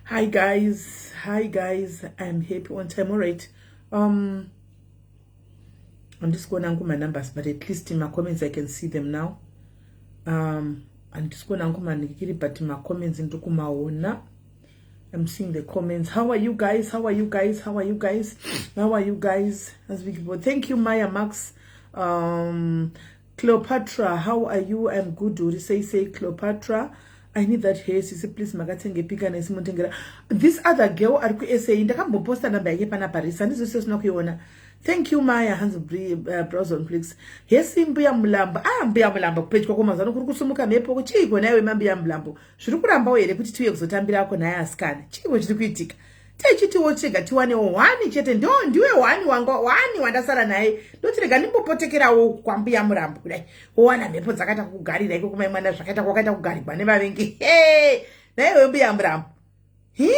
Hi guys, hi guys, I'm happy on time. All right. I'm just going to my numbers, but at least in my comments I can see them now. I'm just going to my but in my comments into kumaona. I'm seeing the comments. How are you guys? How are you guys? How are you guys? How are you guys? As we go. Thank you, Maya Max. Cleopatra, how are you? I'm good. Uri say say Cleopatra. I need that hair. Sisi please makatenge pika na simutengera. This other girl ari ku SA ndakamboposta namba yake pana Paris. Handizose usina kuiona. Thank you Maya Hans browse on please. Hesi mbuya Mulambo. Ah mbuya Mulambo kupedyo kwako mazano kuri kusumuka mhepo chiiko naiwe mambuya Mulambo. Zviri kurambawo here kuti tiuye kuzotambirako naye asikana. Chiiko chiri kuitika? Techitiwo chega tiwanewo hwani chete ndo ndiwe hwani wanga hwani wandasara naye ndoti rega ndimbopotekerawo kwambuya Murambo kudai wowana mhepo dzakaita kugarira iko kumai mwana zvakaita kwakaita kugarigwa nevavengi he naiwe mbuya Murambo hi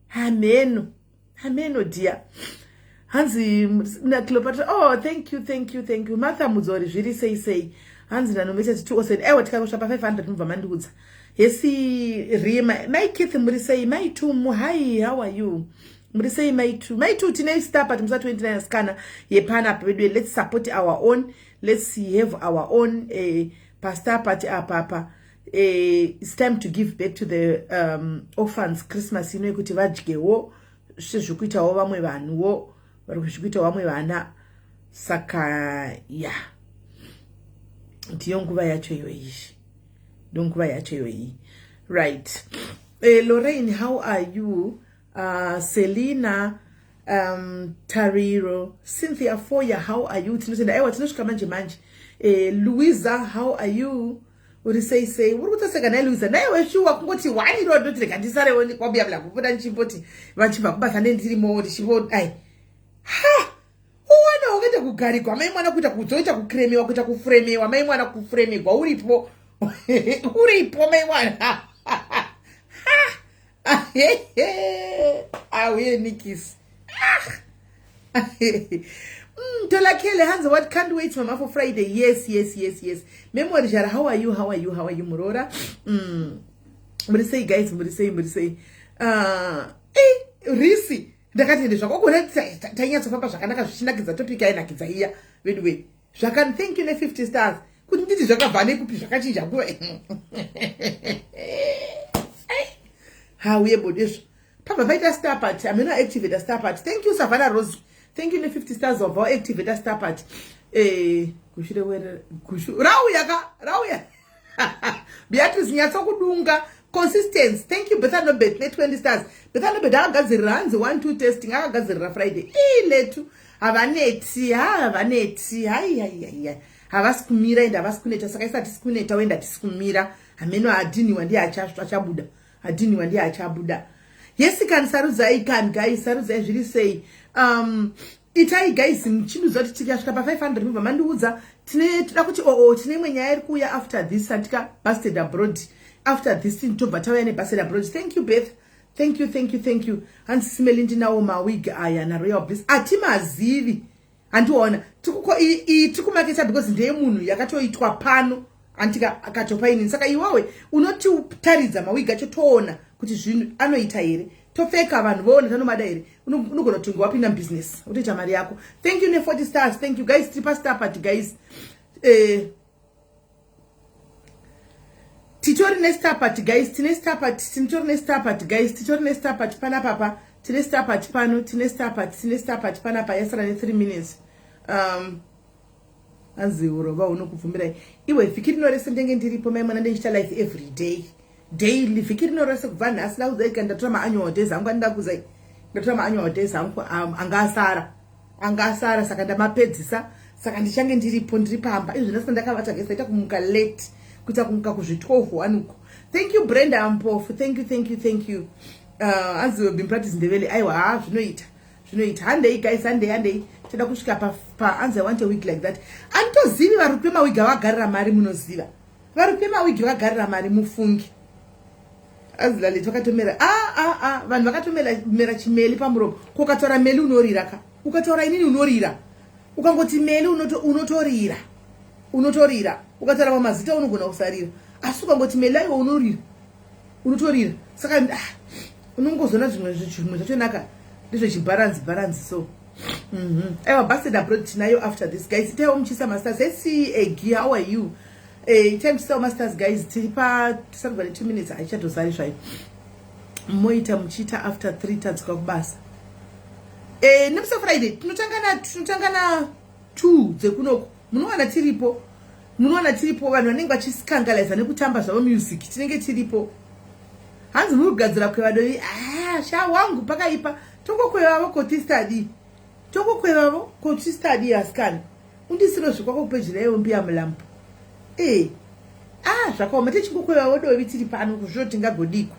hameno hameno dear hanzi nacleopatra oh thank you thank you thank you Martha Mudzori zviri sei sei hanzi ndanomesa 207 aiwa tikangosva pa500 mubva mandiudza hesi rima mai Keith muri sei mai Tumu hi how are you muri sei mai Tu mai Tu tine star party musa 29 sikana yepanapa vedu let's support our own let's have our own pastar party apapa it's time to give back to the orphans Christmas ino yekuti vadyewo sezvikuitawo vamwe vanhuwo vari kuzvikuitawo vamwe vana saka ya ndiyo nguva yacho iyoyi ndiyo nguva yacho iyoyi right Lorraine how are you Selina Tariro Cynthia Foya how are you tinotenda aiwa tinosvika manje manje Louisa how are you uri sei sei uri kutoseka naye Louisa naiwe shuwa kungoti one iro ndoti rega ndisarewo kwambuya mula kupota ndichimboti vachibva kubasa nendirimo ndichimbo ai ha uwana wakaita kugarigwa mai mwana kuita kudzoita kukremiwa kuita kufuremiwa mai mwana kufuremigwa uripo uripo mai mwana auye nikisi Tolakele hanzi what can't wait mama for Friday yes Memory Jara how are you how are you how are you murora muri sei guys muri sei muri sei risi ndakati ende zvakogona tainyatsofamba zvakanaka zvichinakidza topic ainakidza iya veduwe zvakani thank you ne50 stars kuti nditi zvakabva nekupi zvakachinja nguva hauye bodezvo pabva paita star party ameno activate star party thank you Savannah Rose thank you ne50 stars wabva waactivate star party gushu rewere gushu rauya ka rauya Beatrice nyatsokudunga consistency thank you Betha Nobet ne20 stars Betha Nobet akagadzirira hanzi 1 2 testing akagadzirira Friday iletu havaneti ha havaneti hai hai hai havasi kumira ende havasi kuneta saka isati sikuneta wenda tisi kumira hameno adhiniwa ndiye achabuda adhiniwa ndiye achabuda yes kani sarudzai kani guys sarudzai zviri sei itai guys muchindiudza kuti tikasvika pa500 mubva mandiudza tine toda kuti oo tine imwe nyaya iri kuuya after this andika busted abroad after this tobva tauya nebusted abroad thank you Beth thank you thank you thank you hanzi simeli ndinawo mawig aya naRoyal Bliss atimazivi handiona iyi tikumaketa because ndeyemunhu yakatoitwa pano andika akatopa inini saka iwewe unotitaridza mawigi acho toona kuti zvinhu anoita here topfeka vanhu voona tanomada here unogona kutonge wapinda mubusiness utoita mari yako thank you ne40 stars thank you guys tiri pastar party guys titori nestar party guys tine star party titori nestar party guys titori nestar party panapapa tine star party pano tine star party tine star party panapa yasara ne3 minutes anzi urova hunokubvumirai iwe vhiki rino rese ndenge ndiripo mai mwana ndendichita life every day daily vhiki rino rese kubva nhasi ndakudzai ka ndatora maannual days angu andakuzai ndatora maannual days angu anga asara anga asara saka ndamapedzisa saka ndichange ndiripo ndiri pamba izvi nhasi ndakavata gesa ita kumuka late kuita kumuka kuzvi12 1 uko thank you Brenda Mpofu thank you thank you thank you anzi been practice ndevele aiwa ha zvinoita zvinoita handei guys handei handei toda kusvika pa anzi I want a wig like that anditozivi vari kupe mawigi avagarira mari munoziva vari kupe mawigi vakagarira mari mufungi azilaleti vakatomera a a a vanhu vakatomera chimeli pamuromo ko ukataura meli unorira ka ukataura inini unorira ukangoti meli unotorira unotorira ukataura pamazita unogona kusarira asi ukangoti meli aiwa unorira unotorira saka ah, Unongozoona zvimwe zvimwe zvachonaka ndezvechibharanzi bharanzi so. Aiwa busted abroad tinayo after this guys. Itaiwo muchiisa masters. Hesi Egi, how are you? Itai muchiisawo masters guys. Tiri pa tisarubva ne 2 minutes haichatozari zvayo. Moita muchiita after 3 tadzoka kubasa. Nemusi Friday tinotanga na 2 dzekunoku. Munowana tiripo. Munowana tiripo vanhu vanenge vachiscandaliza nekutamba zvavo music. Tinenge tiripo. Hanzi muri kugadzira kweva dovi. Ah, sha wangu pakaipa. Tongokwevavo kotistadi. Tongokwevavo kotistadi asikana. Undisiro zvikwako kupeji raiwo mbuya mulambo. Ah, zvakaoma techingokwevavo dovi tiri pano kuzvo tingagodiko.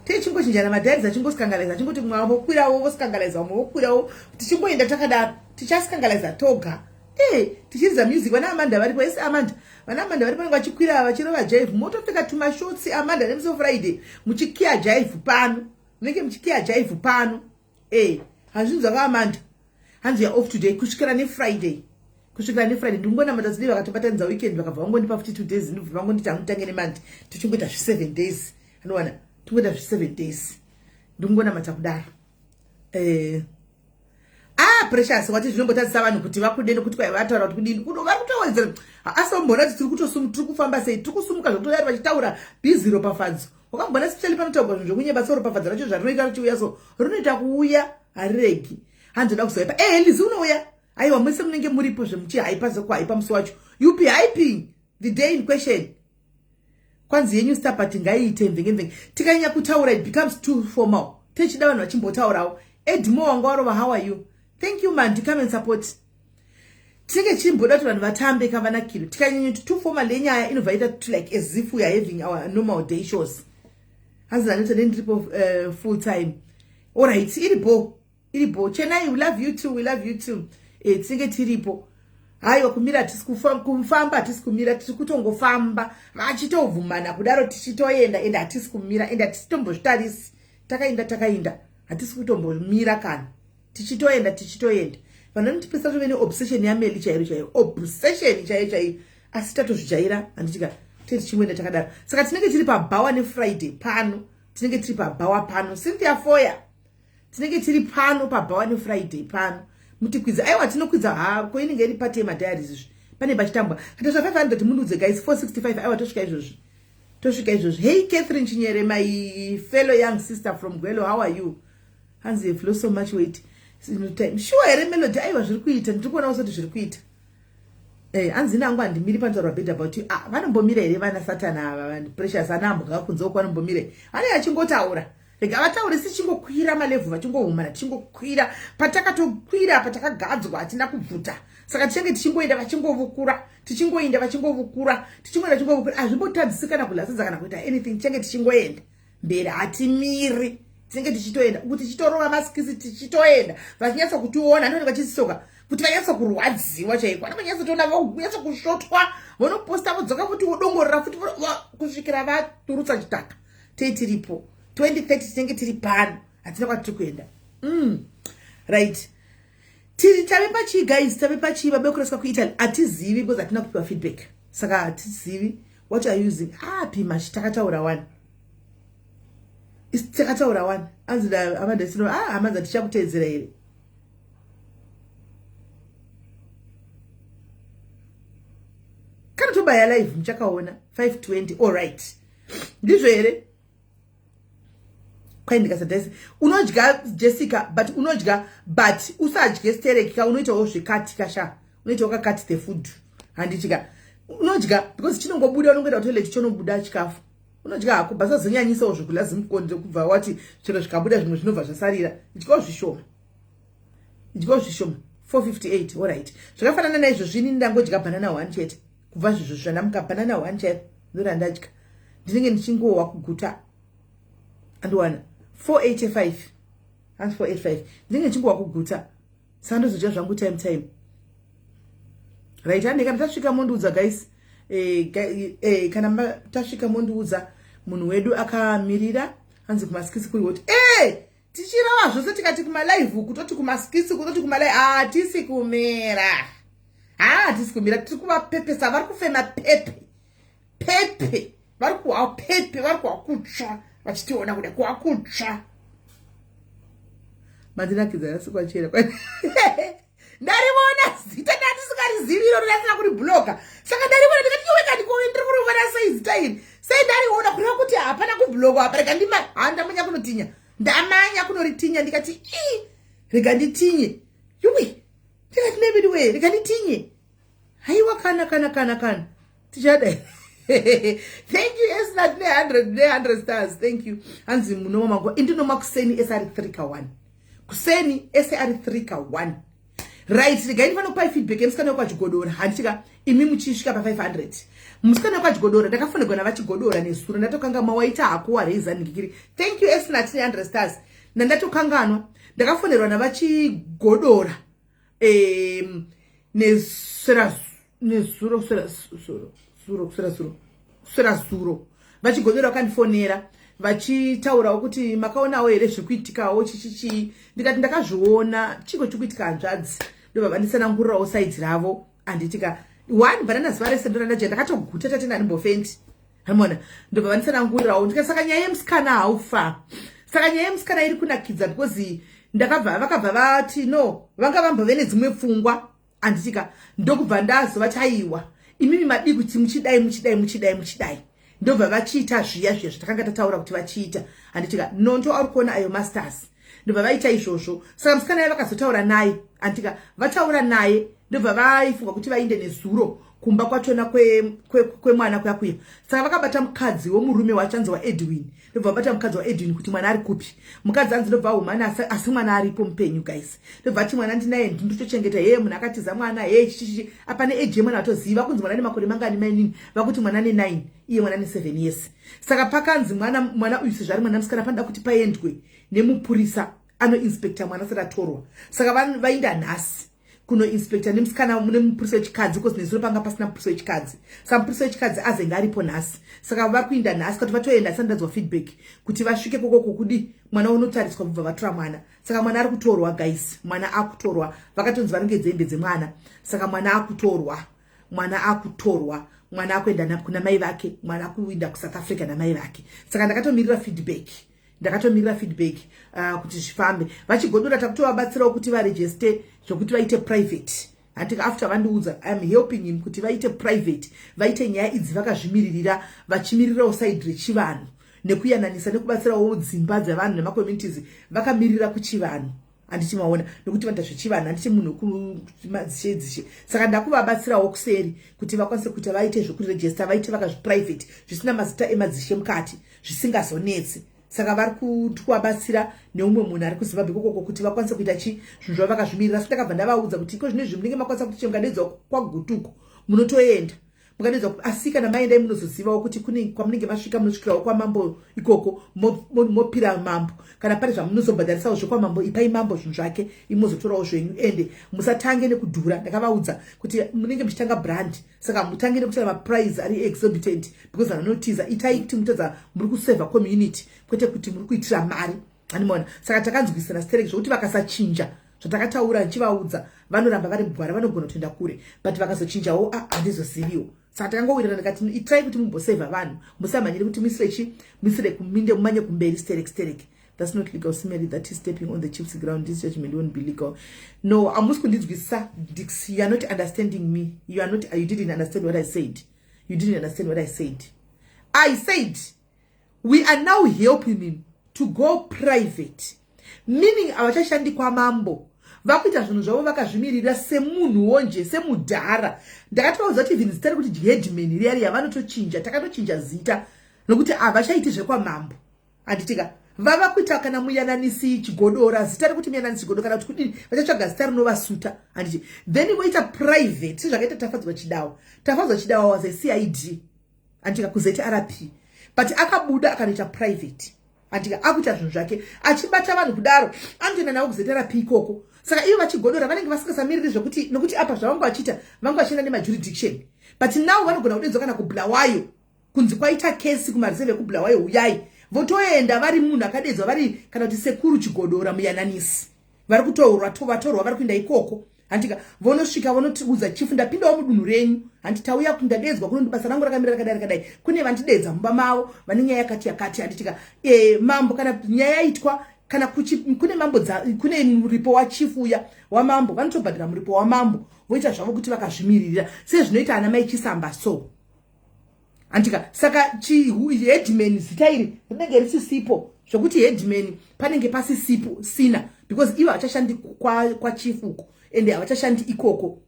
Techingochinjana madhairi achingoscandaliza achingoti mumwe wavo vokwirawo voscandaliza vamwe vokwirawo tichingoenda takadaro tichascandaliza toga. Tichiridza music vana Amanda varipo ese Amanda. Vana Amanda varipo vanenge vachikwira vachirova jive motopfeka tumashotsi Amanda nemusi Friday muchikiya jive pano. Munenge muchikiya jive pano. Hazvinzwa ka Amanda. Hanzi ya off today kusvikira ne Friday. Kusvikira ne Friday ndingonamata dzidii vakatobatanidza weekend vakabva vangondipa futi 2 days ndobva vangonditi hamutange nemandi tichingoita zvi 7 days. Anowana tingoita zvi 7 days. Ndingonamata kudaro. Precious wati zvinombotadzisa vanhu kuti vakude nekuti kwai vataura kuti kudini kuno vari kutowedzera. Asi vamboona kuti tiri kutosumuka tiri kufamba sei tiri kusumuka zvekutodari vachitaura busy ropafadzo. Wakamboona especially panotaurwa zvinhu zvekunyeba so ropafadzo racho zvarinoita richiuya so rinoita kuuya hariregi. Hanzi oda kuzoipa. Lizi unouya. Aiwa mese munenge muripo zvemuchihaipa sekuhaipa musi wacho. You be hyping the day in question. Kwanzi yenyu star party ngaiite mvenge mvenge. Tikanyanya kutaura it becomes too formal. Techida vanhu vachimbotaurawo. Edmo wanga warova, how are you? Thank you man, to come and support. Tinenge chimboda kuti vanhu vatambe kavanakiro. Tikanyanya kuti too formal yenyaya inobva ita to like as if we are having our normal day shows. Hanzi ndanota ndiripo full time. All right, iripo. Iripo. Chenai, we love you too, we love you too. Tinenge tiripo. Haiwa kumira hatisi kufamba hatisi kumira tiri kutongofamba vachitovhumana kudaro tichitoenda ende hatisi kumira ende hatisi tombozvitarisi. Takaenda hatisi kutombomira kana tichitoenda. Vanhu vanotipesa tove neobsession yaMeli chaiyo chaiyo, obsession chaiyo chaiyo, asi tatozvijaira handitika tee tichingoenda takadaro. Saka tinenge tiri pabhawa neFriday pano, tinenge tiri pabhawa pano. Cynthia Foya, tinenge tiri pano pabhawa neFriday pano. Mutikwidza, aiwa tinokwidza hako, inenge iri pati yemadiaries izvi pane pachitambwa. Katosva 500 munudze guys, 465 aiwa tosvika izvozvi. Tosvika izvozvi. Hey Catherine Chinyere, my fellow young sister from Gwelo, how are you? Hanzi you've lost so much weight in time. Sure here Melody, aiwa zviri kuita, ndiri kuona kuti zviri kuita. Hanzi nangu handimiri panotaurwa bad about you. Ah, vanombomira here vana Satana ava, Precious ana ambwa kunze uko vanombomira. Vanenge vachingotaura. Rega vataure sichingokwira malevhu vachingohumana tichingokwira patakatokwira patakagadzwa hatina kubvuta. Saka tichange tichingoenda vachingovukura, tichingoenda vachingovukura, tichingoenda vachingovukura. Hazvimbotadzisi kana kulasidza kana kuita anything, tichange tichingoenda mberi, hatimiri. Tinenge tichitoenda uku tichitorova masikisi tichitoenda vachinyatsa kutiona anonenge vachisoka kuti vanyatsa kurwadziwa chaiko. Vanenge vanyatsotoona vonyatsa kushotwa vonoposta vodzoka futi vodongorera futi kusvikira vaturutsa chitaka. Tei tiripo 2030 tinenge tiri pano, hatina kwatiri kuenda. Right, tiri tave pachii guys, tave pachii? Vabekurasika kuItaly hatizivi because hatina kupiwa feedback, saka hatizivi what are using. Pimashi takataura one, takataura one. Anzi Amanda sino Amanda tichakuteedzera here? Kana tobaya live muchakaona 520. All right, ndizvo here? Kwai ndikasadhaisi unodya Jessica, but unodya but usadye stereki ka, unoitawo zvekati kasha, unoitawo kakati the food handitika unodya because chinongobuda, unongoenda kutoilet chonobuda chikafu, unodya hako but usazonyanyisawo zvekudya zimukonde kubva wati chero zvikabuda zvimwe zvinobva zvasarira. Idyawo zvishoma, idyawo zvishoma. 458, alright, zvakafanana naizvozvo. Ini ndangodya banana one chete kubva zvizvo zvandamuka, banana one chaipo ndorandadya, ndinenge ndichingowa kuguta. Andiwana 485, hanzi 485, ndinenge ndichingowa kuguta, saka ndozodya zvangu time time. Right, hande kana tasvika mondiudza guys. Kana tasvika mondiudza, munhu wedu akamirira. Hanzi kumasikisi kuri hot. Tichirava zvose tikati kumalive kutoti kumasikisi kutoti kumalive, hatisi kumira, hatisi kumira, tiri kuvapepesa. Vari kufema pepe pepe, vari kuhwa pepe, vari kuhwa kutsva vachitiona kuda kuhwa kutsva. Mandinakidza yasikwachera. Ndarivona zita ndandisingarizivi iro, ndasina kuribhuloka. Saka ndarivona ndikati, "Iwe, kandikowe ndiri kurivona sei zita iri? Sei ndariona?" Kureva kuti hapana kubhulokwa apa. Rega ndima, ha, ndamanya kunotinya, ndamanya kunoritinya. Ndikati, "Ii, rega nditinye." Yuwi, ndikati, "Maybe we, rega nditinye." Haiwa, kana kana kana kana tichadai. Thank you, Esnat, ne100, ne100 stars. Thank you. Hanzi munoma manguva indinoma kuseni ese ari 3 ka 1, kuseni ese ari 3 ka 1. Right, regai ndifana kupai feedback yemusikana wekwaChigodora. Handitika imi muchisvika pa500, musikana wekwaChigodora, ndakafonegwa navaChigodora nezuro. Ndatokangamwa. Waita hako wareiza ndikiri. Thank you, Esnat, ne100 stars. Ndandatokanganwa, ndakafonerwa navaChigodora nesera nezuro, kuswera zuro, zuro, kuswera zuro, kuswera zuro. VaChigodora vakandifonera vachitaurawo kuti makaonawo here zviri kuitikawo chichichii. Ndikati ndakazviona. Chiko chiri kuitika, hanzvadzi? Ndobva vanditsanangurirawo side ravo. Handitika one banana zuva rese ndorandadya, ndakatoguta. Tatenda, handimbofendi hamona. Ndobva vanditsanangurirawo. Ndikati, "Saka nyaya yemusikana haufa?" Saka nyaya yemusikana iri kunakidza because ndakabva, vakabva vati no, vanga vambove nedzimwe pfungwa. Handitika ndokubva ndazovati, "Aiwa, imimi madii kuti muchidai, muchidai, muchidai, muchidai?" Ndobva vachiita zviya zviya zvatakanga tataura kuti vachiita. Handitika nonto ari kuona ayo masters. Ndobva vaita izvozvo. Saka musikana ye vakazotaura naye. Handitika vataura naye, ndobva vaifunga kuti vainde nezuro kumba kwachona kwemwana kuya kuya. Saka vakabata mukadzi womurume wacho, anzi waEdwin. Ndobva vabata mukadzi waEdwin kuti mwana ari kupi. Mukadzi anzi ndobva ahumana, asi mwana aripo mupenyu, guys. Ndobva ati mwana ndinaye, ndinotochengeta. Heye, munhu akatiza mwana, heye, chichichi. Apa neage yemwana vatoziva kunzi mwana nemakore mangani mainini. Vakuti mwana ne9, iye mwana ne7 years. Saka pakanzi mwana uyu sezvo ari mwana musikana, panoda kuti paendwe nemupurisa anoinspecta mwana asati atorwa. Saka vainda nhasi kunoinspecta nemusikana, nemupurisa wechikadzi, because nezuro panga pasina mupurisa wechikadzi. Saka mupurisa wechikadzi azenge aripo nhasi. Saka vari kuinda nhasi kuti vatoenda asandadzwa feedback kuti vasvike kokoko kudi mwana unotariswa kubva vatora mwana. Saka mwana ari kutorwa, guys. Mwana akutorwa. Vakatonzi varongedze hembe dzemwana. Saka mwana akutorwa, mwana akutorwa, mwana akuenda kuna mai vake, mwana akuinda kuSouth Africa namai vake. Saka ndakatomirira feedback, ndakatomirira feedback kuti zvifambe. VaChigodora takutovabatsirawo kuti varegister zvokuti vaite private. Handika after vandiudza, I am helping him kuti vaite private, vaite nyaya idzi vakazvimiririra, vachimirirawo side rechivanhu nekuyananisa nekubatsirawo dzimba dzevanhu nemacommunities vakamirira kuchivanhu. Handiti maona, nekuti vanoita zvechivanhu, handiti munhu kumadzishe dzishe. Saka ndakuvabatsirawo kuseri kuti vakwanise kuita, vaite zvekuregister, vaite vakazviprivate, zvisina mazita emadzishe mukati, zvisingazonetsi. Saka vari kuvabatsira neumwe munhu ari kuZimbabwe ikokoko kuti vakwanise kuita chi zvinhu zvavo vakazvimirira. So ndakabva ndavaudza kuti iko zvino izvi munenge makwanisa kuti mukadedzwa kwaGutuko munotoenda, mukadedzwa. Asi kana maendai, munozozivawo kuti kune kwamunenge masvika, munosvikirawo kwamambo ikoko, mopira mambo kana pane zvamunozobhadharisawo zvekwamambo. Ipai mambo zvinhu zvake, imozotorawo zvenyu. Ende musatange nekudhura. Ndakavaudza kuti munenge muchitanga brand, saka mutange nekutora maprice ari exorbitant because vanhu vanotiza. Itai kuti mutadza muri kusevha community, kwete kuti muri kuitira mari. Animaona, saka takanzwisana stereki zvokuti vakasachinja zvatakataura ndichivaudza, vanoramba vari mugwara, vanogona kutoenda kure. But vakazochinjawo, handizoziviwo. Saka takangowirirana. Ndikati itai kuti mumbosevha vanhu, musamhanyiri kuti muisire chi, muisire kuminde, mumanye kumberi sterek sterek. That's not legal, Simeri. That is stepping on the chief's ground. This judgment won't be legal. No, hamusi kundinzwisisa, Dix. You are not understanding me. You are not, you didn't understand what I said. You didn't understand what I said. I said we are now helping him to go private, meaning havachashandi kwamambo, vakuita zvinhu zvavo vakazvimirira semunhuwo nje, semudhara. Ndakatovaudza kuti even zita rekuti headman riya riya vanotochinja. Takatochinja zita nokuti havachaiti zvekwamambo. Handitika vava kuita kana muyananisi Chigodora, zita rekuti muyananisi Chigodora kana kuti kudini, vachatsvaga zita rinovasuta. Handiti then voita private sezvakaita Tafadzwa Chidawa. Tafadzwa Chidawa was a CID, handika, kuZRP, but akabuda akanoita private. Handika akuita zvinhu zvake achibata vanhu kudaro, anotoenda navo kuZRP ikoko. Saka ivo vaChigodora vanenge vasingasamiriri zvekuti, nokuti apa zvavanga vachiita, vanga vachienda nemajurisdiction, but now vanogona kudedzwa kana kuBulawayo kunzi kwaita kesi kumareserve ekuBulawayo, uyai. Votoenda vari munhu akadedzwa, vari kana kuti sekuru Chigodora muyananisi, vari kutorwa, vatorwa, vari kuenda ikoko. Handika vonosvika vonotiudza chief, "Ndapindawo mudunhu renyu, handi tauya kuti ndadedzwa kuno, basa rangu rakamira rakadai rakadai, kune vandidedza mumba mavo vane nyaya yakati yakati." Handitika mambo, kana nyaya yaitwa Kana kune mambo, kune muripo wachief uya wamambo, vanotobhadhara muripo wamambo, voita zvavo kuti vakazvimiririra, sezvinoita ana mai Chisamba. So andika, saka headman, zita iri rinenge risisipo, zvokuti headman panenge pasisipo sina, because ivo havachashandi kwachief kwa uko, ende havachashandi ikoko.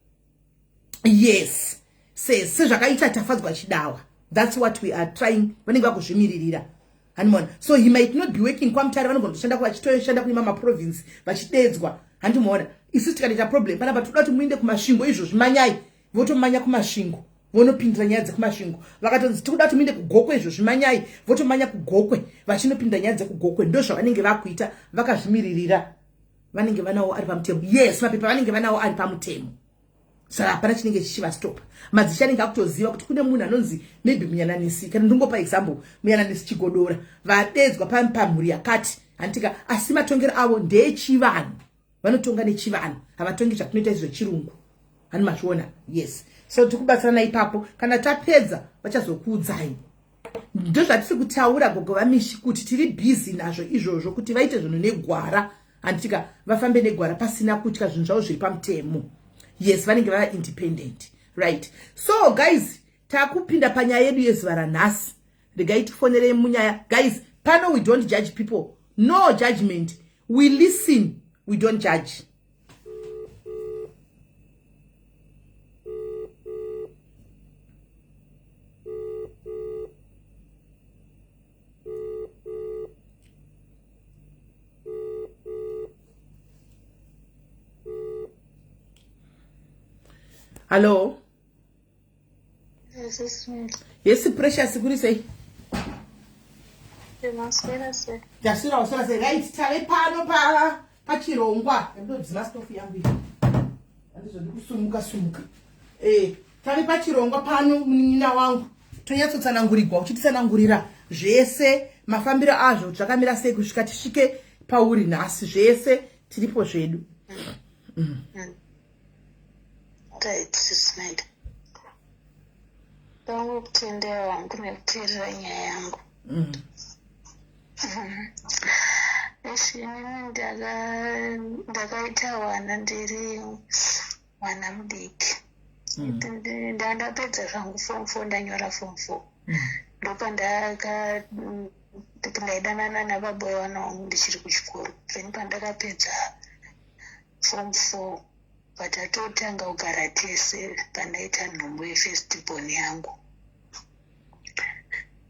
Yes, sezvakaita Tafadzwa Chidawa, that's what we are trying. Vanenge vakuzvimiririra, handimaona? So he might not be working kwaMutare, vanogona kutoshanda, vachitoshanda kune mamaprovince, vachidedzwa, handimaona? Isusu tikatoita problem panapa, toda kuti muinde kuMasvingo izvozvi, manyai, votomanya kuMasvingo, vonopindira nyaya dzekuMasvingo. Vakatonzi tikuda kuti muinde kuGokwe izvozvi, manyai, votomanya kuGokwe, vachinopinda nyaya dzekuGokwe. Ndo zvavanenge vakuita, vakazvimiririra. Vanenge vanawo ari pamutemo. Yes, mapepa vanenge vanawo ari pamutemo, saka hapana chinenge chichivastopa. Madzishe anenge akutoziva kuti kune munhu anonzi maybe Muyananisi, kana ndingopa example, Muyananisi Chigodora, vadedzwa pamhuri yakati, handitika? Asi matongero avo ndeechivanhu, vanotonga nechivanhu, havatongi zvatinoita izvo zvechirungu, hani mazviona? Yes, so tikubatsirana ipapo. Kana tapedza vachazokuudzai. Ndozvatiri kutaura, gogo vaMishi, kuti tiri busy nazvo izvozvo, kuti vaite zvinhu negwara, handitika? Vafambe negwara pasina kutya, zvinhu zvavo zviri pamutemo. Yes, vanenge vava independent, right? So guys, takupinda panyaya yedu yezuva ranhasi. Regai tifonerei munyaya. Guys, pano we don't judge people, no judgment. We listen, we don't judge. Hallo. Yes, Precious, kuri sei? Taswera, waswera sei? Right, tave pano pa pachirongwa. Ndodzima stofu yangu iyi, handizodi kusumuka sumuka. Tave pachirongwa pano, munin'ina wangu, tonyatsotsanangurigwa, uchititsanangurira zvese, mafambiro azvo zvakamira sei kusvika tisvike pauri nhasi. Zvese tiripo zvedu. Right, Sismaid. Ndangokutendera wangu nekuteerera nyaya yangu. Eish, inini ndakaita wana ndiri mwana mudiki. Ndandapedza zvangu form four, ndanyora form four. Ndopandaka ndaidanana nababa vevana vangu ndichiri kuchikoro. Then pandakapedza form four, patatotanga kugara tese, pandaita nhumbu yefirst born yangu.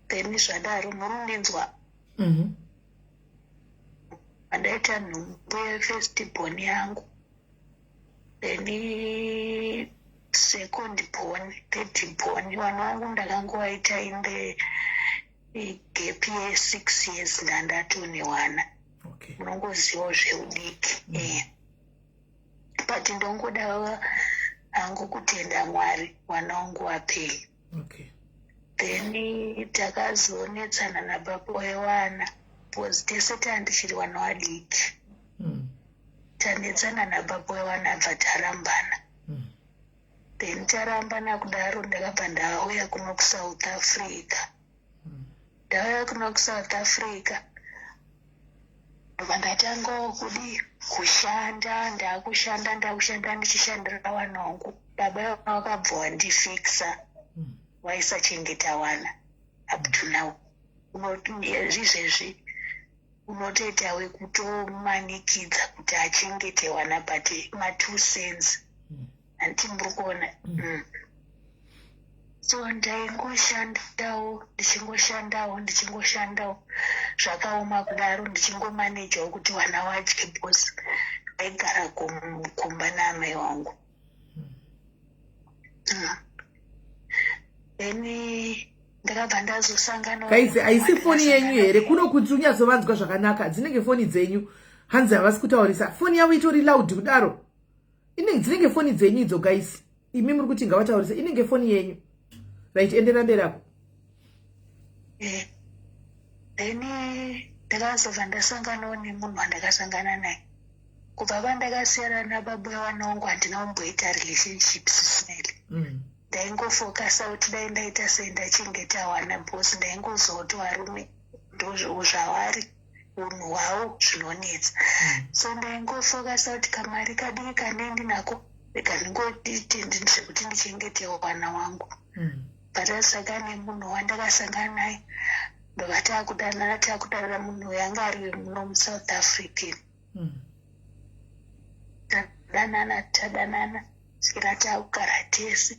Then zvadaro, muri kundinzwa? Mm. Pandaita nhumbu yefirst born yangu, then second born, third born, vana vangu ndakangovaita in the gap ye6 years, ndandatone wana. Munongozivawo zveudiki. But ndongoda hangu kutenda Mwari, mwana wangu wapenyu. Then takazonetsana nababa wewana, because tese tandichiri vana vadiki. Tanetsana nababa wewana, abva tarambana. Then tarambana kudaro, ndakabva ndauya kuno kuSouth Africa. Ndauya kuno kuSouth Africa, ndobva ndatangawo kudi kushanda. Ndakushanda, ndakushanda, ndichishandira vana vangu. Baba vakabva wandifixa, vaisachengeta vana up to now. Izvezvi unotoita wekutomanikidza kuti achengete vana, but ma2 cents, handiti muri kuona? So ndaingoshandawo, ndichingoshandawo, ndictingoshandawo, zvakaoma kudaro, ndichingomanejawo kuti vana vadye, because ndaigara kumba naamai vangu. Then ndakabva ndazosangana Guys, haisi foni yenyu here kuno kuti unyatsovanzwa zvakanaka? Dzinenge foni dzenyu, hanzi havasi kutaurisa, foni yavo itori loud kudaro. Dzinenge foni dzenyu idzo, guys. Imi muri kuti ngavataurisa, inenge foni yenyu. Right, endera mberako. Then ndakazobva ndasanganawo nemunhu wandakasangana naye. Kubva pandakasiyana nababa vevana vangu, handina kumboita relationship, Sisneli. Ndaingofokasa kuti dai ndaita sei ndachengeta wana, because ndaingozoti varume ndozvavari. Unhu hwavo zvinonetsa. So ndaingofokasa kuti kamari kadiki kanee ndinako, rega ndingoite zvekuti ndichengete wana wangu. Patasangana nemunhu wandakasangana naye, ndobva taakudanana. Taakudanana, munhu uyu anga ari wemuno muSouth African. Tadanana, tadanana svikira taakugara tese.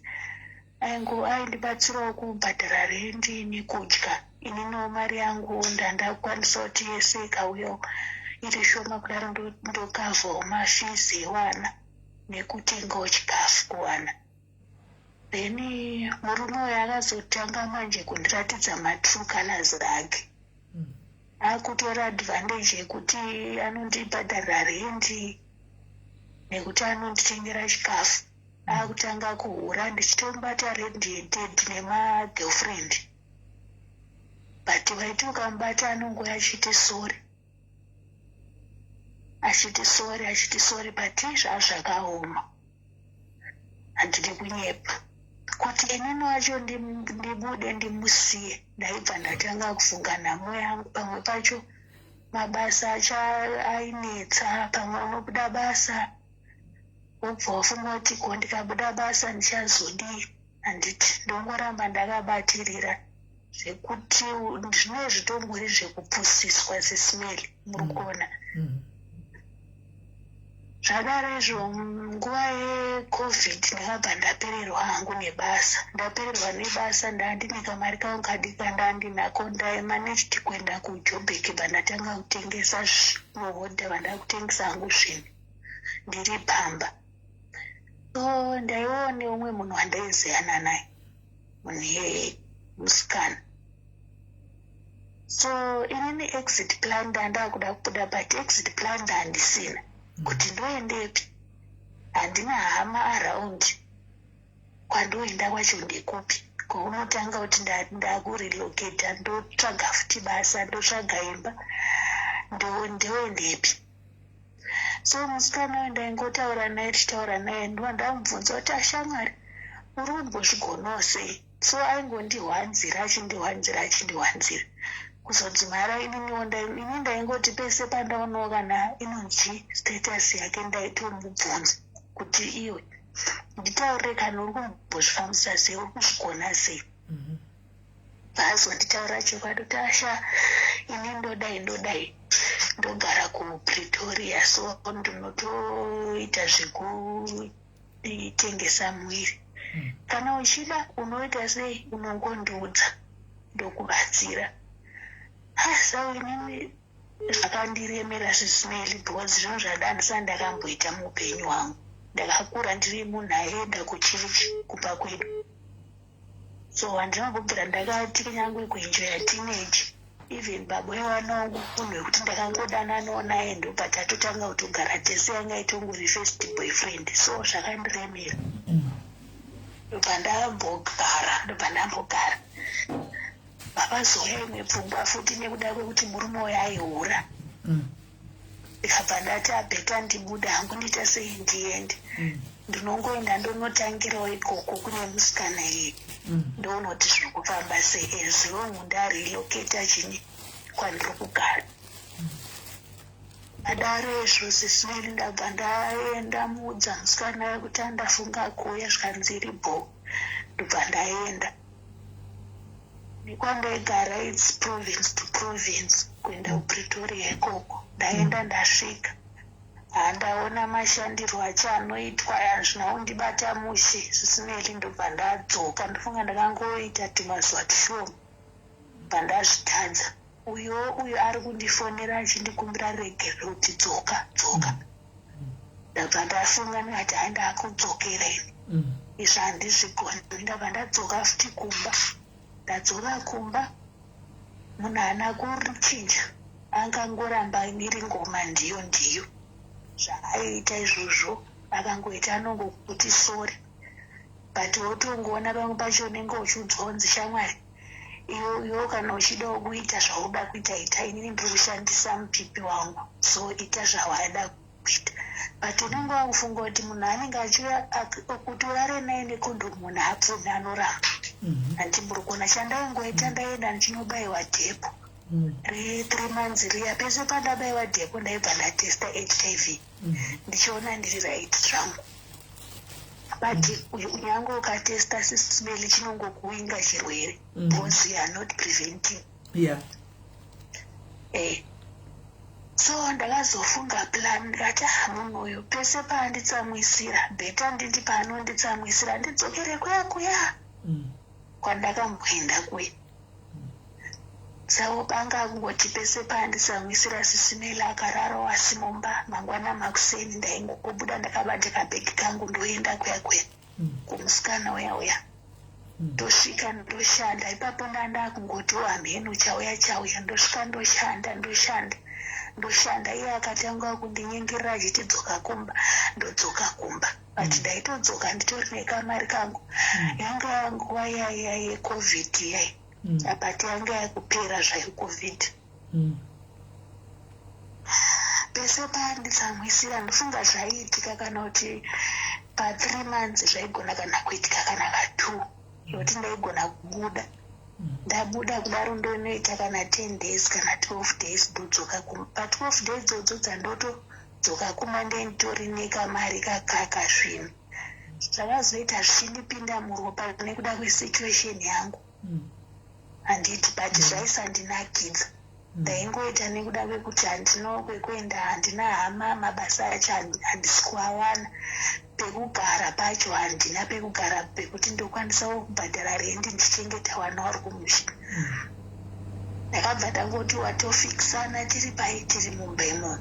Aindibatsirawo kubhadhara rendi nekudya. Ininiwo mari yangu ndandakwanisa kuti yese ikauyawo iri shoma kudaro, ndokavhawo mafees ewana nekutengawo chikafu kuwana. Then murume uyu akazotanga manje kundiratidza matrue colors ake. Akutora advantage yekuti anondibhadharira rendi nekuti anonditengera chikafu. Akutanga kuhura, ndichitomubata red handed nemagirlfriend, but waiti ukamubata anongouya achiti sorry, achiti sorry, achiti sorry, but zvazvakaoma. Handidi kunyepa kuti inini wacho ndibude ndimusiye, ndaibva ndatanga kufunga nhamo yangu. Pamwe pacho mabasa acho ainetsa. Pamwe unobuda basa, wobva wafunga kuti, ko ndikabuda basa ndichazodii? Handiti ndongoramba ndakabatirira zvekuti zvinove zvitongori zvekupusiswa sismeli muri kuona. Zvadaro izvo, nguva yeCovid ndakabva ndapererwa hangu nebasa. Ndapererwa nebasa, ndandine kamari kangu kadiki kandandinako. Ndaimanaged kuenda kuJobek, bva ndatanga kutengesa muhodha, bva ndakutengesa hangu zvinhu ndiri pamba. So ndaivawo neumwe munhu wandaiziyana naye, munhu iyeye musikana. So inini exit plan ndandakuda kubuda, but exit plan ndandisina kuti ndoendepi. Handina hama around. Kwandoenda kwacho ndekupi? Kwaunotanga kuti ndakurelocata, ndotsvaga futi basa, ndotsvaga imba, ndoendepi? So musikana uyu ndaingotaura naye, tichitaura naye, ndova ndamubvunza kuti, "Ashamwari, uri kumbozvigonawo sei?" So aingondihwanzira, achindihwanzira, achindihwanzira kuzodzimara ininiwo ini ndaingoti pese pandaonawo kana inonzi status yake, ndaitomubvunza kuti, "Iwe, nditaurire, kana uri kumbozvifambisa sei? Uri kuzvigona sei?" Vaazonditaura chokwadi kuti, "Asha, ini ndodai, ndodai, ndogara kuPretoria, so ndinotoita zvekutengesa muviri. Kana uchida unoita sei, unongondiudza, ndokubatsira." So inini zvakandiremera zvisineli, because zvinhu zvandandisati ndakamboita muupenyu hwangu. Ndakakura ndiri munhu aienda kuchechi kumba kwedu, so handinombobvira ndakati kunyange kuenjoya teenage. Even baba vevana vangu munhu wekuti ndakangodananawo naye, ndobva tatotanga kutogara tese, yanga itongori first boyfriend. So zvakandiremera. Ndobva ndambogara, ndobva ndambogara. Papazouya imwe pfungwa futi nekuda kwekuti murume uyo aihura. Ndikabva ndati, abetter ndibude hangu, ndiita sei, ndiende. Ndinongoenda ndonotangirawo ikoko kune musikana iye, ndoonoti zviri kufamba sei, as long ndarelocata chini kwandiri kugara. Adaro izvo sisweri, ndabva ndaenda muudza musikana wekuti andafunga kuuya, zvikanzi iri bho. Ndobva ndaenda nekwandaigara, it's province to province kuenda kuPretoria ikoko. Ndaenda, ndasvika, handaona mashandirwo acho anoitwa, hazvina kundibata mushe zvisineli. Ndobva ndadzoka. Ndofunga ndakangoita tumazuva tushoma, bva ndazvitadza. Uyo uyo ari kundifonera achindikumbira regerero kuti, "Dzoka, dzoka." Ndabva ndafunga ndikati, "Hai, ndakudzokera ini, izvi handizvigoni." Ndabva ndadzoka futi kumba. Ndadzoka kumba, munhu haana kuchinja, angangoramba iri ngoma ndiyo ndiyo zvaaiita izvozvo. Akangoita anongokuti sorry, but wotongoona pamwe pacho unenge uchiudzwa kunzi, "Shamwari, iwe kana uchidawo kuita zvauda kuita, ita. Inini ndiri kushandisa mupipi wangu, so ita zvawada kuita." But unenge wakufunga kuti munhu anenge achiuya kuti urare naye nekondomu, munhu hapfumi, anoramba. Handiti muri kuona chandaingoita? Ndaenda ndichinobayiwa depo. Re3 months riya, pese pandabaiwa depo, ndaibva ndatesta HIV, ndichiona ndiri right zvangu. But nyange ukatesta, Sis Melly, chinongokuwinga chirwere because you are not preventing. So ndakazofunga plan, ndikati, "Ah, munhu uyu pese paanditsamwisira, better nditi paanonditsamwisira ndidzokere kuya kuya kwandakamboenda kuya." So panga kungoti pese paanditsamwisira, Sis Melly, akarara wasi mumba, mangwana makuseni ndaingobuda ndakabata kabhegi kangu, ndoenda kuya kuya kumusikana uya uya. Ndosvika, ndoshanda ipapo. Ndanda kungotiwo hamheno, chauya chauya. Ndosvika, ndoshanda, ndoshanda, ndoshanda. Iye akatanga kundinyengerera achiti, "Dzoka kumba." Ndodzoka kumba, but ndaitodzoka nditori nekamari kangu. Yanga nguva yaya yeCOVID yai, but yanga yakupera zvayo COVID. Pese paanditsamwisira, ndofunga zvaiitika kana kuti pa3 months zvaigona kana kuitika kana ka2, zvokuti ndaigona kubuda. Ndabuda kudaro, ndonoita kana 10 days kana 12 days, ndodzoka kumba. Pa12 days dzodzo dzandotodzoka kumba, ndenditori nekamari kakakazvinhu. Zvakazoita zvichindipinda muropa nekuda kwesituation yangu, handiti? But zvaisandinakidza. Ndaingoita nekuda kwekuti handinawo kwekuenda, handina hama, mabasa acho handisi kuawana, pekugara pacho handina pekugara pekuti ndokwanisawo kubhadhara rendi ndichengeta vana vari kumusha. Ndakabva ndangoti watofikisana tiri pai, tiri mumba imomo.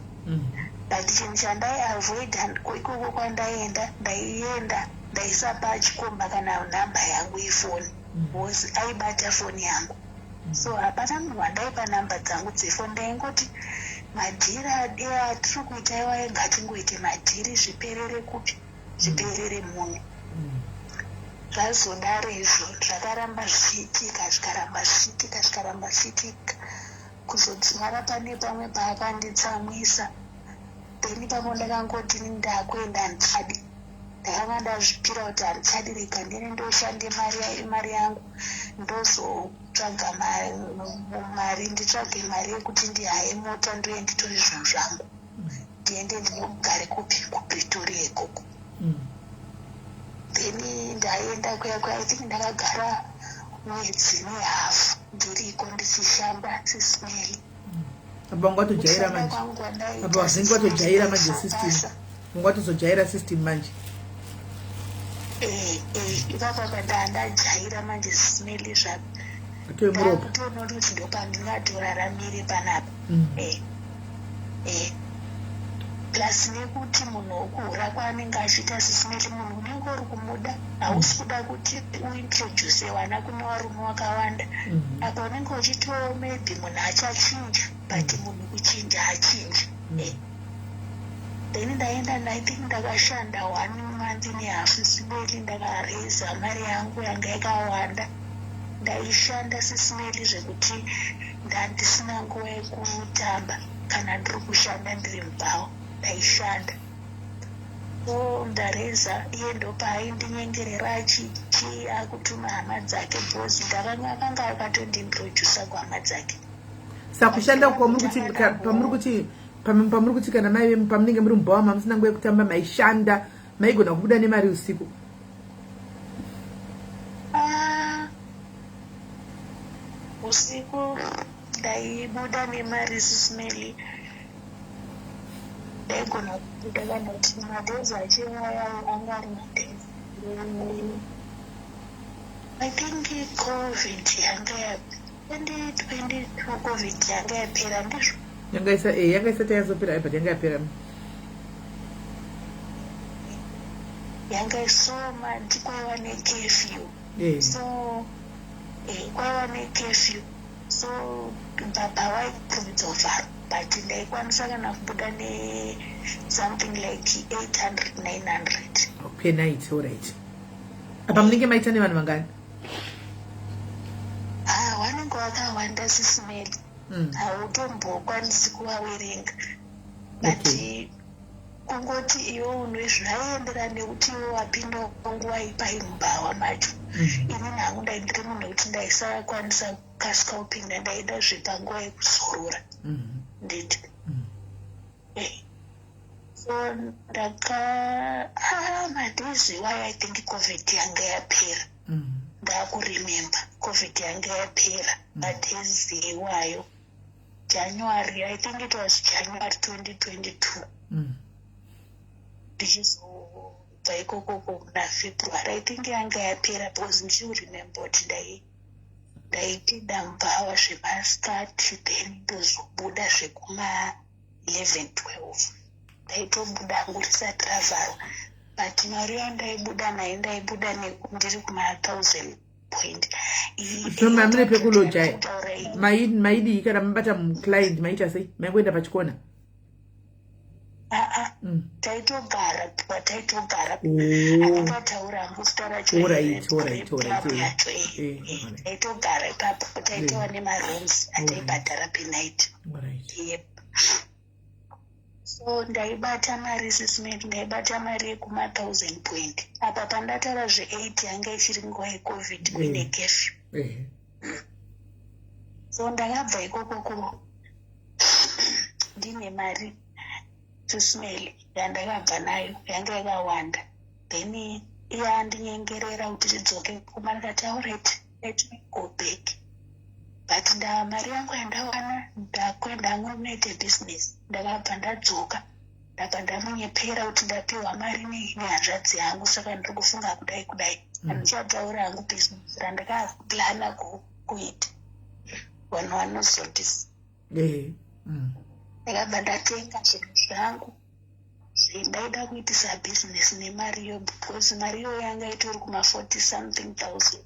But chinhu chandaiavoida ikoko kwandaenda, ndaienda ndaisapa chikomba kana nhamba yangu yefoni, because aibata foni yangu. So hapana munhu wandaipa nhamba dzangu dzefoni. Ndaingoti madhiri atiri kuita iwayo, ngatingoite madhiri, zviperere kupi? Zviperere muno. Zvazodaro izvo, zvakaramba zvichiitika, zvikaramba zvichiitika, zvikaramba zvichiitika, kuzodzimara pane pamwe paakanditsamwisa. Then ipapo ndakangoti ndakuenda, handichadi. Ndakanga ndazvipira kuti handichadi, rega ndine ndoshande mari yangu, ndozotsvaga mari, nditsvage mari yekuti ndihaye mota, ndoye nditore zvinhu zvangu, ndiende ndinogare kupi? KuPretoria ikoko. Then ndaenda kuya kuya. I think ndakagara mwedzi nehafu ndiriko ndichishanda, Sis Melly. Apa wanga watojaira manje. Apa wazenge watojaira manje system, wanga watozojaira system manje. Ipapa pandandajaira manje, Sis Melly, zvapo. Atove muropa. Ndakutoona kuti ndopandingatoraramire panapa. Plus nekuti munhu wokuhura kwaanenge achiita, Sis Melly, munhu unenge uri kumuda, hausi kuda kuti uintroduce vana kune varume vakawanda. Apa unenge uchitiwo maybe munhu achachinja, but munhu kuchinja hachinji. Then ndaenda, I think ndakashanda one month nehafu, Sis Melly. Ndakareza mari yangu yanga yakawanda. Ndaishanda, Sis Melly, zvekuti ndandisina nguva yekutamba. Kana ndiri kushanda ndiri mubhawa, ndaishanda. O, ndareza, iye ndopaaindinyengerera achichi akutuma hama dzake, because ndakanga akanga akatondintrodusa kuhama dzake. Saka kushanda kwamuri kuti pamuri kuti kana maive pamunenge muri mubhawa, mamusina nguva yekutamba, maishanda, maigona kubuda nemari usiku? Ah, usiku ndaibuda nemari, Sis Melly. Ndaigona kubuda kana kuti madays achiwaya anga ari madays, I think COVID yanga ya 2022, COVID yanga yapera, ndizvo? Yanga isati yazopera, but yanga yapera. Yanga isoma kwaiva necurfew. So kwaiva necurfew, so baba vaikurumidza kuvharwa, but ndaikwanisa kana kubuda nesomething like 800, 900. Per night, alright. Apa munenge maita nevanhu vangani? Ah, vanenge vakawanda, Sis Melly. Hautombokwanisi kuvaverenga, but Kungoti iwe unwe zvaienderana nekuti iwe wapinda nguva ipai mubhawa macho. Inini hangu ndaindiri munhu wekuti ndaisakwanisa kukasika kupinda, ndaida zvepanguva yekuzorora. Nditi so ndaka madays iwayo, I think COVID yanga yapera. Ndakuremember, COVID yanga yapera madays iwayo, January, I think it was January 2022. Ndichizobva ikokoko muna February, I think yanga yapera, because ndichikuremember kuti ndaipinda mubhawa zvemasikati, then ndozobuda zvekuma 11, 12. Ndaitobuda hangu risati ravharwa, but mari yandaibuda nayo, ndaibuda ndiri kuma 1000 point. So mamune pekuloja, maidii kana mabata muclient? Maita sei? Maingoenda pachikona? Aa, taitogara pataitogara. Handingataura hangu zita racho yacho. Taitogara ipapo, taitova nemarooms ataibhadhara penight. Yep. So ndaibata mari, Sis Melly, ndaibata mari yekuma 1000 point. Apa pandataura zve8, yanga ichiri nguva yeCOVID, kuine curfew. So ndakabva ikokoko ndine mari, Sis Melly, yandakabva nayo yanga yakawanda. Then iye andinyengerera kuti tidzoke kuma, ndikati, "Alright, let me go back, but ndaa mari yangu yandawana, ndakuenda hangu ndinoite business." Ndakabva ndadzoka, ndabva ndamunyepera kuti ndapiwa mari nehanzvadzi yangu, saka ndiri kufunga kudai kudai. Handichataura hangu business randakaplana kuita, vanhu vanozondisi. Ndakabva ndatenga zvinhu zvangu zvendaida kuitisa business nemari iyo, because mari iyoyo yanga itori kuma 40 something thousand.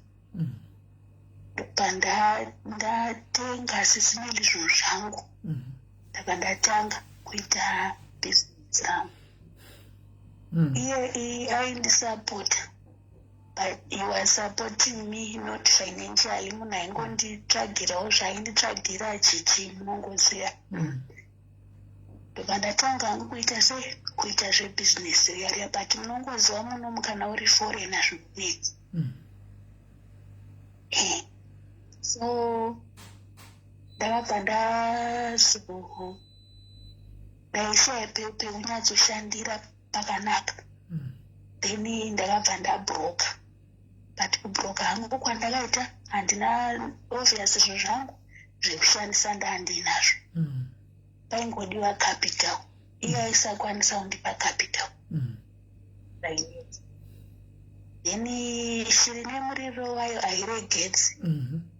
Ndopa ndatenga, Sis Melly, zvinhu zvangu. Ndabva ndatanga kuita business rangu. Iye aindisapota, but he was supporting me not financially. Munhu aingonditsvagirawo zvaainditsvagira, chichi munongoziva. Ndobva ndatanga hangu kuita sei, kuita zvebhizinesi riya riya, but munongoziva munomu kana uri foreigner zvinonetsa. So ndakabva ndazo ndaishaya pekunyatsoshandira pakanaka. Then ndakabva ndabroka, but kubroka hangu kwandakaita, handina, obvious, zvinhu zvangu zvekushandisa ndaandinazvo. Paingodiwa capital. Iye aisakwanisa kundipa capital. Rainetsa. Then shiri nemuriro wayo hairegedzi.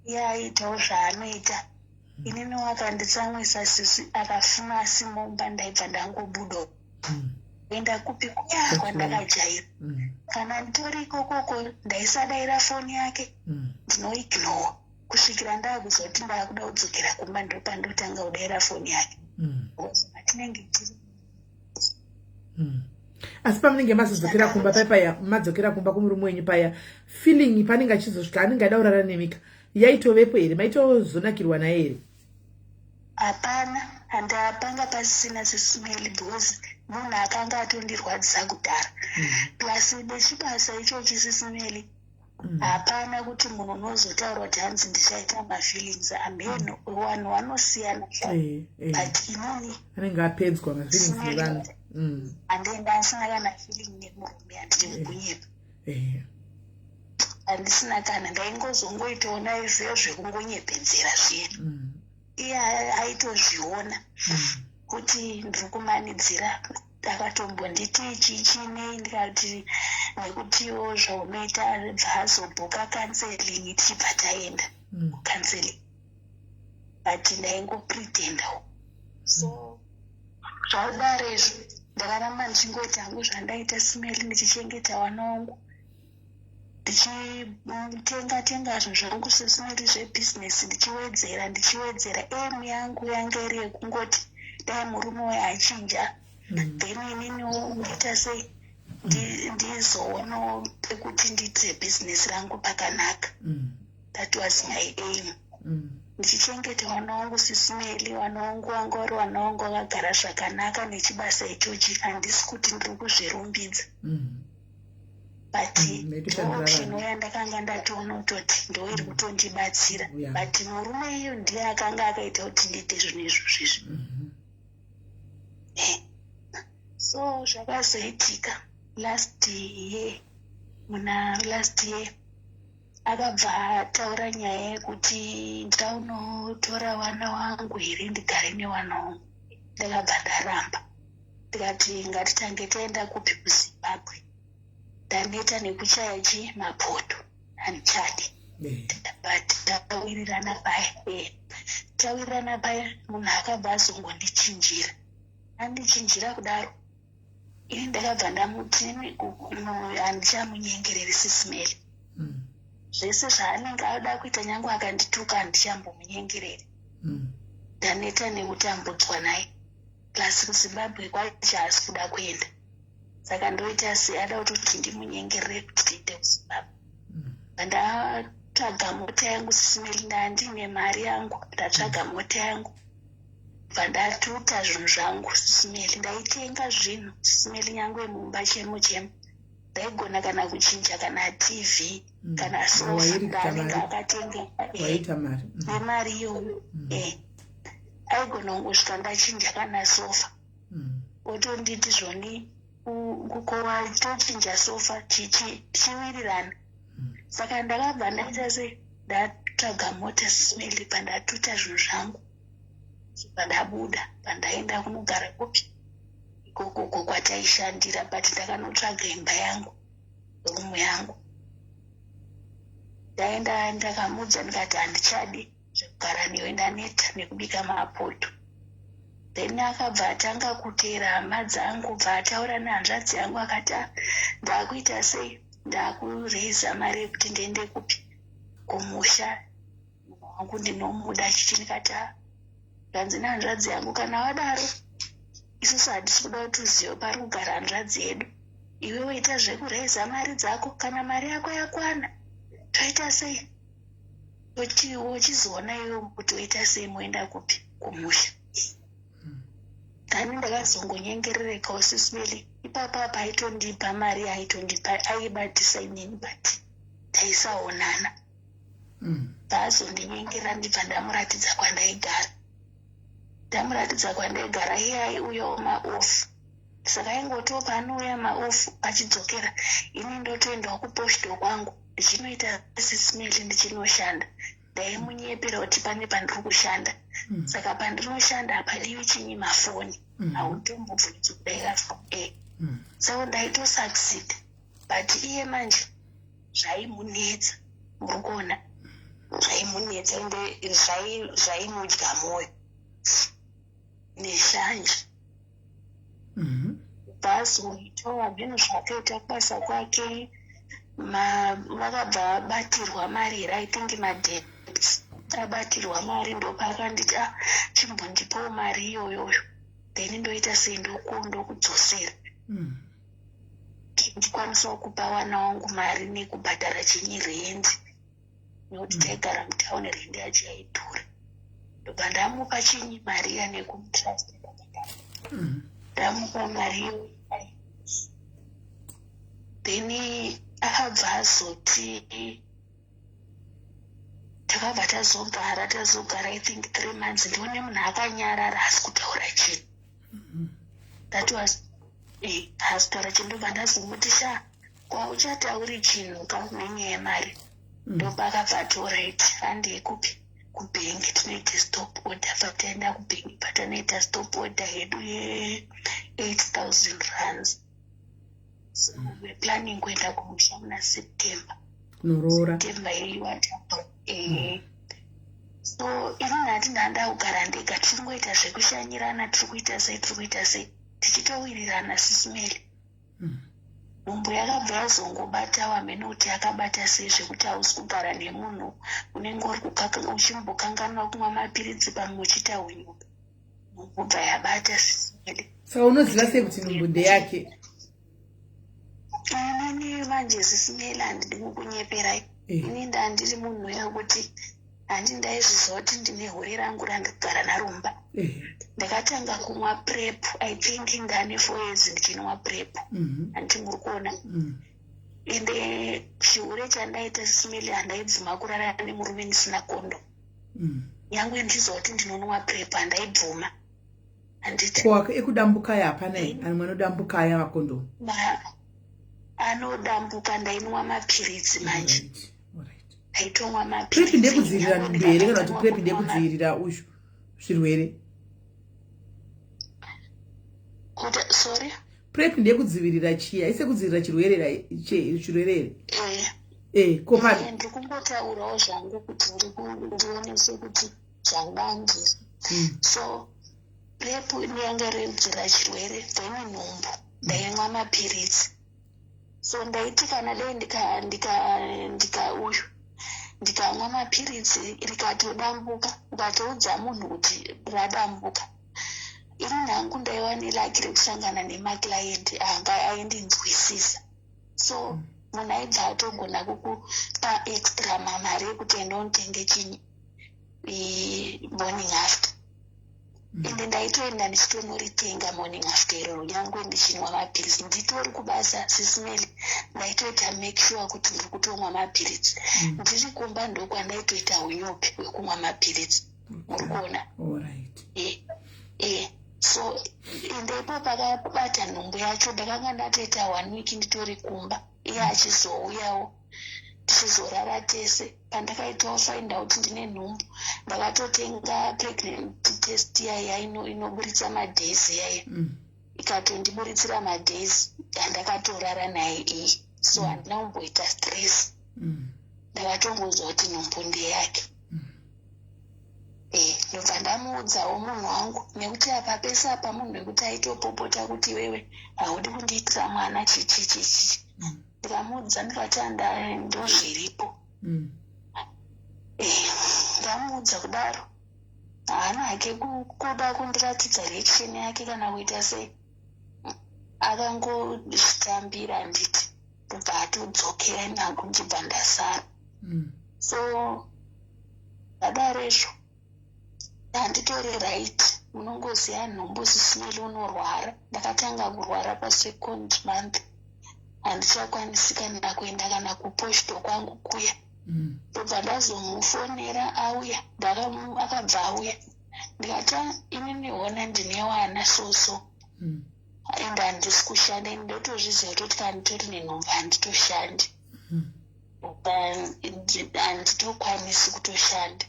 Iye aiitawo zvaanoita, inini wakanditsamwisa, sisi, akafuma asimomba, ndaibva ndangobudawo kuenda kupi kuya kwandakajaira. Kana nditori ikokoko, ndaisadaira foni yake. Ndinoignore kusvikira ndaakuzoti ndaakuda kudzokera kumba, ndopandotanga kudaira foni yake. Because matinenge tiri Asi pamunenge mazodzokera kumba paya, madzokera kumba kumurume wenyu paya, feeling panenge achizosvika, anenge ada kurara nemika, yaitovepo here? Maitozonakirwa naye here? Hapana, handapanga pasisina, Sis Melly, because munhu akanga atondirwadzisa kudhara. Plus nechibasa ichochi, Sis Melly, hapana kuti munhu unozotaura kuti hanzi ndichaita mafeelings ameno. Vanhu vanosiyana, but inoni Anenge apedzwa mafeelings nevanhu. Handenda asina kana feeling nemurume, handiri kunyepa. Handisina kana, ndaingozongoitawo naiziyo zvekungonyepedzera zviya. Iye aitozviona kuti ndiri kumanidzira. Akatombonditi, "Chichinei?" Ndikati, "Nekutiwo zvaunoita." Bva azobhuka counselling, tichibva taenda kucounselling, but ndaingopretendawo. So zvadaro izvo, ndakaramba ndichingoita hangu zvandaita, Sis Melly, ndichichengeta vana vangu, ndichitenga tenga zvinhu zvangu, Sis Melly, zvebhizinesi, ndichiwedzera, ndichiwedzera. Aim yangu yanga iri yekungoti dai murume uyo achinja, then ininiwo ndoita sei, ndizoonawo pekuti ndiite bhizinesi rangu pakanaka. That was my aim. Ndichichengeta vana vangu, Sisi Melly. Vana vangu vanga vari vana vangu vakagara zvakanaka nechibasa ichochi. Handisi kuti ndiri kuzvirumbidza, but option yandakanga ndatoona kutoti ndo iri kutondibatsira. But murume iyo ndiye akanga akaita kuti ndiite zvinhu izvo zvizvi. So zvakazoitika last year, muna last year, akabva ataura nyaya yekuti ndaunotora vana vangu here, ndigare nevana vangu. Ndakabva ndaramba, ndikati ngatitange taenda kupi? KuZimbabwe. Ndaneta nekuchaya chi mapoto, handichadi. But tawirirana paya, tawirirana paya, munhu akabva azongondichinjira. Andichinjira kudaro, ini ndakabva ndamuti handichamunyengereri, Sisi Melly. Zvese zvaanenge ada kuita, nyange akandituka, handichambomunyengereri. Ndaneta nekutambudzwa naye, plus kuZimbabwe kwacho haasi kuda kuenda. Saka ndoita sei? Ada kutoti ndimunyengerere kuti tiende kuZimbabwe. Ndatsvaga mota yangu, Sisi Melly. Ndandine mari yangu, ndatsvaga mota yangu, bva ndatuta zvinhu zvangu, Sisi Melly. Ndaitenga zvinhu, Sisi Melly, nyange mumba chemo chemo ndaigona kana kuchinja kana TV, kana sofa ndaanenge akatenga. Nemari iyoyo aigona kungosvika ndachinja kana sofa, otonditi zvoni kukowa, tochinja sofa, tichiwirirana. Saka ndakabva ndaita sei? Ndatsvaga mota, Sisi Melly, pandatuta zvinhu zvangu, pandabuda, pandaenda kunogara kupi? Ikokoko kwataishandira. But ndakanotsvaga imba yangu, room yangu. Ndaenda, ndakamudza, ndikati handichadi zvekugara newe, ndaneta nekubika mapoto. Then akabva atanga kuteera hama dzangu, bva ataura nehanzvadzi yangu, akati, "Ah, ndaakuita sei? Ndaakureza mari yekuti ndiende kupi? Kumusha. Munhu wangu ndinomuda." Chichi ndikati, "Ah." Kanzi nehanzvadzi yangu, "Kana wadaro, isusu hatisi kuda kuti uzive pari kugara hanzvadzi yedu. Iwe woita zvekureza mari dzako. Kana mari yako yakwana, toita sei? Wochizoona iwe kuti woita sei, moenda kupi? Kumusha." Kani ndakazongonyengererekawo, Sisi Melly. Ipapa apa aitondipa mari, aitondipa, aibatisa inini, but taisaonana. Paazondinyengerera, ndibva ndamuratidza kwandaigara. Ndamuratidza kwandaigara, iye aiuyawo maoff. Saka aingotiwo paanouya maoff achidzokera, ini ndotoendawo kuposhto kwangu, ndichinoita, Sisi Melly, ndichinoshanda. Ndaimunyepera kuti pane pandiri kushanda. Saka pandinoshanda hapadiwi chinyi? Mafoni. Hautombobvumidzi kudaira foni. So ndaitosucceed, but iye manje zvaimunetsa. Muri kuona, zvaimunetsa, ende zvaimudya mwoyo neshanje. Pazoitawa zvinhu zvakaita kubasa kwake, vakabva vabatirwa mari here, I think madebts, abatirwa mari. Ndopaakanditi, "Ah, chimbondipawo mari iyoyoyo, then ndoita sei? Ndokudzosera." Ndikwanisawo kupa vana wangu mari nekubhadhara chinyi? Rendi, nekuti taigara mutauni, rendi yacho yaidhura. Ndobva ndamupa chinyi? Mari iya, nekumutrust. Ndamupa mari iyo, then akabva azoti, takabva tazogara, tazogara, I think 3 months. Ndione munhu akanyarara, asi kutaura chinhu. That was haasi kutaura chinhu. Ndobva ndazomuti, "Sha, kwauchatauri chinhu ka nenyaya yemari?" Ndopaakabva ati, "Alright, handei kupi? Kubhengi, tinoita stop order." Pataenda kubhengi, patanoita stop order yedu ye8 000 rands. So we're planning kuenda kumusha muna September. Kunoroora. September iriwatapa. So ini nhati ndanda kugara ndega, tiri kungoita zvekushanyirana, tiri kuita sei, tiri kuita sei, tichitowirirana, Sisi Melly. Nhumbu yakabva yazongobata wamene kuti yakabata sei, zvekuti hausi kugara nemunhu, unenge uri uchimbokanganwa kumwa mapiritsi, pamwe uchiita unyuka. Nhumbu bva yabata, Sisi Melly. Saka unoziva sei kuti nhumbu ndeyake? Inini manje, Sisi Melly, handidi kukunyeperai. Ini ndandiri munhu yekuti Handi ndaizviziva kuti ndine hure rangu randikugara naro mumba. Ndakatanga kumwa PrEP, I think ndane 4 years ndichinwa PrEP. Handiti muri kuona? Ende chihure chandaita, Sis Melly, handaibvuma kurara nemurume ndisina condom. Nyange ndiziva kuti ndinonwa PrEP, handaibvuma, handiti? Ko ekudambukaya hapana? Amwe anodambukaya makondomu. Anodambuka, ndainwa mapiritsi manje. Ndaitomwa. PrEP ndekudzivirira nhumbu here, kana kuti PrEP ndekudzivirira ushu zvirwere? Kuti, sorry? PrEP ndekudzivirira chiya ise kudzivirira chirwere, chirwere here? Eh. Kopani. Ndiri kungotaurawo zvangu kuti ndionese kuti zvangandiri. So PrEP inenge rekudzivirira chirwere, then nhumbu ndaimwa mapiritsi. So ndaiti kana dai ndika ndika ndika uyu ndikamwa mapiritsi, rikatodambuka, ukatoudza munhu kuti radambuka, ini nhangu ndaiva neluck rekusangana nemaclient anga aindinzwisisa. So munhu aibva atogona kukupa extra mamari ekuti enda unotenge chinyi, morning after. Ende ndaitoenda ndichitonoritenga morning after iroro, nyange ndichinwa mapiritsi. Nditori kubasa, Sis Melly, ndaitoita make sure kuti ndiri kutomwa mapiritsi. Ndiri kumba ndokwandaitoita unyope hwekumwa mapiritsi, muri kuona? So ende ipo pakabata nhumbu yacho, ndakanga ndatoita one week nditori kumba, iye achizouyawo, tichizorara tese. Pandakaitawo find out ndine nhumbu, ndakatotenga pregnant test yaya inoburitsa madays yaya. Ikatondiburitsira madays andakatorara naye iyi. So handina kumboita stress. Ndakatongonzwa kuti nhumbu ndeyake. Ndobva ndamuudzawo munhu wangu, nekuti apa pese apa munhu wekuti aitopopota kuti, "Iwewe haudi kundiitira mwana," chichi chichi. Ndikamuudza, ndikati, "Anda ndozviripo." Ndamuudza kudaro, haana hake kuda kundiratidza reaction yake kana kuita sei. Akangozvitambira, handiti? Ndobva atodzokera nangu, ndibva ndasara. So zvadaro izvo, handitori right. Unongoziva nhumbu, Sis Melly, unorwara. Ndakatanga kurwara pasecond month, handichakwanisi kana kuenda kana kuposhto kwangu kuya. Ndobva ndazomufonera auya. Akabva auya, ndikati, "Ah, inini hona ndine wana so so, ende handisi kushanda. Ini ndotozviziva kutoti kana nditori nenhumbu handitoshandi. Handitokwanisi kutoshanda.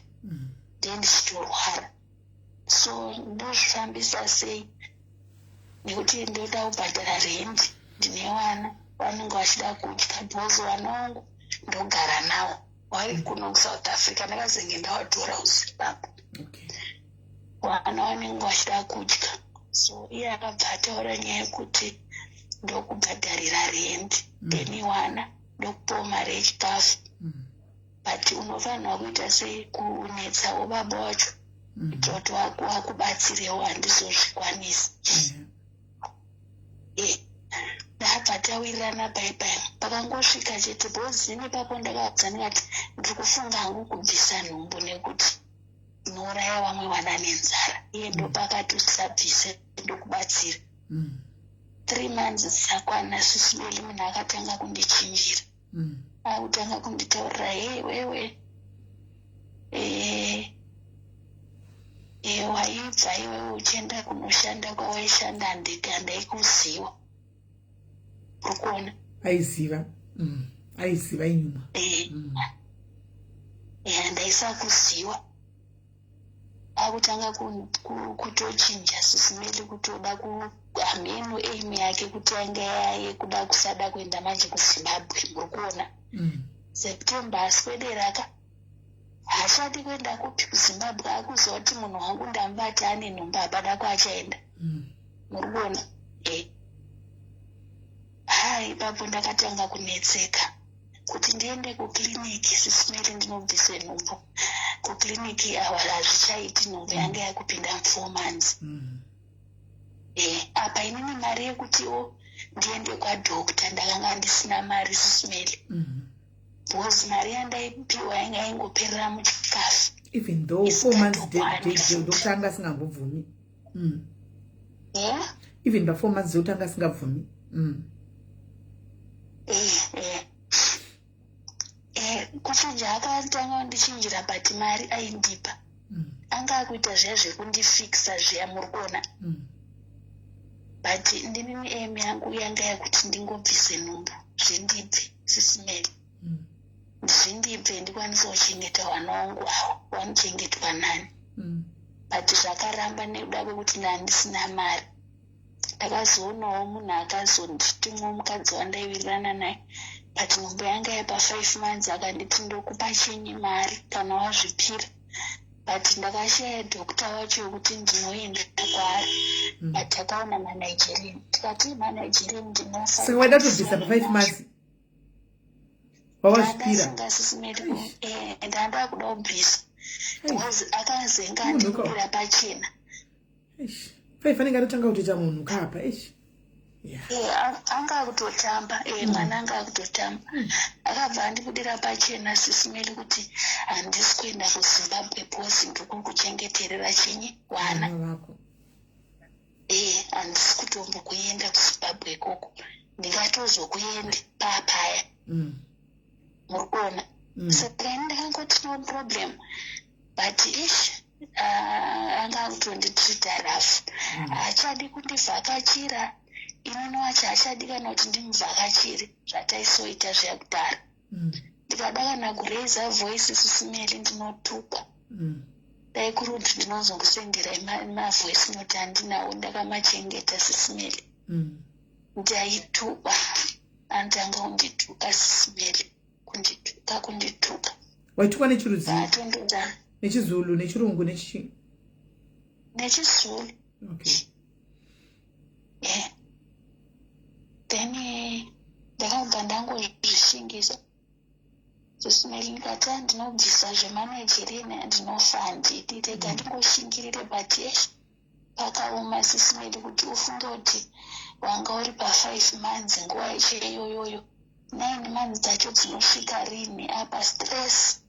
Ndiye ndichitorwara, so ndozvifambisa sei? Nekuti ndoda kubhadhara rendi, ndine vana vanenge vachida kudya, because vana vangu ndogara navo vari kuno kuSouth Africa, ndakazenge ndavatora kuZimbabwe. Vana vanenge vachida kudya." So iye akabva ataura nyaya yekuti, "Ndokubhadharira rendi, then wana ndokupawo mari yechikafu, but unofanirwa kuita sei, kunetsawo baba wacho kuitira kuti wakubatsirewo, handizozvikwanisi." Ndabva tawirirana paipai. Pakangosvika chete, because ini ipapo ndakabva ndikati ndiri kufunga hangu kubvisa nhumbu nekuti ndinouraya vamwe vana nenzara. Iye ndopakati, "Usabvise, ndokubatsira." 3 months dzakwana, Sis Melly, munhu akatanga kundichinjira. Akutanga kunditaurira, "Hei wewe, waibva iwewe uchienda kunoshanda kwawaishanda, handiti handaikuziva?" Uri kuona? Aiziva. Aiziva inyuma. Handaisakuziva. Akutanga kutochinja, Sis Melly, kutoda hameno aim yake kuti yanga yekuda kusada kuenda manje kuZimbabwe, muri kuona? September aswederaka, haachadi kuenda kupi, kuZimbabwe. Akuziva kuti munhu wangu ndamubati ane nhumbu, hapana kwaachaenda. Muri kuona? Ha, ipapo ndakatanga kunetseka kuti ndiende kukliniki, Sis Melly, ndinobvise nhumbu kukliniki. Awa, hazvichaiti, nhumbu yanga yakupinda 4 months. Apa inini mari yekutiwo ndiende kwadoctor ndakanga ndisina mari, Sis Melly. Because mari yandaipiwa yanga yaingoperera muchikafu. Even though 4 months doctor anga asingambobvumi. Yeah? Even pa4 months doctor anga asingabvumi. Kuchinja akatanga kundichinjira, but mari aindipa. Anga akuita zviya zvekundifikisa zviya, muri kuona? But ndinini aim yangu yanga yakuti ndingobvise nhumbu, zvindibve, Sis Melly. Zvindibve, ndikwanise kuchengeta vana vangu avo vanochengetwa nani. But zvakaramba nekuda kwekuti ndandisina mari. Ndakazoonawo munhu akazonditimwa, mukadzi wandaiwirirana naye, but nhumbu yanga yapa 5 months. Akanditi, "Ndokupa chinyi mari kana wazvipira?" But ndakashaya doctor wacho wekuti ndinoenda kwaari. But takaona maNigerian, tikati maNigerian ndinofa. Saka waida kutobvisa pa5 months wawazvipira? Sis Melly, ndanda kuda kubvisa because akazenga andibudira pachena. Eish. Five anenge atotanga kutoita munhu kapa, eish, yeah. Anga akutotamba, mwana anga akutotamba. Akabva andibudira pachena, Sis Melly, kuti handisi kuenda kuZimbabwe because ndikukuchengeterera chinyi, wana. Vana vako. Handisi kutombokuenda kuZimbabwe ikoko, ndingatozokuende papaya. Muri kuona? Saka ini ndakangoti, "No problem," but ish, anga akutonditreata rough. Haachadi kundivhakachira, inini wacho haachadi kana kuti ndimuvhakachire zvataisoita zviya kudhara. Ndikada kana kuraisa voice, Sis Melly, ndinotukwa. Dai kuri kuti ndinozokusenderai mavoice note andinawo, ndakamachengeta, Sis Melly. Ndaitukwa, anotanga kundituka, Sis Melly, kundituka, kundituka. Waitukwa nechirudzi? Atondoda. NechiZulu, nechirungu, nechi? NechiZulu. Yeah. Then ndakabva ndangozvishingisa, Sis Melly. Ndikati, "Ndinobvisa zvemaNigerian, ndinofa, handidi, rega ndingoshingirire." But yes, pakaoma, Sis Melly, kuti ufunge kuti wanga uri pa5 months nguva yacho iyoyoyo, 9 months dzacho dzinosvika rini? Apa stress.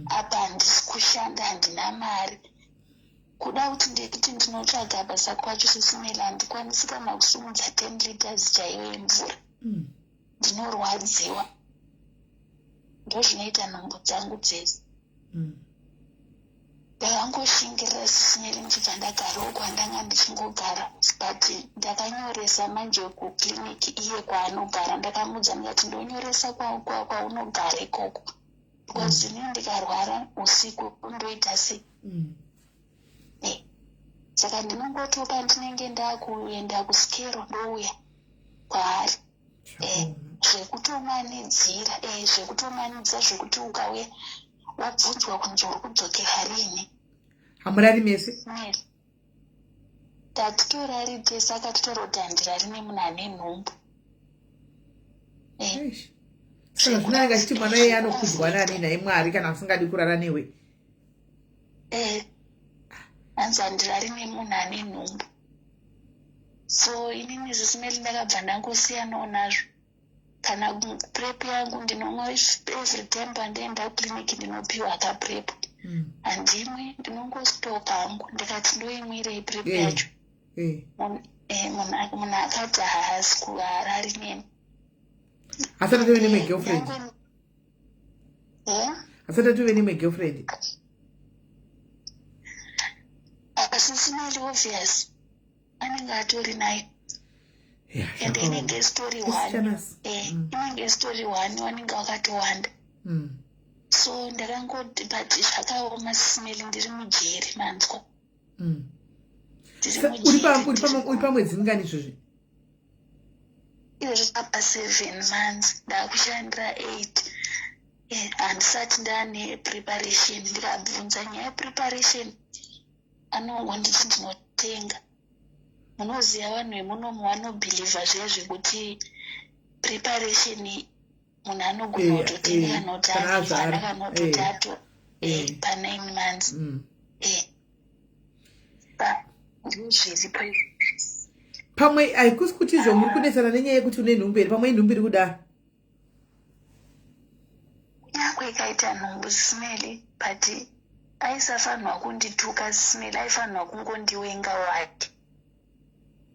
Apa handisi kushanda, handina mari. Kuda kuti ndikuti ndinotsvaga basa kwacho, Sis Melly, handikwanisi kana kusumudza 10 liters chaiyo yemvura. Ndinorwadziwa, ndozvinoita nhumbu dzangu dzese. Ndakangoshingirira, Sis Melly, ndichibva ndagarawo kwandanga ndichingogara. But ndakanyoresa manje kukliniki iye kwaanogara. Ndakamudza ndikati, "Ndonyoresa kwaunogara ikoko because inini ndikarwara usiku ndoita sei?" Saka ndinongotiwo pandinenge ndakuenda kusikero, ndouya kwaari. Zvekutomanidzira, zvekutomanidza, zvekuti ukauya wabvunzwa kunzi uri kudzokera rini. Hamurari mese? Mary, tatitorari tese. Akatitora kuti handirari nemunhu ane nhumbu. Eish. Saka zvino anenge achiti mwana iye anokudzwa nani nhai Mwari kana asingadi kurara newe? Hanzi handirari nemunhu ane nhumbu. So inini, Sis Melly, ndakabva ndangosiyanawo nazvo. Kana PrEP yangu ndinomwa every time pandienda kuclinic, ndinopiwa kaPrEP. Handimwi, ndinongostoka hangu. Ndikati, "Ndoimwirei PrEP yacho?" Munhu akati haasi kuharari neni. Asati atove nemwe girlfriend? Eh? Asati atove nemwe girlfriend? Sis Melly, obvious anenge atori nayo. Ende inenge story one. Isichanas. Inenge story one, vanenge vakatowanda. So ndakangoti, but zvakaoma, Sis Melly, ndiri mujeri, manzwa? Ndiri mujeri. Uri pamwedzi mingani izvozvi? Izvozvi apa 7 months, ndakushandira 8. Handisati ndaane preparation. Ndikabvunza nyaya yepreparation, anongonditi ndinotenga. Munoziva vanhu vemunomu vanobhilivha zviya zvekuti preparation munhu anogona kutotenga kana kuti kana ane azvara. mwana kana kutoti ato pa9 months. Ndozviripo izvozvo. Pamwe haikusi kuti izvo muri kunetsana nenyaya yekuti une nhumbu here? Pamwe inhumbu iri kuda. Ikaita nhumbu, Sis Melly, but aisafanirwa kundituka, Sis Melly. Aifanirwa kungondiwenga wake,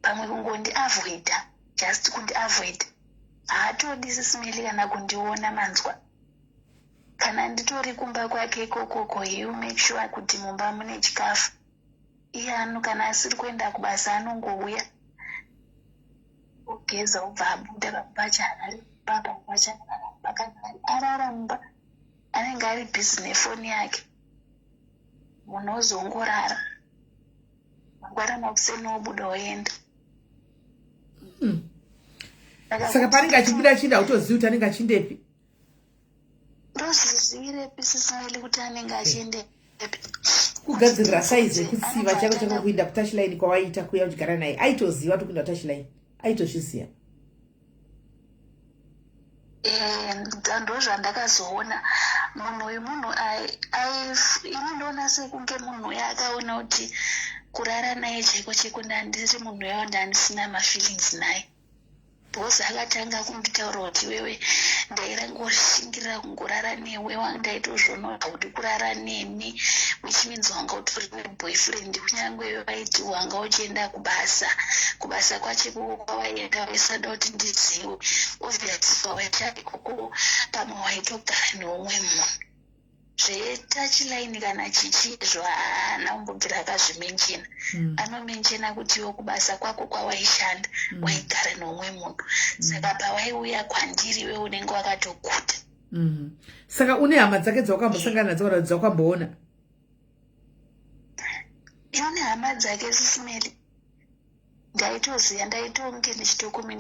pamwe kungondiavoida, just kundiavoida. Haatodi, Sis Melly, kana kundiona, manzwa? Kana nditori kumba kwake ikokoko, he make sure kuti mumba mune chikafu. Iye ano, kana asiri kuenda kubasa, anongouya, ogeza, obva abuda. Pamwe pacho haari mumba, pamwe pacho anorara. Kana arara mumba, anenge ari busy nefoni yake. Munhu ozongorara, mangwana makuseni obuda, oenda. Saka paanenge achibuda achienda, utozivi kuti anenge achindepi? Ndozvizivirepi, Sis Melly, kuti anenge achiendepi? Kugadzirira saizi yekutsiva chako chako kuinda kutouchline kwawaiita kuya uchigara naye. Aitoziva kuti kuinda kutouchline, aitozviziva. Ndo zvandakazoona. Munhu uyu, munhu ini ndoona sekunge munhu uyu akaona kuti kurara naye chaiko chaiko, ndandiri munhu uyo ndandisina mafeelings naye, because akatanga kunditaura kuti, "Iwewe, ndairangoshingirira kungorara newe, ndaitozviona kuti haudi kurara neni," which means wanga utori neboyfriend. Kunyange vaiti wanga uchienda kubasa, kubasa kwacho ikoko kwawaienda waisada kuti ndizive. Obviously pawaishanda ikoko, pamwe waitogara neumwe munhu. Zvetouchline kana chichizvo, haana kumbobvira akazvimentiona. Anomentiona kuti iwe kubasa kwako kwawaishanda waigara neumwe munhu, saka pawaiuya kwandiri, iwe unenge wakatoguta. Saka une hama dzake dzawakambosangana nadzo kana dzawakamboona? Ine hama dzake, Sis Melly. Ndaitoziva, ndaitonge ndichitokumi,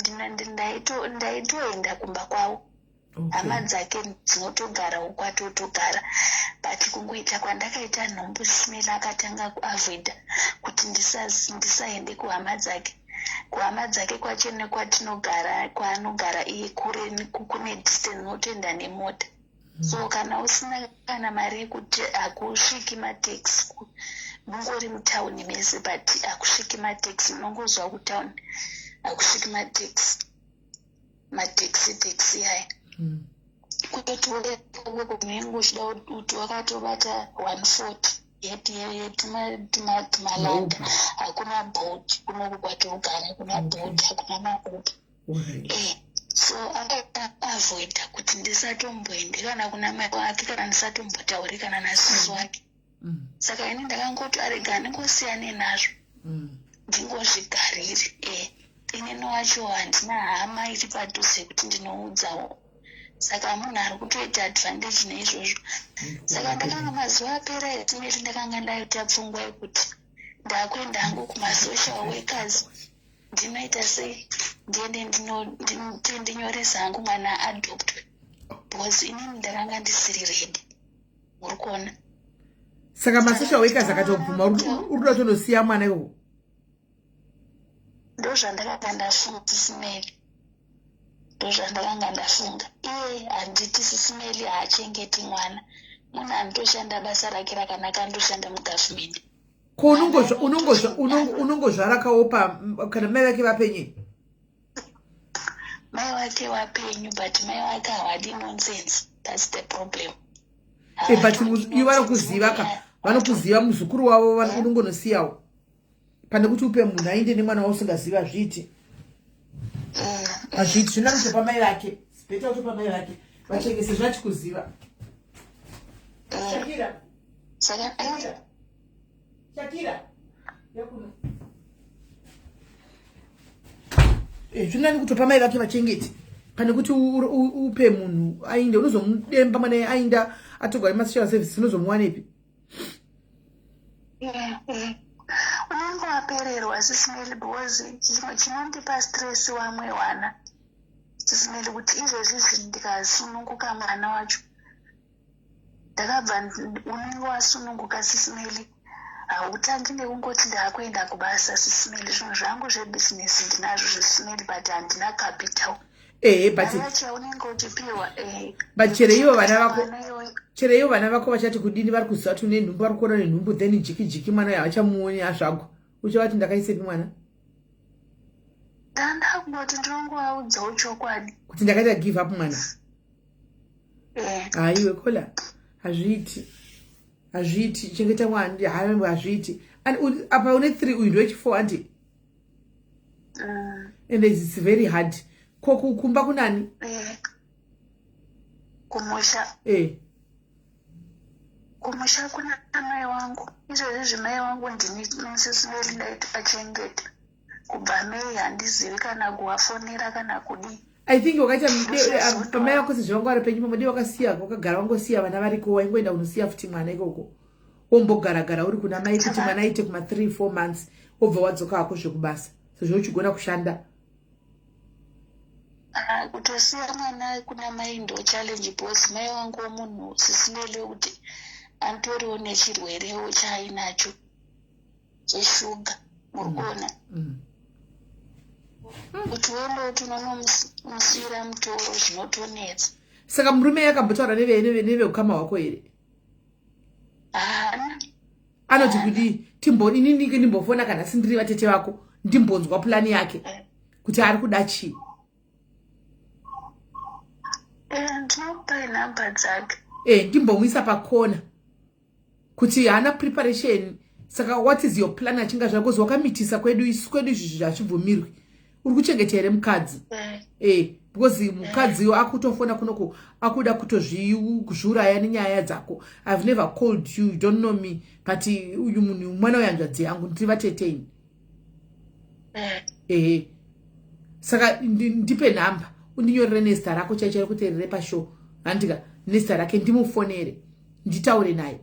ndaitoenda kumba kwavo. Hama dzake dzinotogarawo kwatotogara, but kungoita kwandakaita nhumbu, Sis Melly, akatanga kuavoida kuti ndisaende kuhama dzake. Kuhama dzake kwacho nekwatinogara, kwaanogara iye, kure, kune distance, unotoenda nemota. So kana usina kana mari yekuti, hakusviki mataxi. Mungori mutauni mese, but hakusviki mataxi. Munongozwa kutauni hakusviki mataxi, mataxi taxi aya. Kutoti unenge uchida kuti wakatobata 140 yetumalanda. Hakuna Bolt kunoku kwatogara, hakuna Bolt, hakuna maUber. So akaavoida kuti ndisatomboende kana kuna mai wake, kana ndisatombotauri kana nasisi wake. Saka ini ndakangoti, arega ndingosiyane nazvo, ndingozvigarire. Inini wacho handina hama iri padhuze kuti ndinoudzawo, saka munhu ari kutoita advantage neizvozvo. Saka ndakanga, mazuva apera etimeti, ndakanga ndaita pfungwa yekuti ndakuenda hangu kumasocial workers, ndinoita sei, ndiende ndinyoresa hangu mwana aadoptwe, because inini ndakanga ndisiri ready, uri kuona? Saka masocial workers akatobvuma, uri kuda kutonosiya mwana ikoko? Ndo zvandakanga ndafunga, Sis Melly, ndo zvandakanga ndafunga. Iye, handiti, Sis Melly, haachengeti mwana. Munhu anotoshanda basa rake rakanaka, anotoshanda mugovernment. Ko unongozvara kaopa kana mai vake vapenyu? Mai vake vapenyu, but mai vake havadi nonsense, that's the problem. But ivo vanokuziva ka, vanokuziva muzukuru wavo. Unongonosiyawo pane kuti upe munhu ainde nemwana wausingazivi. Hazviiti, hazviiti. Zvina kutopa mai vake, better kutopa mai vake vachengese zvachikuziva. Shakira, Shakira, yakuno. Zvinani kutopa mai vake vachengete pane kuti upe munhu ainde. Unozomudemba mwana ainda, atogwa nemasocial service, unozomuwanepi? Unenge wapererwa, Sis Melly, because chimwe chinondipa stress wamwe wana, Sis Melly, kuti izvezvizvi ndikasununguka mwana wacho, ndakabva, unenge wasununguka, Sis Melly, hautangi nekungoti ndaakuenda kubasa. Sis Melly, zvinhu zvangu zvebhizinesi ndinazvo, Sis Melly, but handina capital. Ehe, but yacho yaunenge uchipiwa. But chere ivo vana vako, chere ivo vana vako vachati kudini? Vari kuziva kuti une nhumbu, vari kuona nenhumbu, then jiki jiki mwana uyo havachamuoni azvagwa. Uchavati ndakaisepi mwana? Ndandakungoti ndinongovaudzawo chokwadi. Kuti ndakaita give up mwana. Haiwe kola, hazviiti, hazviiti. Chengeta mwana, hazviiti. Apa une 3, uyu ndewechi4, andi? And it's very hard. Ko kumba kunani? Kumusha? Eh. Kumusha kuna mai wangu. Izvozvi mai wangu ndini, sisi Meli, ndaitachengeta kubva May. Handizivi kana kuvafonera kana kudii. I think wakaita pamai vako sezvo vanga vari penyu pamwe, dei wakasiya, wakagara wangosiya vana variko, waingoenda kunosiya futi mwana ikoko, wombogaragara uri kuna mai kuti mwana aite kuma 3 4 months, wobva wadzoka hako zvekubasa sezvo uchigona kushanda. Ah, kutosiya mwana kuna mai ndo challenge, because mai wangu munhu, sisi Meli, wekuti anotoriwo nechirwerewo chaainacho cheshuga, muri kuona? Kuti uende kuti unonomusiyira mutoro, zvinotonetsa. Saka murume akambotaura neveukama hwako here? Haana. Anoti kudii? Inini ndimbofona kana sindiri vatete vako, ndimbonzwa purani yake kuti ari kuda chii. Ndinokupai nhamba dzake. Ndimbomuisa pakona kuti haana preparation. Saka what is your plan achinga zvako? Because wakamitisa kwedu, isu kwedu izvi hazvibvumirwi. Uri kuchengeta here mukadzi? Because mukadziyo akutofona kunoko, akuda kutozviuraya nenyaya dzako. I've never called you, you don't know me, but uyu munhu mwana wehanzvadzi yangu, ndiri vateteni. Ehe, saka ndipe nhamba, undinyorere nezita rako chaicho rekuti rere pashow, handika, nezita rake, ndimufonere, nditaure naye,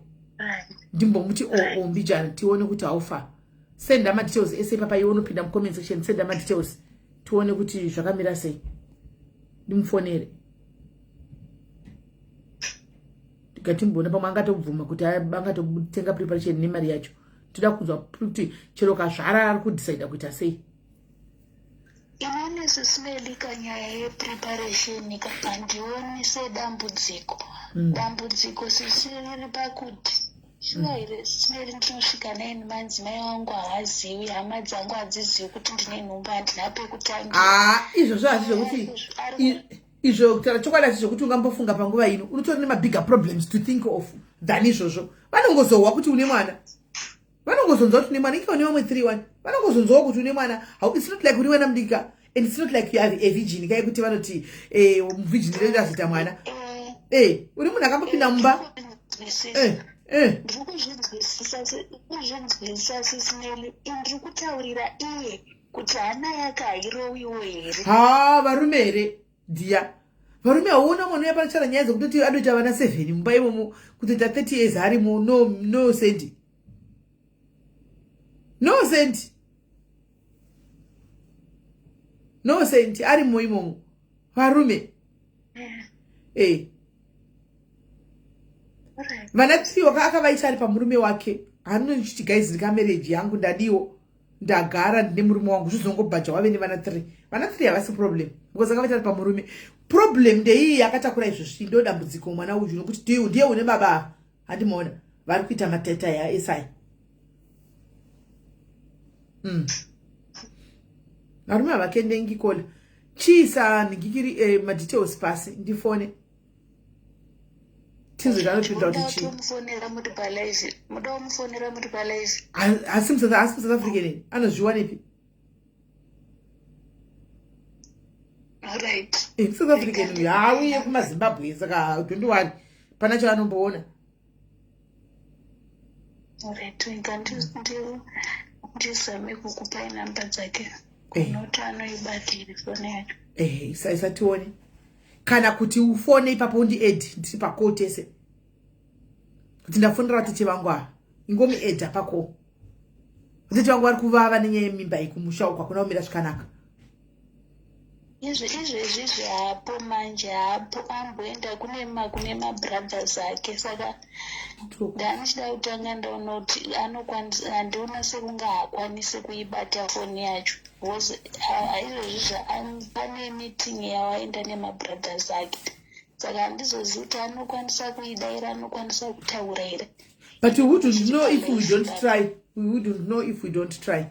ndimbomuti oo mbijana, tione kuti haufa. Senda madetails ese papa, iwe unopinda mucomment section, senda madetails, tione kuti zvakamira sei, ndimufonere, tikatimbona pamwe angatobvuma kuti angatotenga preparation nemari yacho. Toda kunzwa kuti chero kazvara ari kudecida kuita sei. Inini, sisi Meli, kanyaya yepreparation handioni sedambudziko. Dambudziko, sisi, riri pakuti shuwa here, sisi Meli, ndinosvika 9 months, mai vangu havazivi, hama dzangu hadzizivi kuti ndine nhumbu, handina pekutangira. Haa, izvozvo hasi zvokuti izvo, kutaura chokwadi, hasi zvokuti ungambofunga panguva ino. Unotori nemabigger problems to think of than izvozvo. Vanongozohwa kuti une mwana, vanongozonzwa kuti une mwana. Ike une vamwe 3 1, vanongozonzwawo kuti une mwana. It's not like uri mwana mudika and it's not like you are a virgin kai kuti vanoti virgin reazoita mwana. Uri munhu akambopinda mumba. Ndiri kuzvinzwisisa, sisi Meli. Ndiri kutaurira iye kuti hana yake hairowiwo here? Ha, varume here dhiya, varume hauona mwana uya panotaura nyaya dzekutoti adoita vana 7 mumba imomo, kutoita 30 years arimo, no, no sendi, no sendi, no sendi, arimo imomo varume. Vana three akavaita ari pamurume wake. Hanochiti, "Guys, ndikamarriage yangu, ndadiwo, ndagara ndine murume wangu." Zvizongobhaja wave nevana three. Vana three havasi problem because akavaita ari pamurume. Problem ndeiyi akatakura izvozvi, ndo dambudziko. Mwana uyu, nokuti ndiye une baba, handimaona vari kuita mateta yaesai. Varume havakendengi. Kola, chiisa nhingikiri madetails pasi, ndifone, tinzwe anopinda kuti chii. Mufonera muri palive, muda kumufonera muri palive? Asi muSouth African anozviwanepi? Right. South African uyu haauye kumaZimbabwe, saka don't worry, pana chaanomboona. Right, inga ndizame kukupai namba dzake, kunoti anoibatiri foni yacho. Ehe, isatione kana kuti ufone ipapo, undiadd, ndiri pacall tese, kuti ndafonera vatete vangu ava. Ingomuadda pacall. Vatete vangu vari kuvava nenyaya yemimba iyi, kumusha uku hakuna kumira zvakanaka. Izvezvizvi hapo manje, hapo, amboenda kune mabrothers ake, saka ndanichida kutanga ndaona kuti anokwanisa. Handiona sekunge haakwanisi kuibata foni yacho because izvezvizvi pane meeting yawaenda nemabrothers ake, saka handizozivi kuti anokwanisa kuidaira, anokwanisa kutaura here. But we wouldn't know if we don't try. We wouldn't know if we don't try.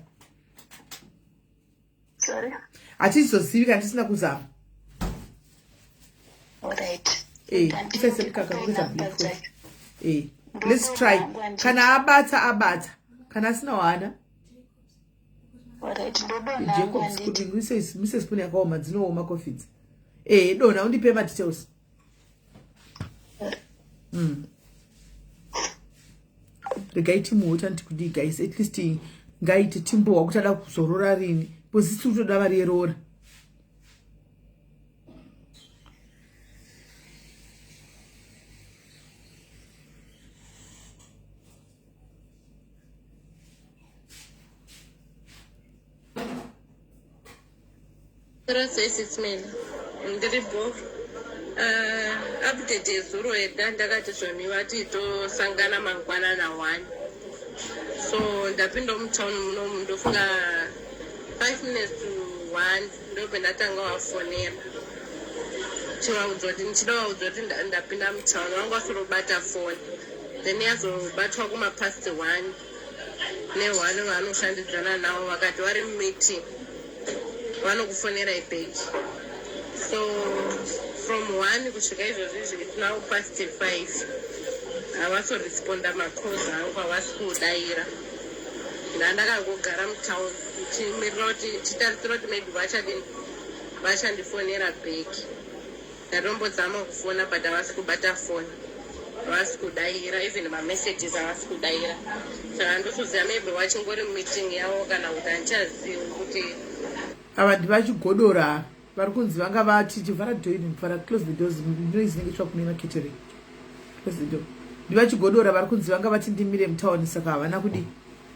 Sorry? Hatizozivi kana tisina kuzama. Alright. Eh, isaise mukaka kuita black coffee. Eh, let's try. Kana abata abata. Kana asina wana. Jacobs kuti mise spoon yakaoma dzinooma coffee idzi. Eh, dona undipe ma details. Regai timuota nditi kudii guys, at least ngaite timbohwa kuti ada kuzorora rini because isi kutoda vari yeroora. Ndiri bo update yezuro yeda ndakati zvoni vati tosangana mangwana na 1, so ndapinda mutown munomu, ndofunga 5 minutes to 1 ndobve ndatanga wafonera chivaudza kuti ndichida vaudza kuti ndapinda mutown. Vanga vasorobata foni, then yazobatwa kumapast 1 ne1. Vanoshandidzana navo vakati vari mumeeting, vanokufonerai back. So from 1 kusvika izvozvi izvi, it's now past 5, havasoresponda macalls angu, havasi kudayira. Ndandakangogara mutown ndichimirira kuti chitarisira kuti maybe vachadini, vachandifonera back. Ndatombozama kufona but havasi kubata foni, havasi kudayira, even mamessages havasi kudayira. Saka handosoziva, maybe vachingori mumeeting yavo kana kuti handichazivi kuti. Ava ndivachigodora vari kunzi vanga vati chivhara door ini mfara, close the doors, noise inenge ichwa kune maketering, close the door. Ndivachigodora vari kunzi vanga vati ndimire mutauni, saka havana kudi,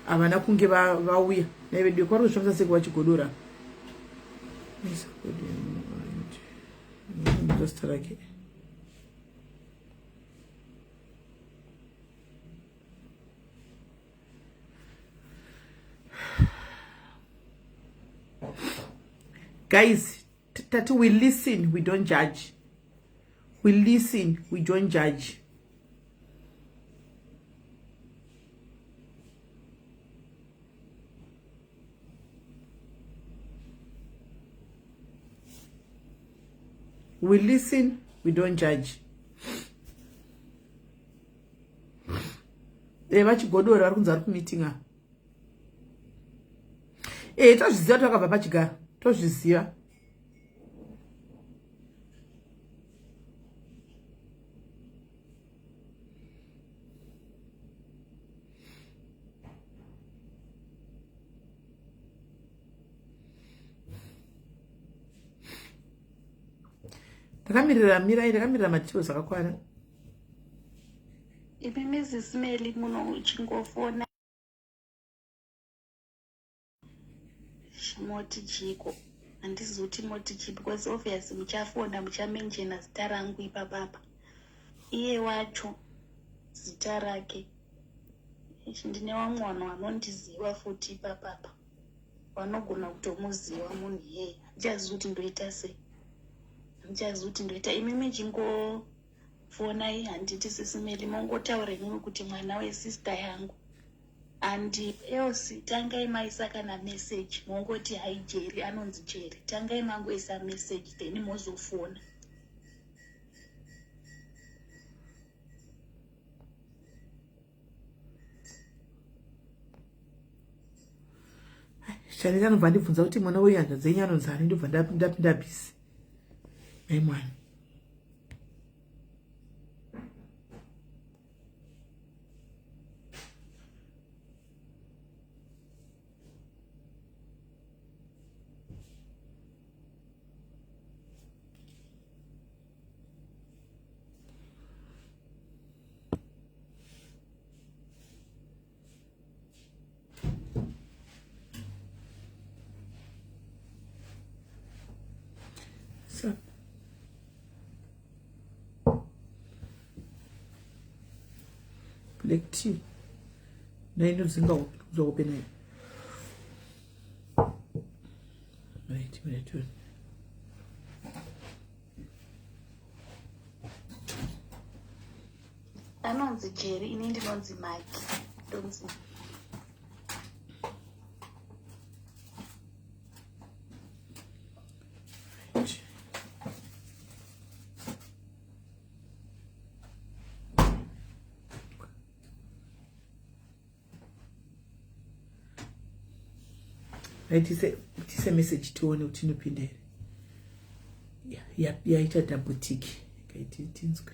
havana kunge vauya naivedu. Kwari kuzvifambisa sei kuvachigodora? Zita rake. Guys, tati we listen, we don't judge. We listen, we don't judge. We listen, we don't judge. E, vachigodora vari kunzi vari kumeeting a. E, tozviziva, takabva pachigaro, tozviziva. Ndakamirira, mirai, ndakamirira madetails akakwana. Imi Mrs Meli, muno uchingofona moti chiko, handizi kuti moti chi, because obvious muchafona muchamenshena zita rangu ipapapa. Iye wacho zita rake ichi, ndine vamwe vanhu vanondiziva futi ipapapa, vanogona kutomuziva munhu iyeye. Handichazivi kuti ndoita sei, handichazivi kuti ndoita. Imi michingofonai, handiti Sisi Meli, mongotaura imimi kuti mwana wesister yangu and else tangai maisa kana message, mongoti hai Jerry, anonzi Jerry. Tangai mangoisa message, then mozofona. Chaneta anobva andibvunza kuti mwana uyu hanzvadzi yenyu anonzi ani, ndobva ndapinda busy. Mai mwana. So. Black tea. Nainodzinga kupe nayo. Right, right, right. Anonzi Jerry, ini ndinonzi Mike, ndonzi Right, tise message tione kuti inopinda here. Yaita double tick. Kaiti tinzwe.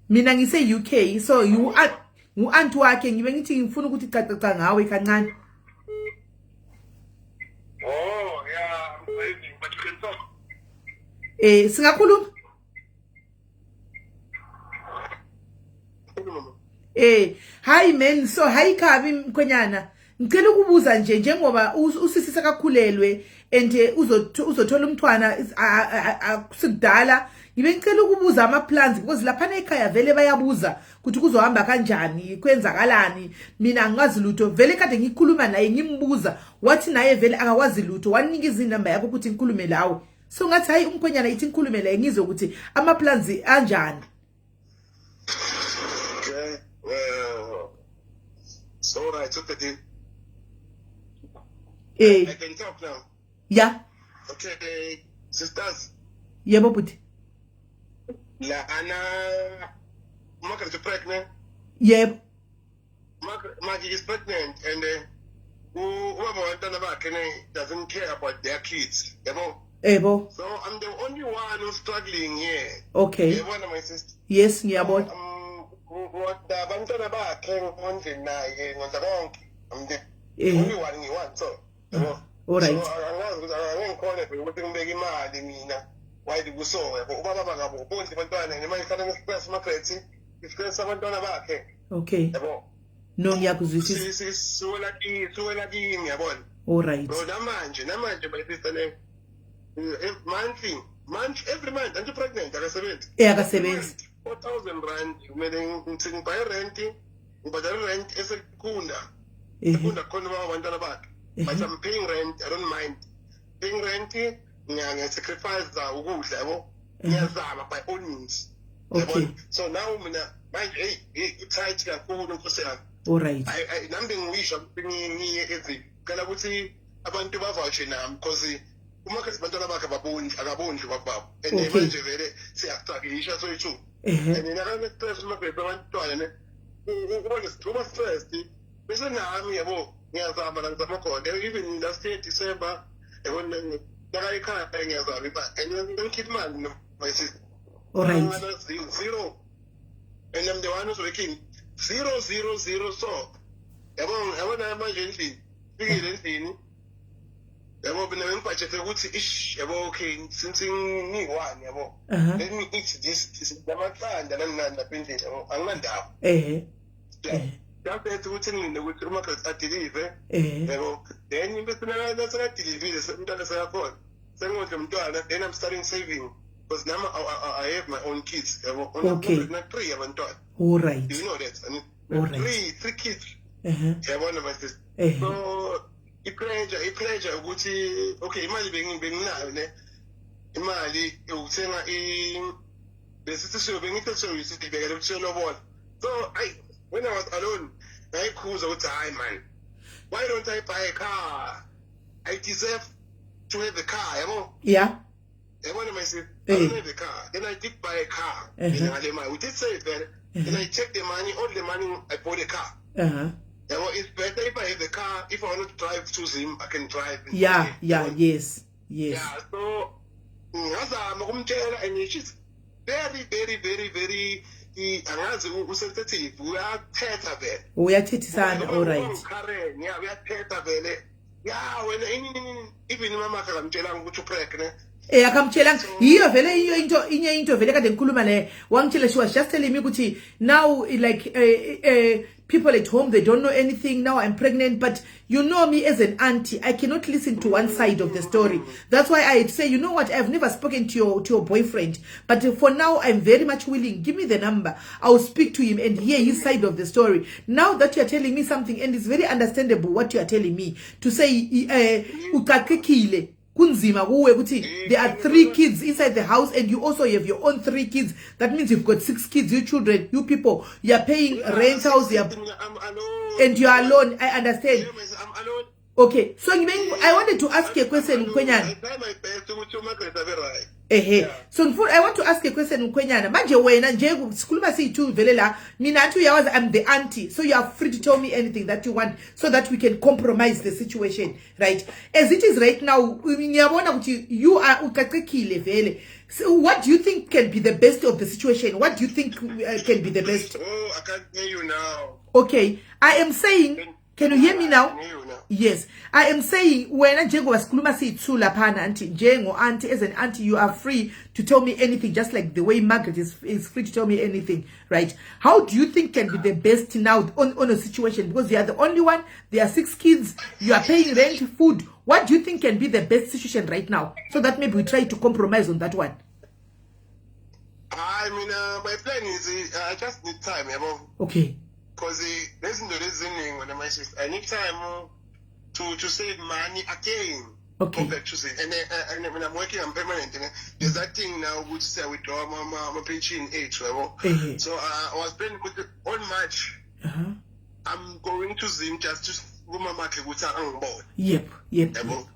Mina ngise UK, so you ngu-anti wakhe, ngibe ngithi ngifuna ukuthi cacaca ngawe kancane. Oh, yeah, I'm driving, but you can talk. Singakhuluma? Hi man, so hi Khabi mkhwenyana. Ngicela ukubuza nje, njengoba usisi sekakhulelwe and uzothola umntwana akusikudala, ngibe ngicela ukubuza ama plans, because lapha ekhaya vele bayabuza ukuthi kuzohamba kanjani, kwenzakalani. Mina angazi lutho vele. Kade ngikhuluma naye, ngimbuza, wathi naye vele akakwazi lutho, wanika izinamba yakho ukuthi ngikhulume lawe. So ngathi hayi, umkhwenyana ithi ngikhulume laye, ngizwe ukuthi ama plans anjani. Okay. Well, so right, okay. I can talk now. Yeah. Okay, sisters. Yebo buti. Lana Margaret is pregnant. Yebo. Maggie is pregnant and ubaba wabantwana bakhe ne doesn't care about their kids. Yabo. Ebo. So I'm the only one who's struggling here. Okay. Yabona, my sister. Yes, ngiyabona. Ngodla abantwana bakhe, ngondle naye, ngondla konke. I'm the only one, ngiyi-one, so yabo. All right. So angazi ukuthi angeke ngikhone phela ukuthi ngibeke imali mina while kuso, yabo, ubaba bakabo bondle abantwana nemali ihlala nge-stress, Margaret, i-stress abantwana bakhe. Yabo. No, ngiyakuzwisisa. Siwela kimi, siwela kimi, yabona. All right. So namanje, my sister, ne monthly month, every month, anti pregnant, akasebenzi. Akasebenzi. R4000 kumele ngithi ngibhaye rent, ngibhadala rent eSecunda. Secunda khona baba abantwana bakhe, but I'm paying rent, I don't mind paying rent. Ngiya-sacrifice ukudla, yabo, ngiyazama by all means. Yabona, so now mina manje, hey hey, i-tight kakhulu, nkosi yami. All right. Nami bengiwisha ukuthi ngiye ezicela ukuthi abantu bavouche nami, because uma khathi abantwana bakhe ababondli, akabondli ubaba, and manje vele siyakucakisha soyi-two and nakane-stress uma bhebe abantwana ne uba stressed, bese nami, yabo, ngiyazama la ngizama khona. Even last year December, yabo, nakaye ekhaya ngiyazama imali and ngikhipha imali, my sister. All right. Zero, and I'm the one who's working. Zero, zero, zero. So yabo, yabona manje endlini, fikile endlini, yabo, mina bengibhajethe ukuthi ish, yabo, okay, since ngiyi-one, yabo, let me eat this lamaqanda nani nani lapha endlini, yabo, anginandaba. Just ukuthi ngilinde ukuthi uMargaret adelive, yabo, then bese nasekadilivile umntwana sekakhona, sengondle umntwana, then I'm starting saving, because now I have my own kids, yabo. Na three abantwana. All right. Do you know that? I mean, All right. three kids, yabona, my sister. So i-pressure ukuthi okay, imali benginayo ne imali ukuthenga i besithi siyo bengithe siyo sibhekele ukuthi siyolobola. So I when I was alone, ngayikhuza ukuthi hayi man, why don't I buy a car? I deserve to have a car, yabo. Yabona, my sister, I don't have a car. Then I did buy a car. Mina ngale mali, we did save vele, then I take the money, all the money, I bought a car. Yabo, it's better if I have a car. If I want to drive to Zim, I can drive. Yabo. Yeah, so ngazama ukumtshela and she's very very very very angazi, usensitive, uyathetha vele. Uyathethisana, all right. Karen, yeah, uyathetha vele. Ya wena ini, even imama akhe akamtshelanga ukuthi upregnant. Akamtshelanga. Yiyo vele, iyo into inye, into vele kade ngikhuluma le, wangitshela, she was just telling me ukuthi now, like, people at home, they don't know anything. Now I'm pregnant, but you know me as an auntie, I cannot listen to one side of the story. That's why I say, you know what, I've never spoken to your boyfriend, but for now I'm very much willing. Give me the number, I'll speak to him and hear his side of the story. Now that you're telling me something, and it's very understandable what you are telling me to say, ucacekile, kunzima kuwe ukuthi there are three kids inside the house and you also have your own three kids. That means you've got six kids, you children, you people, you are paying rentals, you are I'm alone. And you are alone. I understand. Yeah, I'm alone. Okay, so I wanted to ask a question, mkhwenyana. I try my best ukuthi uMargaret abe right. Ehe, so I want to ask a question, mkhwenyana. Manje wena nje sikhuluma siyi-two vele la, mina athi uyawazi, I'm the auntie, so you are free to tell me anything that you want so that we can compromise the situation, right? As it is right now, ngiyabona ukuthi you are ucacekile vele. So what do you think can be the best of the situation? What do you think can be the best? Oh, I can't hear you now. Okay, I am saying, can you hear me now? I can hear you now. Yes, I am saying, wena njengoba sikhuluma siyi-two laphana, auntie, njengo-auntie, as an auntie, you are free to tell me anything, just like the way Margaret is free to tell me anything, right? How do you think can be the best now on a situation? Because you are the only one, there are six kids, you are paying rent, food. What do you think can be the best situation right now, so that maybe we try to compromise on that one? I mean, my plan is I just need time, yabo. Because lezinto lezi ziningi wena, my sister. I need time to save money again. Go back to save. And when I'm working, I'm permanent. And there's that thing now ukuthi siya withdraw ama pension ethu, yabo. So I was planning ukuthi on March I'm going to Zim just to kumamakhe ukuthi angibone. Yabo.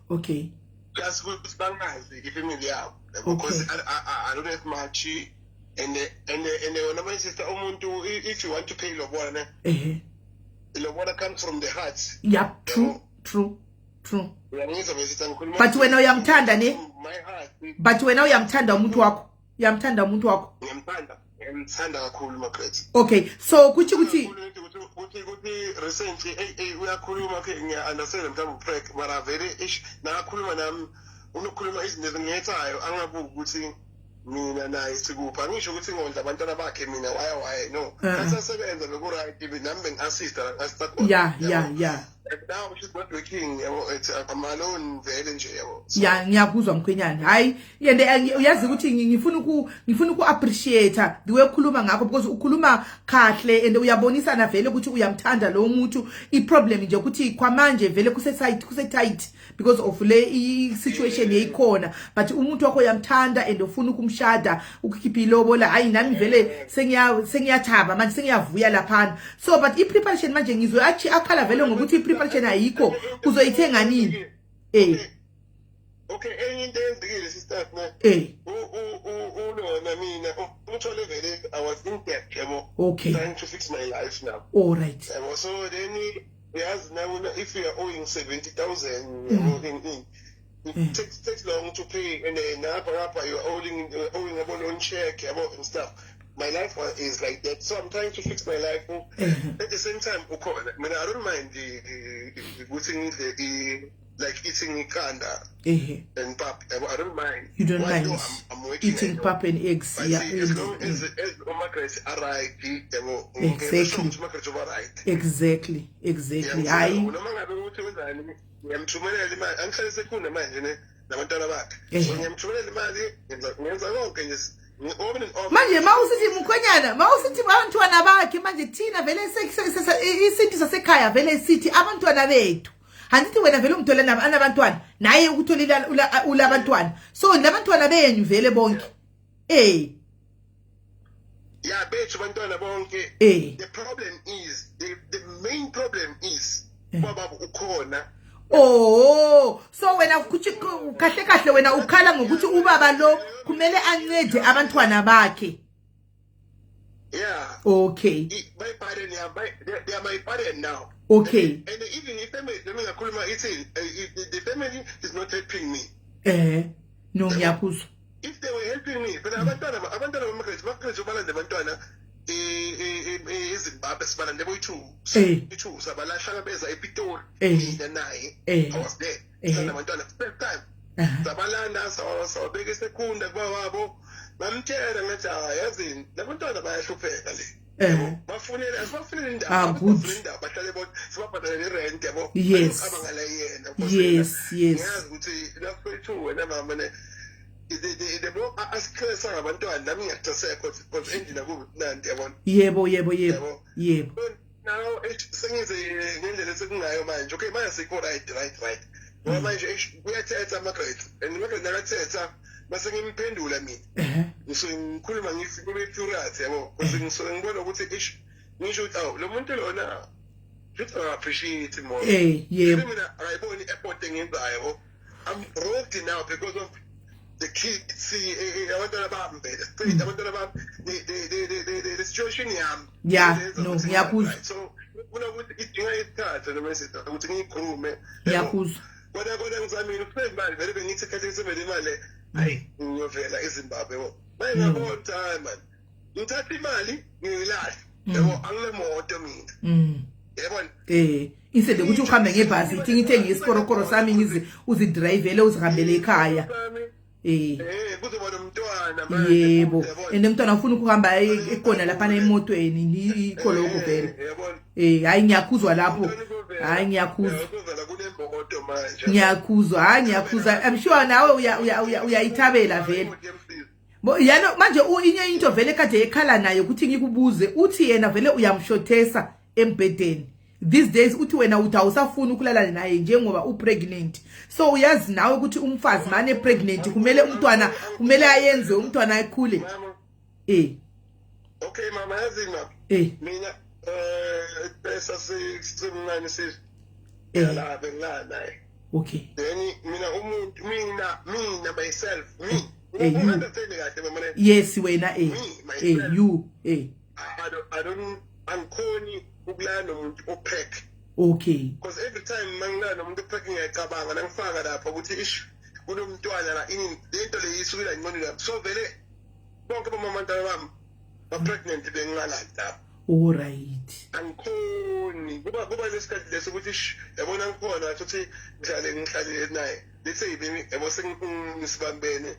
Just ukuthi bangazi ifamily yabo. Yabo, because I don't have much and wena, my sister, umuntu, if you want to pay lobola, ne, lobola comes from the heart. Yep, true. Uyangizwa, my sister, ngikhuluma But wena uyamthanda, ne? My heart. But wena uyamthanda umuntu wakho, uyamthanda umuntu wakho? Ngiyamthanda, ngiyamthanda kakhulu, Margaret. Okay, so kuthi ukuthi Ukuthi recently, hey hey, uyakhuluma ke, ngiya understand mhlawumbe upreg, mara vele ish, nakakhuluma nami unokhuluma izinto ezingethayo, angabuki ukuthi mina naye sikuphi. Angisho ukuthi ngondla abantwana bakhe mina, waya waya, no. Kasasebenza beku-right, nami bengi-assista la ngi-assista khona. And now she's not working, yabo, it's I'm alone vele nje, yabo. So, Ya, ngiyakuzwa, mkhwenyana. Hayi, and uyazi ukuthi ngifuna uku appreciate the way ukhuluma ngakho, because ukhuluma kahle and uyabonisana vele ukuthi uyamthanda lo muntu. I problem nje ukuthi kwamanje vele kuse tight, kuse tight because of le i situation yeyikhona, but umuntu wakho uyamthanda and ufuna ukumshada, ukukhipha ilobola. Hayi, nami vele sengiyathaba manje, sengiyavuya laphana. So but i preparation manje, ngizwe athi akhala vele ngokuthi i preparation ayikho. Uzoyithenga nini? Okay, enye into eyenzekile, sister, ne, ulona mina umthole vele I was in debt, yabo, trying to fix my life now, All right. yabo. So then uyazi now if you are owing 70,000, yabo, in it takes long to pay, and then ngapha ngapha you are owing yabo loan check, yabo, and stuff. My life is like that, so I'm trying to fix my life at the same time. Ukhona mina, I don't mind ukuthi ngidle like eating iqanda and pap, yabo, I don't mind. You don't Why mind though I'm working, eating I know. pap and eggs. But see, as long as uMargaret are-right, yabo, ukuthi uMargaret uba right. Exactly, hayi. Noma ngabe ukuthi wenzani, ngiyamthumelela imali, angihlale sekhona manje ne nabantwana bakhe. So ngiyamthumelela imali, ngenza konke nje, on and off. Manje mawusithi, mkhwenyana, mawusithi abantwana bakhe, manje thina vele isintu sasekhaya vele sithi abantwana bethu. Andithi wena vele ungithole anabantwana, naye ukutholile ulabantwana, so labantwana benu vele bonke. Yeah, bethu bantwana bonke. The problem is, the main problem is kwababa ukhona. Oh, so wena kuthi kahle kahle wena ukhala ngokuthi ubaba lo kumele ancede abantwana bakhe. Yeah. My parent, yeah, they are my parent now. And even if family, let me ngakhuluma ithi the family is not helping me. No, ngiyakuzwa. If they were helping me, phela abantwana baMargaret, Margaret ubalande abantwana eZimbabwe, sibalande boyi-two. I-two sabalahlangabeza ePitori, mina naye. I was there. Nabantwana first time. Sabalanda, sawabeka eSecunda kuba wabo. Ngamtshela ngathi, "Hayi, yazini, labantwana bayahlupheka le. Bafunele, asibafunele indawo." Ah, good. Bafunele indawo bahlale bona, sibabhadalele irent, yabo. Abangala yena. Ngiyazi ukuthi lapho wena mama ne the more asistressa ngabantwana, nami ngiyastresseka because endlini akubi mnandi, yabona. yebo yebo yebo yebo Now sengize ngendlela esekungayo manje. Okay, manje sikho right, ngoba manje kuyathetha ama-grades, and ama-grades nakathetha base ngimphendula mina. Ngisuke ngikhuluma ngithi kube furious, yabo, because ngisuke ngibona ukuthi ish, ngisho ukuthi awu, lo muntu lona futhi aka-appreciate more. Yebo. Mina akayiboni i-effort engiyenzayo, yabo. I'm broke now because of the kids. See, abantwana bami vele straight, abantwana bami, the situation yami. Yeah, Yenza no, ukuthi ngiyakuzwa. Right. So kufuna ukuthi idinga isikhathi noma izinto ukuthi ngiyikhulume. Ngiyakuzwa. Kona ngizamile ukuphela imali vele, bengithi khathi ngisebele imali, hayi, ngiyovela eZimbabwe, yabo. Manje ngiyabona ukuthi hayi man, ngithatha imali ngiyilahla, yabo, anginemoto mina, yabona. Instead ukuthi uhambe ngebhasi, ithi ngithenge isikorokoro sami, ngize uzidrayivele, uzihambele ekhaya. Kuzoba nomntwana manje. Yebo. Yabona? And umntwana ufuna ukuhamba ekhona laphana emotweni, yikho lokho vele. Yabona. Hayi, ngiyakuzwa lapho, hayi, ngiyakuzwa. Kuzovela kunemoto manje. Ngiyakuzwa, hayi, ngiyakuzwa. I'm sure nawe uyayithabela vele. Yano manje inye into vele kade ekhala nayo ukuthi ngikubuze, uthi yena vele uyamshothesa embhedeni these days. Uthi wena uthi awusafuni ukulala naye njengoba upregnant. So uyazi nawe ukuthi umfazi mane pregnant, kumele umntwana, kumele ayenze umntwana akhule. Mama, okay mama, yazi mama, mina esasisemncane sisi la bengilala naye. Then mina umuntu, mina myself, me, You. understand kahle mama ne? Yes, wena, Me, myself. You. I don't angikhoni ukulala nomuntu opreg, because every time mangilala nomuntu opreg, ngiyacabanga nangifaka lapha ukuthi ish, kunomntwana la, ini lento le isukela ngqondweni yami. So vele bonke bomamantwana bami ba-pregnant, bengingalali lapho. All right. Angikhoni, kuba lesikhathi leso ukuthi ish, yabona, ngikhona ukuthi ngihlale naye, let's say bemi, yabo, sengisibambene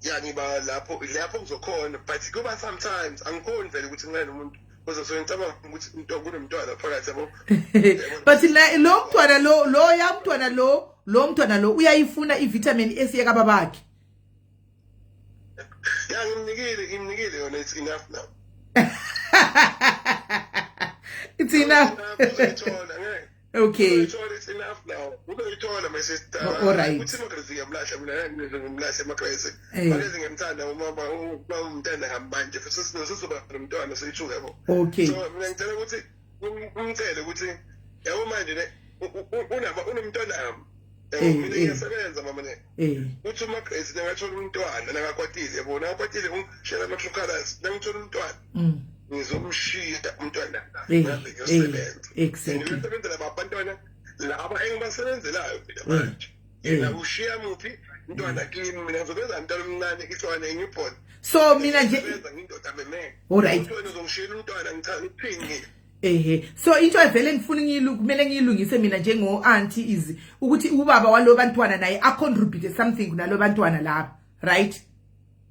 ya, ngiba lapho ngizokhona, but kuba sometimes angikhoni vele ukuthi ngilale nomuntu because so ngicabanga ukuthi into kunomntwana phakathi, yabo. But la lo mntwana lo ya mntwana lo mntwana lo uyayifuna ivitamin S yakababakhe. Ya, ngimnikile yona, it's enough now. It's enough. Uzoyithola, ngeke. Uzoyithola, it's enough now, uzoyithola, my sister. Oh, all right. Uthi Magrezi ngiyamlahla mina, ngize ngimlahle Magrezi. Magrezi ngiyamthanda, uma umntana ngambanje futhi sizoba nomntwana seyithu, yabo. So mina ngicela ukuthi umcele ukuthi, yabo, manje ne unaba unomntwana wami, yabo, mina ngiyasebenza mama ne. Uthi uMagrezi nangathola umntwana nakakwatile, yabo, nakakwatile ungishela ama-true colours, nangithola umntwana ngizomshiya umntwana, ngihambe ngiyosebenza. Ngiyosebenzela abantwana laba engibasebenzelayo mina manje. Yena ushiya muphi umntwana kimi? Mina ngizobenza umntwana omncane, iswane, newborn. So mina nje Ngisebenza, ngiyindoda meme. All right. Umntwana uzongishiyela umntwana, ngichaza ukuthini mina? Ehe, so into evele ngifuna kumele ngiyilungise mina njengo auntie is ukuthi ubaba walo bantwana naye a contribute something kunalo bantwana laba, right?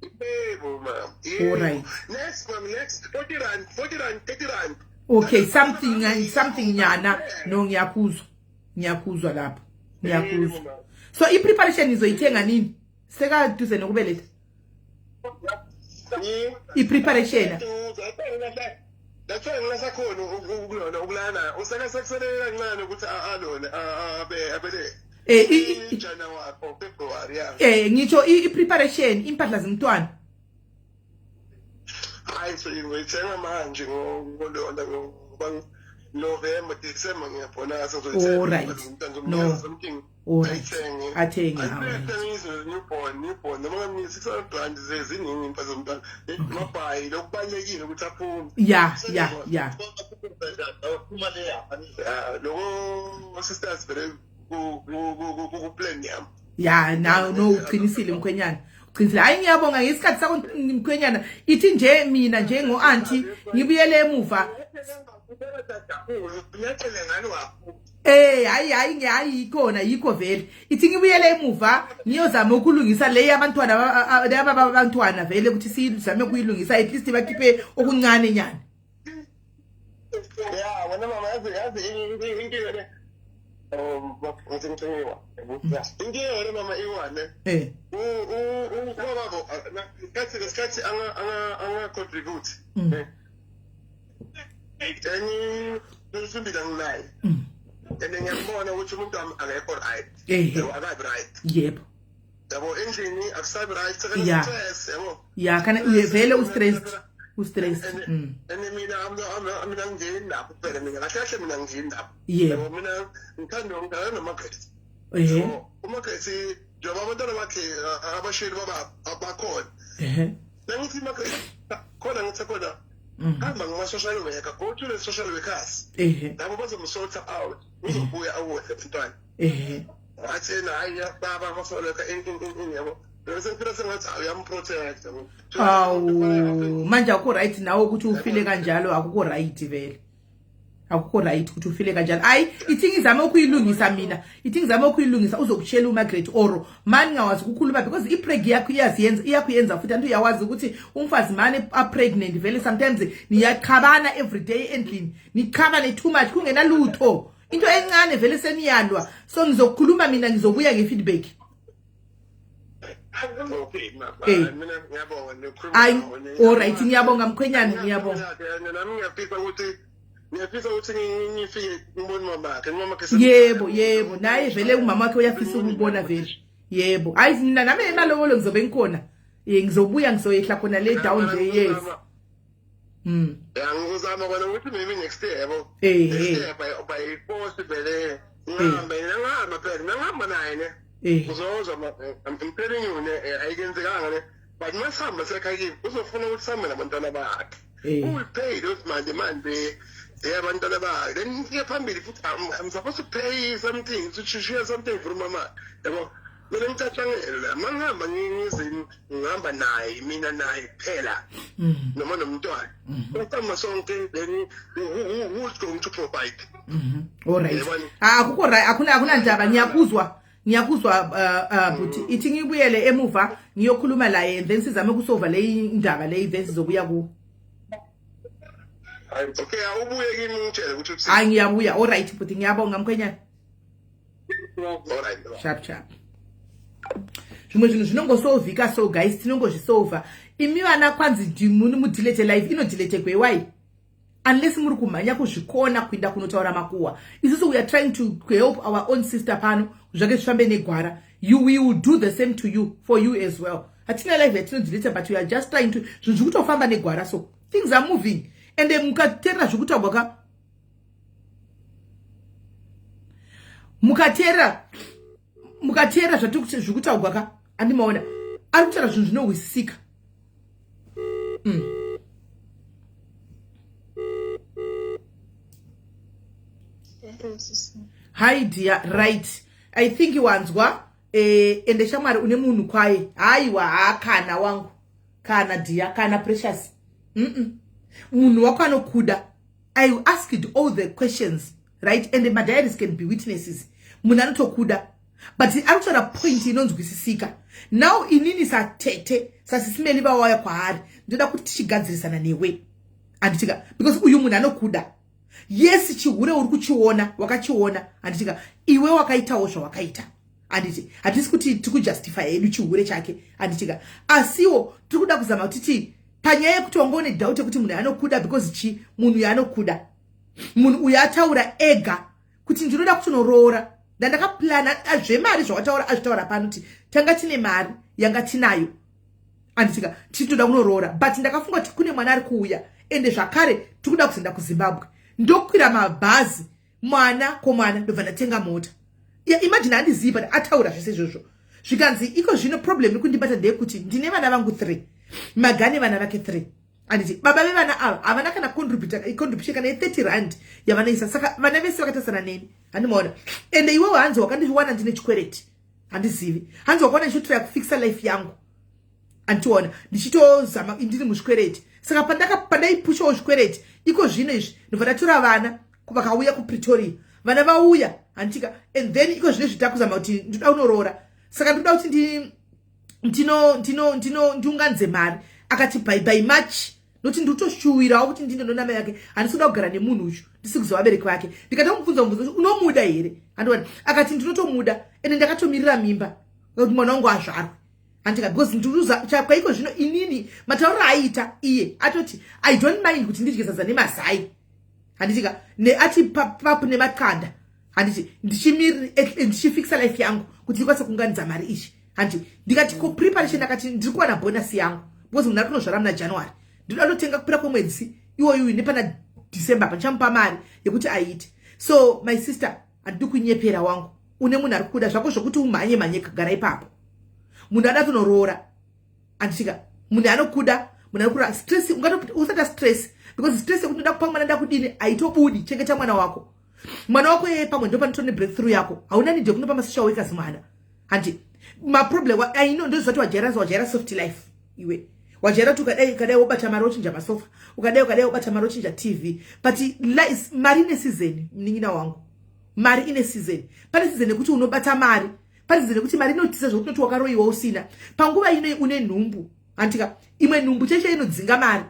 Yebo ma'am. All right. Next ma'am, next R40, R40, R30. Okay, something something nyana. No, ngiyakuzwa, ngiyakuzwa lapho, ngiyakuzwa. So i-preparation izoyithenga nini, sekaduze nokubeletha i-preparation? That's why ngingasakhona ukulona ukulana useke sekuselele kancane ukuthi alone abe abele January or February, yeah. Ngitsho i-preparation, impahla zomntwana. Hayi, so ngiyithenga manje ngolona, ngoba November, December ngiyabona. All right. No. Something. All right, athenge, all right. Athenge newborn noma ngamnika R600, ziningi impahla zomntwana, mabhayi, lokubalulekile ukuthi aphume. ya ya ya Ya, loko sisters vele ku plan yami. Ya, no, uqinisile mkhwenyana, uqinisile. Hayi, ngiyabonga ngesikhathi sakho mkhwenyana. Ithi nje mina njengo-auntie ngibuyele emuva. Eh hayi hayi hayi ikhona yikho vele ithi ngibuyele emuva ngiyozama ukulungisa le yabantwana laba abantwana vele ukuthi sizame ukuyilungisa at least bakhiphe okuncane nyana. Ya wena mama, yazi yazi inkinga le. Oh, ngithi ngiciniwa. Inkinga wena mama iwane. Eh. U u ubaba ngesikhathi ngesikhathi anga anga anga contribute. Then ngisimbila nginaye. And ngiyambona ukuthi umuntu wami akekho right. Eh. Akabi right. Yebo. Yabo, endlini akusabi right, sekane stress, yabo. Ya, kana vele u stressed. U stressed. And mina mina ngingeni lapho phela, mina kahle kahle mina ngingeni lapho. Yebo. Mina ngithanda ngidlala noMargaret. Eh. UMargaret njengoba abantwana bakhe abasheli baba abakhona. Nangithi Margaret khona, ngithi khona hamba ngama-social worker, go to the social workers. Labo bazomsorta out, uzobuya awodle umntwana. Wathi yena hayi, baba ama-social worker in yabo, bese ngifila sengathi uyamprotect, yabo. Awu, manje akukho right nawe ukuthi ufile kanjalo, akukho right vele. Akukho right ukuthi ufile kanjalo. Ayi, ithi ngizame ukuyilungisa mina. Ithi ngizame ukuyilungisa, uzokutshela uMargaret oro. Mani ngawazi ukukhuluma because ipreg yakho iyaziyenza, iyakuyenza futhi antu uyawazi ukuthi umfazi mani a pregnant vele sometimes niyaqhabana every day endlini. Niqhabane too much kungenalutho. Into encane vele seniyalwa. So ngizokukhuluma mina, ngizobuya ngefeedback. Okay mama. Mina ngiyabonga nikhuluma. Hayi, all right, ngiyabonga mkhwenyana, ngiyabonga. Nami ngiyafisa ukuthi ngifike ngibone mamakhe, mamakhe. Yebo, yebo, naye vele umama wakhe uyafisa ukubona vele. Yebo. Hayi, mina nami emalobolo ngizobe ngikhona. Eh, ngizobuya, ngizoyehla khona le down nje, yes. Ya, ngizama kona ukuthi maybe next year, yabo. Eh. Next year by force vele ngihambe, ngihamba phela, ngihamba naye ne. Uzozwa, I'm telling you ne, ayikenzekanga ne, but masihamba sekhaya kimi uzofuna ukuthi sihambe nabantwana bakhe. Who will pay those money manje yabantwana bakhe? Then ngifike phambili futhi I'm supposed to pay something, to share something for mama, yabo. Mina ngicatshangelo la mangihamba ngize ngihamba naye, mina naye kuphela noma nomntwana, sihamba sonke, then who's going to provide? All right. Yabona? Ah, akukho right, akuna akunandaba, ngiyakuzwa. Ngiyakuzwa buthi. Ithi ngibuyele emuva ngiyokhuluma laye and then sizame ukusolve le indaba le, then sizobuya ku. Okay, awubuye kimi ungitshele ukuthi uthini. Hayi, ngiyabuya. All right buthi, ngiyabonga mkhwenyana. All right. Sharp sharp. Zvimwe zvinhu zvinongosolvika so guys, tinongozvisolva. Imi vana kwanzi ndimuni mudelete live, inodelete kwewai unless muri kumhanya kuzvikona kuinda kunotaura makuhwa. Isusu we are trying to help our own sister pano zvake zvifambe negwara. You, we will do the same to you, for you as well. Hatina live yatinodelete, but we are just trying to, zvinhu zviri kutofamba negwara, so things are moving and mukateerera zviri kutaurwa ka, mukateerera zviri kutaurwa ka, andimaona ari kutaura zvinhu zvinohwisisika. Hi dear, right, I think wanzwa. Ende shamwari, une munhu kwaye? Haiwa, haakana wangu, kana dear, kana Precious. Munhu wako anokuda. I asked all the questions, right, and the diaries can be witnesses. Munhu anotokuda, but ari kutaura point inonzwisisika. Now inini satete, sasisimeli vawaya kwaari, ndoda kuti tichigadzirisana newe, handitika? Because uyu munhu anokuda. Yes, chihure uri kuchiona, wakachiona, handitika? Iwe wakaitawo zvawakaita, handiti? Hatisi kuti tikujustify hedu chihure chake, handitika? Asiwo tiri kuda kuzama kuti ti panyaya yekuti wanga une doubt yekuti munhu anokuda, because chi munhu uyu anokuda. Munhu uyu ataura ega kuti ndinoda kutonoroora, ndandakaplana zvemari zvawataura, azvitaura pano kuti tanga tine mari yanga tinayo, handitika? Tichitoda kunoroora, but ndakafunga kuti kune mwana ari kuuya, ende zvakare tiri kuda kuzoenda kuZimbabwe, ndokwira mabhazi mwana komwana, ndobva ndatenga mota. Yeah, imagine, handizivi, but ataura zvese izvozvo. Zvikanzi iko zvino problem iri kundibata ndeyekuti ndine vana vangu 3, magane vana vake 3, handiti? Baba vevana ava havana kana contribution kana ye30 rand yavanoisa, saka vana vese vakatarisana neni, handimaona? Ende iwewo hanzi wakandiwana ndine chikwereti, handizivi, hanzi wakaona ndichitraya kufixa life yangu, andichiona ndichitozama, ndiri muzvikwereti. Saka pandaipushawo zvikwereti iko zvino izvi, ndobva ndatora vana vakauya kuPretoria. Vana vauya, handitika? And then iko zvino izvi takuzama kuti ndoda kunoroora, saka ndoda kuti ndino ndino ndino ndiunganidze mari. Akati by March, nokuti ndikutoshuwirawo kuti ndindonoona mai vake. Handisi kuda kugara nemunhu uyu ndisi kuziva vabereki vake. Ndikatomubvunza mubvunzo kuti unomuda here, handiwani, akati ndinotomuda, ende ndakatomirira mimba kuti mwana wangu azvarwe, handika? Because ndiruza chakwaiko zvino inini matauriro aiita iye, atoti I don't mind kuti ndidye sadza nemazai, handitika? Neati papu nemaqanda, handiti? Ndichifixa life yangu kuti ndikwanise kuunganidza mari ichi, handiti? Ndikati ko preparation? Akati ndiri kuwana bonus yangu, because munhu ari kunozvara muna January. Ndinoda kutotenga kupera kwemwedzi iwoyu nepana December pandichamupa mari yekuti aite. So my sister, handidi kunyepera wangu, une munhu ari kuda zvako zvokuti umhanye mhanye, kagara ipapo. Munhu ada tonoroora, handitika? Munhu anokuda, munhu ari kurora. Stress usata stress, because stress yekuti ndoda kupa mwana, nda kudini, haitobudi. Chengeta mwana wako. Mwana wako yeye pamwe ndo panotora nebreakthrough yako. Hauna need yekunopa masocial workers mwana, handi? Maproblem aino ndozvati wajaira, wajaira soft life iwe. Wajaira kuti ukadai ukadai wobata mari wochinja masofa, ukadai ukadai wobata mari wochinja TV. But mari ine season, munin'ina wangu, mari ine season. Pane season yekuti unobata mari, pane season yekuti mari inotisa zvokuti unoti wakaroyiwa usina. Panguva ino une nhumbu, handitika? Imwe nhumbu chaicho inodzinga mari,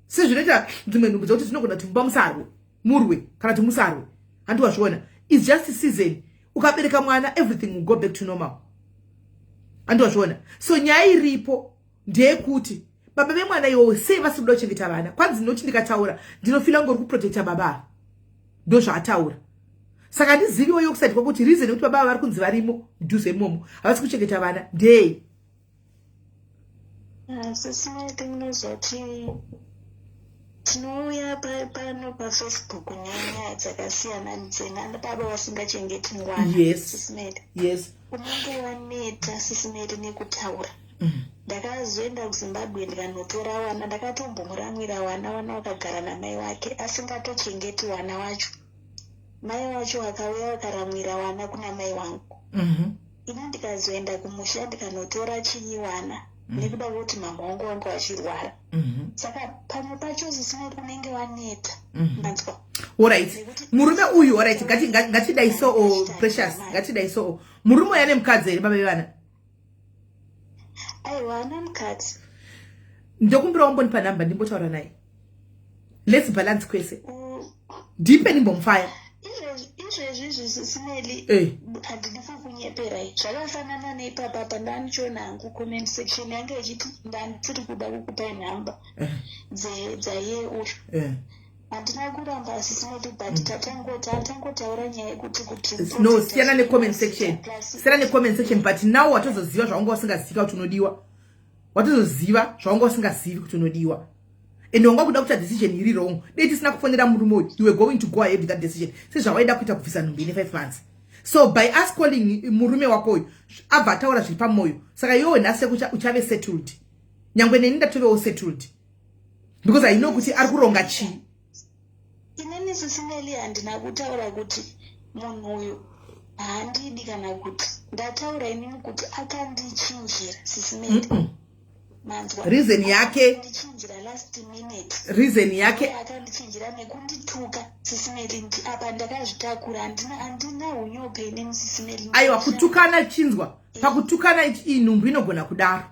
sezvinoita dzimwe nhumbu dzekuti dzinogona kuti mumba musarwe, murwe kana kuti musarwe, handi wazviona? It's just season. Ukabereka mwana, everything will go back to normal, handi wazviona? So nyaya iripo ndeyekuti baba vemwana iwowo sei vasiri kuda kuchengeta vana? Kwanzi ndinoti ndikataura ndinofeela ngori kuprotecta baba ava. Ndo zvaataura. Saka handiziviwo iwo kuside kwakuti reason yekuti baba ava vari kunzi varimo mudhuze imomo havasi kuchengeta vana ndei. Sisi Meti, munozoti tinouya pano paFacebook nenyaya dzakasiyana dzena baba vasingachengeti ngwana. Sisi Meti, unenge waneta, Sisi Meti, nekutaura. Ndakazoenda kuZimbabwe ndikanotora wana, ndakatombomuramwira wana. Wana wakagara namai wake asingatochengeti wana wacho. Mai wacho vakauya vakaramwira wana kuna mai wangu. Ini ndikazoenda kumusha ndikanotora chinyi wana nekuda kwekuti mama wangu wanga vachirwara. Saka pamwe pacho, Sisi Meti, unenge waneta, manzwa? Alright, murume uyu, alright, ngatidai so, oh, Precious, ngatidai so. Murume uyu ane mukadzi here, baba vevana? Aiwa, ana mukadzi. Ndokumbira wambonipa namba ndimbotaura naye. Let's balance kwese, ndipe ndimbomufaya. Izvezvi izvi, Sisi Meli, handidi kukunyeperai. Zvakafanana neipapa pandanichiona hangu comment section yanga ichiti ndandisiri kuda kukupai nhamba dzaiye uyu. Handina kuramba, Sisi Meli, but tatangotaura nyaya yekuti kuti No, siyana necomment section, siyana necomment section. But now watozoziva zvaunga usingazivika kuti unodiwa, watozoziva zvaunga usingazivi kuti unodiwa, and wanga kuda kuita decision iri wrong. Dei tisina kufonera murume uyu, you were going to go ahead with that decision, sezvawaida kuita kubvisa nhumbi ine 5 months. So by us calling murume wako uyu, abva ataura zviri pamwoyo. Saka iwewe nhasi uchave settled, nyangwe neni ndatovewo settled, because I know kuti ari kuronga chii. Inini, Sisi Meli, handina kutaura kuti munhu uyu haandidi kana kuti ndataura inini kuti akandichinjira, Sisi Meli. Manzwa? Reason yake Ndichinjira last minute. Reason yake Akandichinjira nekundituka, Sisi Meli. Apa ndakazvitakura, handina unyope inini, Sisi Meli. Aiwa, kutukana, chinzwa, pakutukana inhumbu inogona kudaro,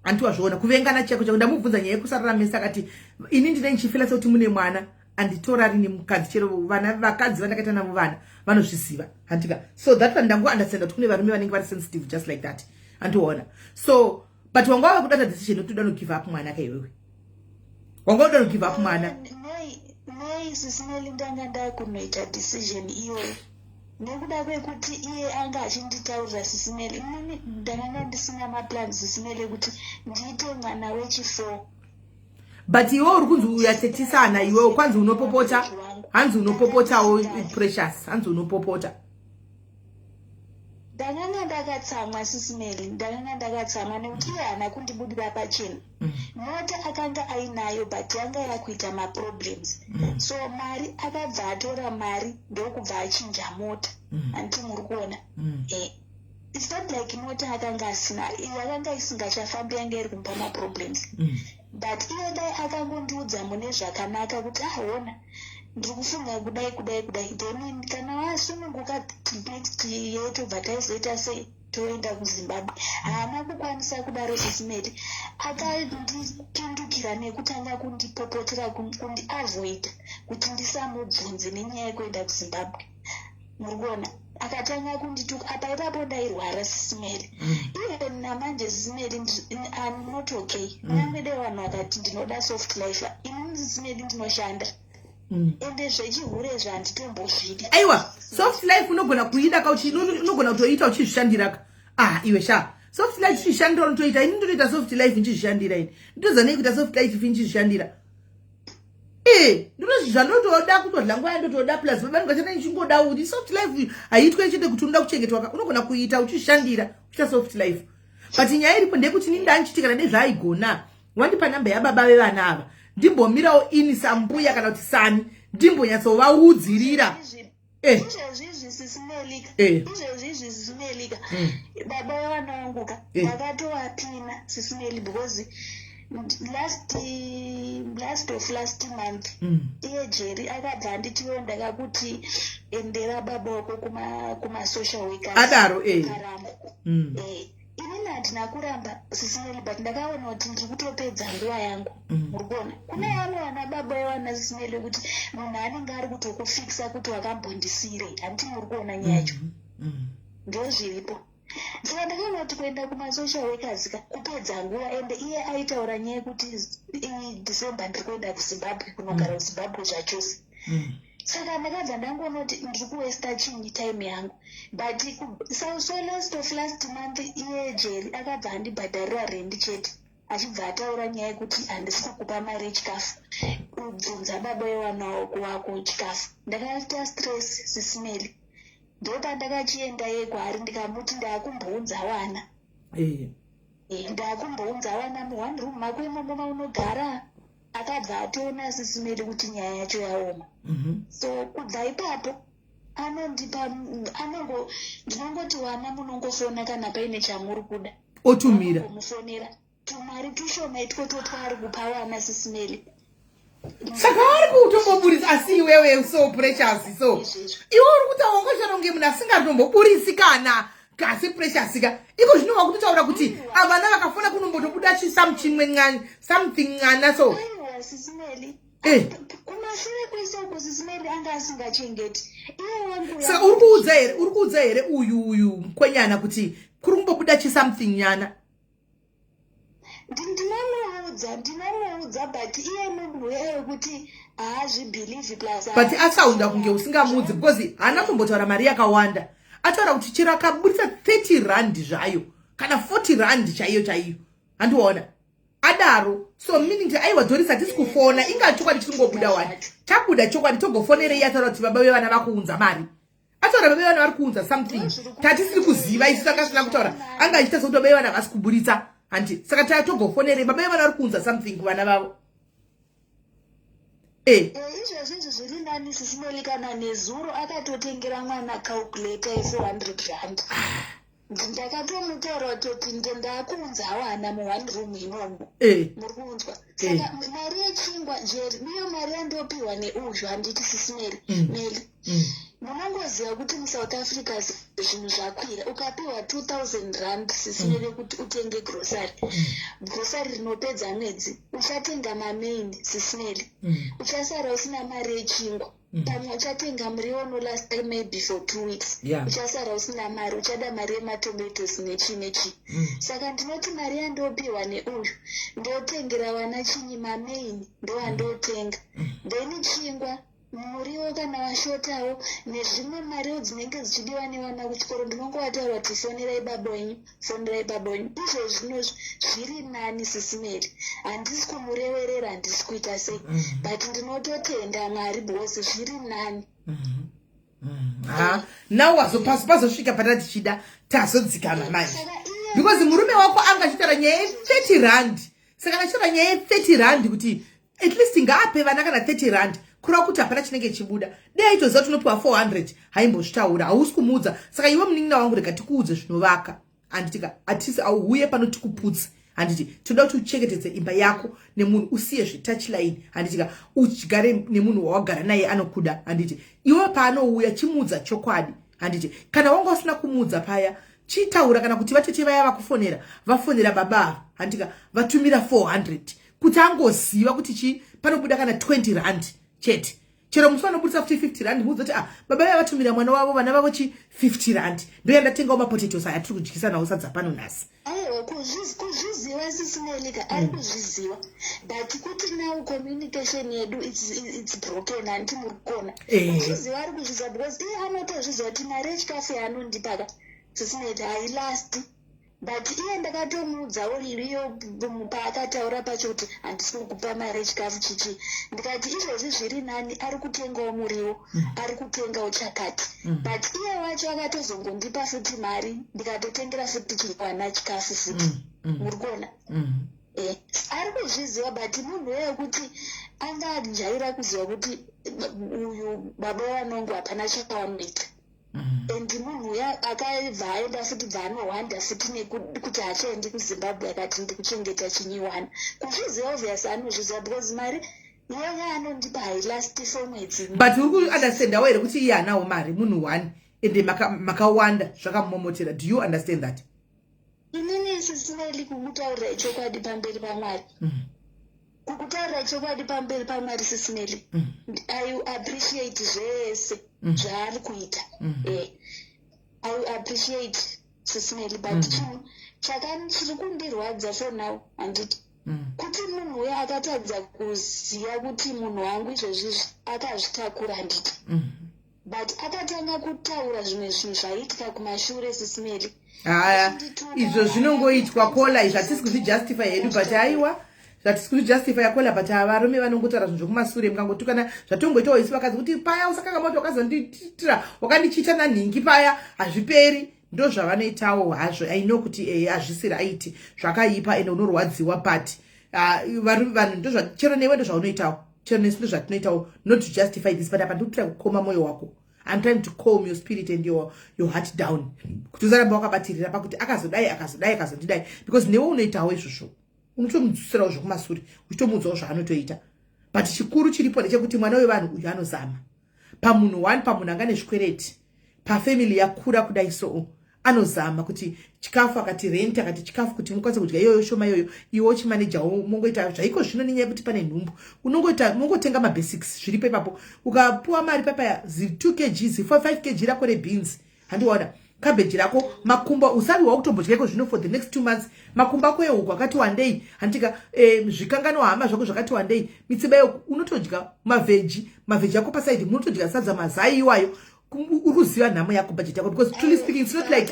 handiti wazviona? Kuvengana chako chako. Ndamubvunza nyaya yekusarara mese, akati ini ndine ndichifeela sekuti mune mwana anditorari nemukadzi. Chero vana vakadzi vandakaita navo vana vanozviziva, handika? So that one ndangu understand kuti kune varume vanenge vari sensitive just like that, handiona? So but wanga wava kudata decision yekuti uda no give up mwana kaiwewe, wanga uda no give up mwana. Nei, Sisi Meli, ndanga ndakunoita decision iyoyo nekuda kwekuti iye anga achinditaurira, Sisi Meli. Inini ndakanga ndisina maplans, Sisi Meli, ekuti ndiite mwana wechi4. But iwe uri kunzi uyatetisana, iwewe kwanzi unopopota, hanzi unopopotawo, Precious, hanzi unopopota. Ndakanga ndakatsamwa, Sisi Meli, ndakanga ndakatsamwa nekuti iye haana kundibudira pachena. Mota akanga ainayo, but yanga yakuita maproblems. So mari akabva atora mari ndokubva achinja mota, handiti muri kuona? It's not like mota akanga asina, yakanga isingachafambi, yanga iri kumupa maproblems. But iye dai akangondiudza mune zvakanaka kuti, "Ahona, ndiri kufunga kudai, kudai, kudai," then kana wasununguka next year tobva taizoita sei, toenda kuZimbabwe. Haana kukwanisa kudaro, Sis Melly. Akandipindukira nekutanga kundipopotera, kundiavoida kuti ndisamubvunze nenyaya yekuenda kuZimbabwe. Muri kuona, akatanga kundituka. Apa ipapo ndairwara, Sis Melly. Even namanje, Sis Melly, I'm not okay. Kunyange dai vanhu vakati ndinoda soft life, inini, Sis Melly, ndinoshanda. Ende zvechihure zvanditombozvidi. Aiwa, soft life unogona kuida ka, unogona kutoita uchizvishandira ka. Ah, iwe sha, soft life uchizvishandira unotoita. Ini ndotoita soft life ndichizvishandira. Ini nditoziva nei kuita soft life ndichizvishandira. E, ndinozvanotoda kutodla nguva yandotoda, plus vanongachana ichingoda kuti soft life haiitwe chete kuti unoda kuchengetwa ka. Unogona kuita uchishandira, uchiita soft life. But nyaya iripo ndeyekuti ini ndandichiti kana nezvaaigona wandipa namba yababa vevana ava, ndimbomirawo ini sambuya kana kuti sani, ndimbonyatsovaudzirira. Izvezvizvi, Sis Melly ka, izvezvizvi, Sis Melly ka, baba vevana vangu ka, ndakatovapina, Sis Melly, because last of last month iye Jerry akabva anditiwo, "Ndakakuti endera baba wako kumasocial workers." Adaro. Akaramba. Inini handina kuramba, Sis Melly, but ndakaona kuti ndiri kutopedza nguva yangu. Muri kuona, kune vamwe vana baba vevana, Sis Melly, kuti munhu anenge ari kutokufikisa kuti wakambondisirei, handiti? Muri kuona nyaya yacho? Ndo zviripo. Saka ndakaona kuti kuenda kumasocial workers ka kupedza nguva. Ende iye aitaura nyaya yekuti December ndiri kuenda kuZimbabwe, kunogara kuZimbabwe zvachose. Saka ndakabva ndangoona kuti ndiri kuwesta chinyi, time yangu. But so last of last month iye Jerry akabva andibhadharira rendi chete, achibva ataura nyaya yekuti, "Handisi kukupa mari yechikafu, ubvunza baba vevana wako chikafu." Ndakaita stress, Sis Melly. Ndopandakachienda ye kwaari, ndikamuti, "Ndaakumbounza wana, ndakumbounza wana muone room mako imomo maunogara." Akabva atoona, Sis Melly, kuti nyaya yacho yaoma. So kubva ipapo anondipa, anongo ndinongoti, "Wana munongofona kana paine chamuri kuda." Otumira. Mufonera tumari tushoma itwotwo twaari kupa wana, Sis Melly. Saka vari kutomboburisa, asi iwewe so Precious, so iwe uri kutaura ngoshara kunge munhu asingatomboburisi kana kasi. Precious ka, iko zvino wakutotaura kuti avana vakafona kunombotobuda chisamchimwe something ngana so. Aiwa, Sis Melly, kumashure kwese uko, Sis Melly, anga asingachengeti iye wangu. Saka uri kuudza here, uri kuudza here uyu mukwenyana kuti kuri kumbobuda chisomething nyana? Ndinomuudza, ndinomuudza, but iye munhu wekuti haazvibhilivhi, plus But asaunda kunge usingamuudzi, because haana kumbotaura mari yakawanda. Ataura kuti chero akaburitsa R30 zvayo kana R40 chaiyo chaiyo, handiona adaro. So meaning kuti, aiwa Doris, hatisi kufona, inga chokwadi chiringobuda wani, chabuda chokwadi, togofonerei? Ataura kuti baba vevana vakuunza mari. Ataura baba vevana vari kuunza something tatisiri kuziva isu. Tanga sina kutaura, anga achiita sekuti baba vevana havasi kuburitsa, handi? Saka togofonerei? Baba vevana vari kuunza something kuvana vavo. Izvezvi izvi zviri nani, Sis Melly. Kana nezuro akatotengera mwana calculator ye R400. Ndakatomutaura kutoti ndakuunza wana muone room imomo. Muri kuunzwa. Saka mari yechingwa, Jerry, niyo mari yandopiwa neuyu, handiti, Sis Melly? Melly, munongoziva kuti muSouth Africa zvinhu zvakwira. Ukapiwa R2000, Sis Melly, kuti utenge grocery, grocery rinopedza mwedzi, uchatenga mamain, Sis Melly. Uchasara usina mari yechingwa. Pamwe uchatenga muriwo unolasta maybe for 2 weeks. Uchasara usina mari, uchada mari yematomatoes nechii nechii. Saka ndinoti mari yandopiwa neuyu ndotengera vana chinyi, mamain ndoandotenga, then chingwa, muriwo kana washotawo, nezvimwe mariwo dzinenge dzichidiwa nevana kuchikoro, ndinongovataura kuti, "Fonerai baba wenyu, fonerai baba wenyu." Izvo zvino zviri nani, Sis Melly. Handisi kumureverera, handisi kuita sei, but ndinototenda Mwari because zviri nani. Ha, now pazosvika pata tichida, tazodzikama manje, because murume wako anga achitaura nyaya ye R30. Saka kana achitaura nyaya ye R30 kuti at least ngaape vana kana R30, kureva kuti hapana chinenge chibuda. Dei aitoziva kuti unopiwa 400, haimbozvitaura. Hausi kumuudza. Saka iwe munin'ina wangu, rega tikuudze zvinovaka, handitika? Hatisi auye pano tikuputse. Handiti toda kuti uchengetedze imba yako nemunhu, usiye zvetouchline, handitika? Ugare nemunhu wawagara naye anokuda, handiti? Iwe paanouya, chimuudza chokwadi, handiti? Kana wanga usina kumuudza paya, chitaura. Kana kuti vatete vaya vakufonera, vafonera baba ava, handitika? Vatumira 400 kuti angoziva kuti chi panobuda kana 20 rand chete. Chero musi vanobudisa futi 50 rand, muudza kuti, "Ah, baba vaya vatumira mwana wavo, vana vavo chi 50 rand, ndoyandatengawo mapotatoes aya tiri kudyisa nawo sadza pano nhasi." Aiwa, kuzviziva, Sisi Melika, ari kuzviziva, but kuti now communication yedu it's broken, handiti muri kuona? Kuzviziva ari kuzviziva, because iye anotozviziva kuti mari yechikafu yaanondipaka, Sisi Meli, hailasti. But iye ndakatomuudzawo iyo paakataura pacho kuti handisi kukupa mari yechikafu chichi, ndikati izvozvi zviri nani, ari kutengawo muriwo, ari kutengawo chakati. But iye wacho akatozongondipa futi mari, ndikatotengera futi chikwana chikafu futi. Muri kuona? Ari kuzviziva, but munhu weyekuti anga ajaira kuziva kuti uyu baba vanongu hapana chakawanoita. And munhu uya akabva aenda futi, bva anohwanda futi nekuti haachaendi kuZimbabwe, akati ndikuchengeta chinyiwana. Kuzviziva, obvious anozviziva, because mari iyoyo anondipa hailasti for mwedzi. But uri kuunderstandawo here kuti iye hanawo mari, munhu one, ende makawanda zvakamumomotera? Do you understand that? Inini, Sisi Meli, kukutaurira chokwadi pamberi paMwari, kukutaurira chokwadi pamberi paMwari, Sisi Meli, I appreciate zvese zvaari kuita. I appreciate, Sisi Meli, but chinhu chiri kundirwadza for now, handiti, kuti munhu uyo akatadza kuziva kuti munhu wangu izvozvizvi akazvitakura, handiti? But akatanga kutaura zvimwe zvinhu zvaiitika kumashure, Sisi Meli. Haya, izvo zvinongoitwa kola izvo, hatisi kuzvijustify hedu, but aiwa, zvatisi kuzvijustify kola, but varume vanongotaura zvinhu zvokumasure, mukangotukana, zvatongoitawo isu vakadzi kuti paya usakanga moti wakazonditira, wakandichiita nanhingi paya, hazviperi. Ndo zvavanoitawo hazvo. I know kuti hazvisi right, zvakaipa, ende unorwadziwa, but vanhu chero newe ndo zvaunoitawo, chero nesu ndo zvatinoitawo. Not to justify this, but apa ndikutira kukoma mwoyo wako. I'm trying to calm your spirit and your heart down kuti usaramba wakabatirira pakuti akazodai, akazodai, akazondidai, because newe unoitawo izvozvo, unotomudzusirawo zvokumasure, uchitomuudzawo zvaanotoita. But chikuru chiripo ndechekuti mwana wevanhu uyu anozama pamunhu one, pamunhu anga nezvikwereti, pafamily yakura kudai, so anozama kuti chikafu, akati rent, akati chikafu, kuti mukwanise kudya iyoyo shoma iyoyo, iwe uchimanejawo, mongoita zvaiko zvino. Nenyaya yekuti pane nhumbu, unongoita mongotenga mabasics zviripo ipapo. Ukapuwa mari papaya, zi2 kg, zi5 kg rako rebeans, handiwaona kabheji rako, makumbo usaviwa kutombodya iko zvino for the next 2 months, makumbo ako ehuku akati wandei, handitika? Zvikanganwa hama zvako zvakati wandei, mitsiba yehuku unotodya, maveggies, maveggies ako paside, munotodya sadza, mazai iwayo. Uri kuziva nhamo yako, budget yako, because truly speaking, it's not like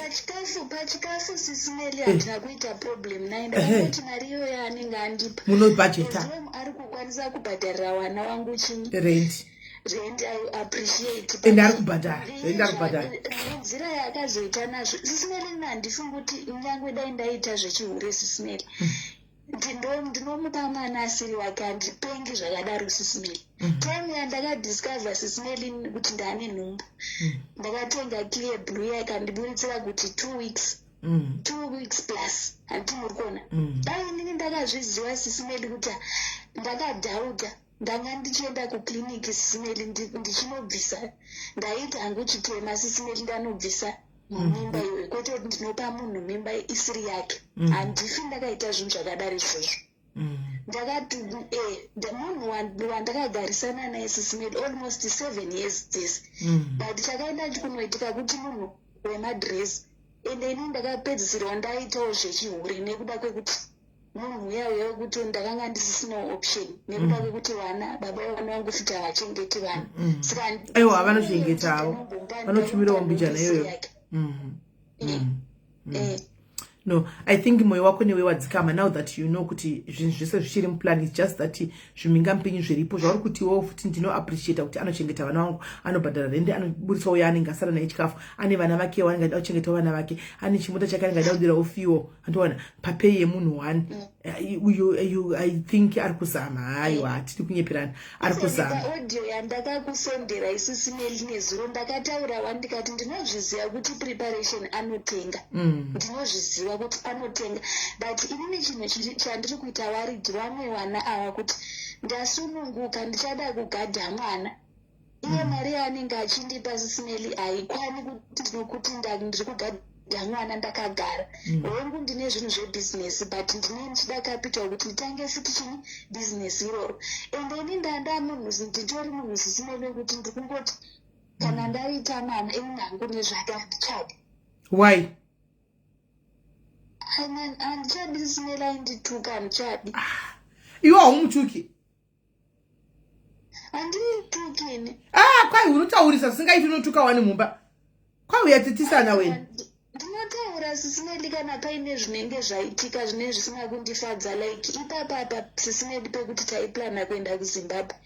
Pachikafu, Sisi Meli, handina kuita problem naye. Ndakangoti mari iyoyo anenge andipa, munobhajeta. As long ari kukwanisa kubhadharira wana wangu chinyi? Rent. Rent, I appreciate. Ende ari kubhadhara, rent ari kubhadhara. Nenzira yaakazoita nazvo, Sisi Meli, handifungi kuti nyange dai ndaita zvechihure, Sisi Meli, ndinomupa mwana asiri wake. Handipengi zvakadaro, Sisi Meli. Time yandakadiscover, Sisi Meli, kuti ndaane nhumbu, ndakatenga Clear Blue, yakandiburitsira kuti 2 weeks, 2 weeks plus, handiti muri kuona? Dai inini ndakazviziva, Sisi Meli, kuti ndakadhauta, ndanga ndichienda kukliniki, Sisi Meli, ndichinobvisa. Ndaita hangu chitema, Sisi Meli, ndanobvisa mimba iyoyo, kwete kuti ndinopa munhu mimba isiri yake. Handifi ndakaita zvinhu zvakadaro izvozvo. Ndakati munhu wandakagarisana naye, Sisi Meli, almost 7 years this. But chakaenda kunoitika kuti munhu wemadress, ende ini ndakapedzisirwa ndaitawo zvechihure nekuda kwekuti munhu uya uya wekuti ndakanga ndisisinawo option, nekuda kwekuti vana, baba vana vangu futi havachengeti vana. Saka Aiwa, vanochengetawo, vanotumirawo mbijana iyoyo. No, I think mwoyo wako newe wadzikama now that you know kuti zvinhu zvese zvichiri muplan. Is just that zvimingamupinyi zviripo zvauri kutiwo futi. Ndinoappreciata kuti anochengeta vana vangu, anobhadhara rende, anoburitsawo yaanenge asara naye chikafu, ane vana vakewo, anenge ada kuchengetawo vana vake, ane chimota chake, anenge ada kudirawo fuel, handiwana papay yemunhu one. Uyu I think ari kuzama. Haiwa, hatidi kunyeperana, ari kuzama. Audio yandakakusendera, Sisi Meli, nezuro ndakataurawa, ndikati ndinozviziva kuti preparation anotenga. Ndinozviziva. kuti anotenga. But inini chinhu chandiri kuita worried, vamwe vana ava, kuti ndasununguka, ndichada kugadha mwana iye. Mari yaanenge achindipa, Sis Melly, haikwani kuti nokuti ndiri kugadha mwana ndakagara. Hongu, ndine zvinhu zvebhizinesi, but ndine ndichida capital kuti nditange futi chini, bhizinesi iroro. And ini ndanda munhu, nditori munhu, Sis Melly, wekuti ndiri kungoti kana ndaita mwana, ini hangu nezvake handichadi. Why? Handichadi, Sis Melly, aindituka, handichadi. Iwe haumutuki? Handituki ini. Ah, kwai unotaurisa zvisingaiti, unotuka wani mumba, kwauya titisana wena. Ndinotaura, Sis Melly, kana paine zvinenge zvaitika zvinenge zvisina kundifadza. Like ipapapa, Sis Melly, pekuti taiplana kuenda kuZimbabwe,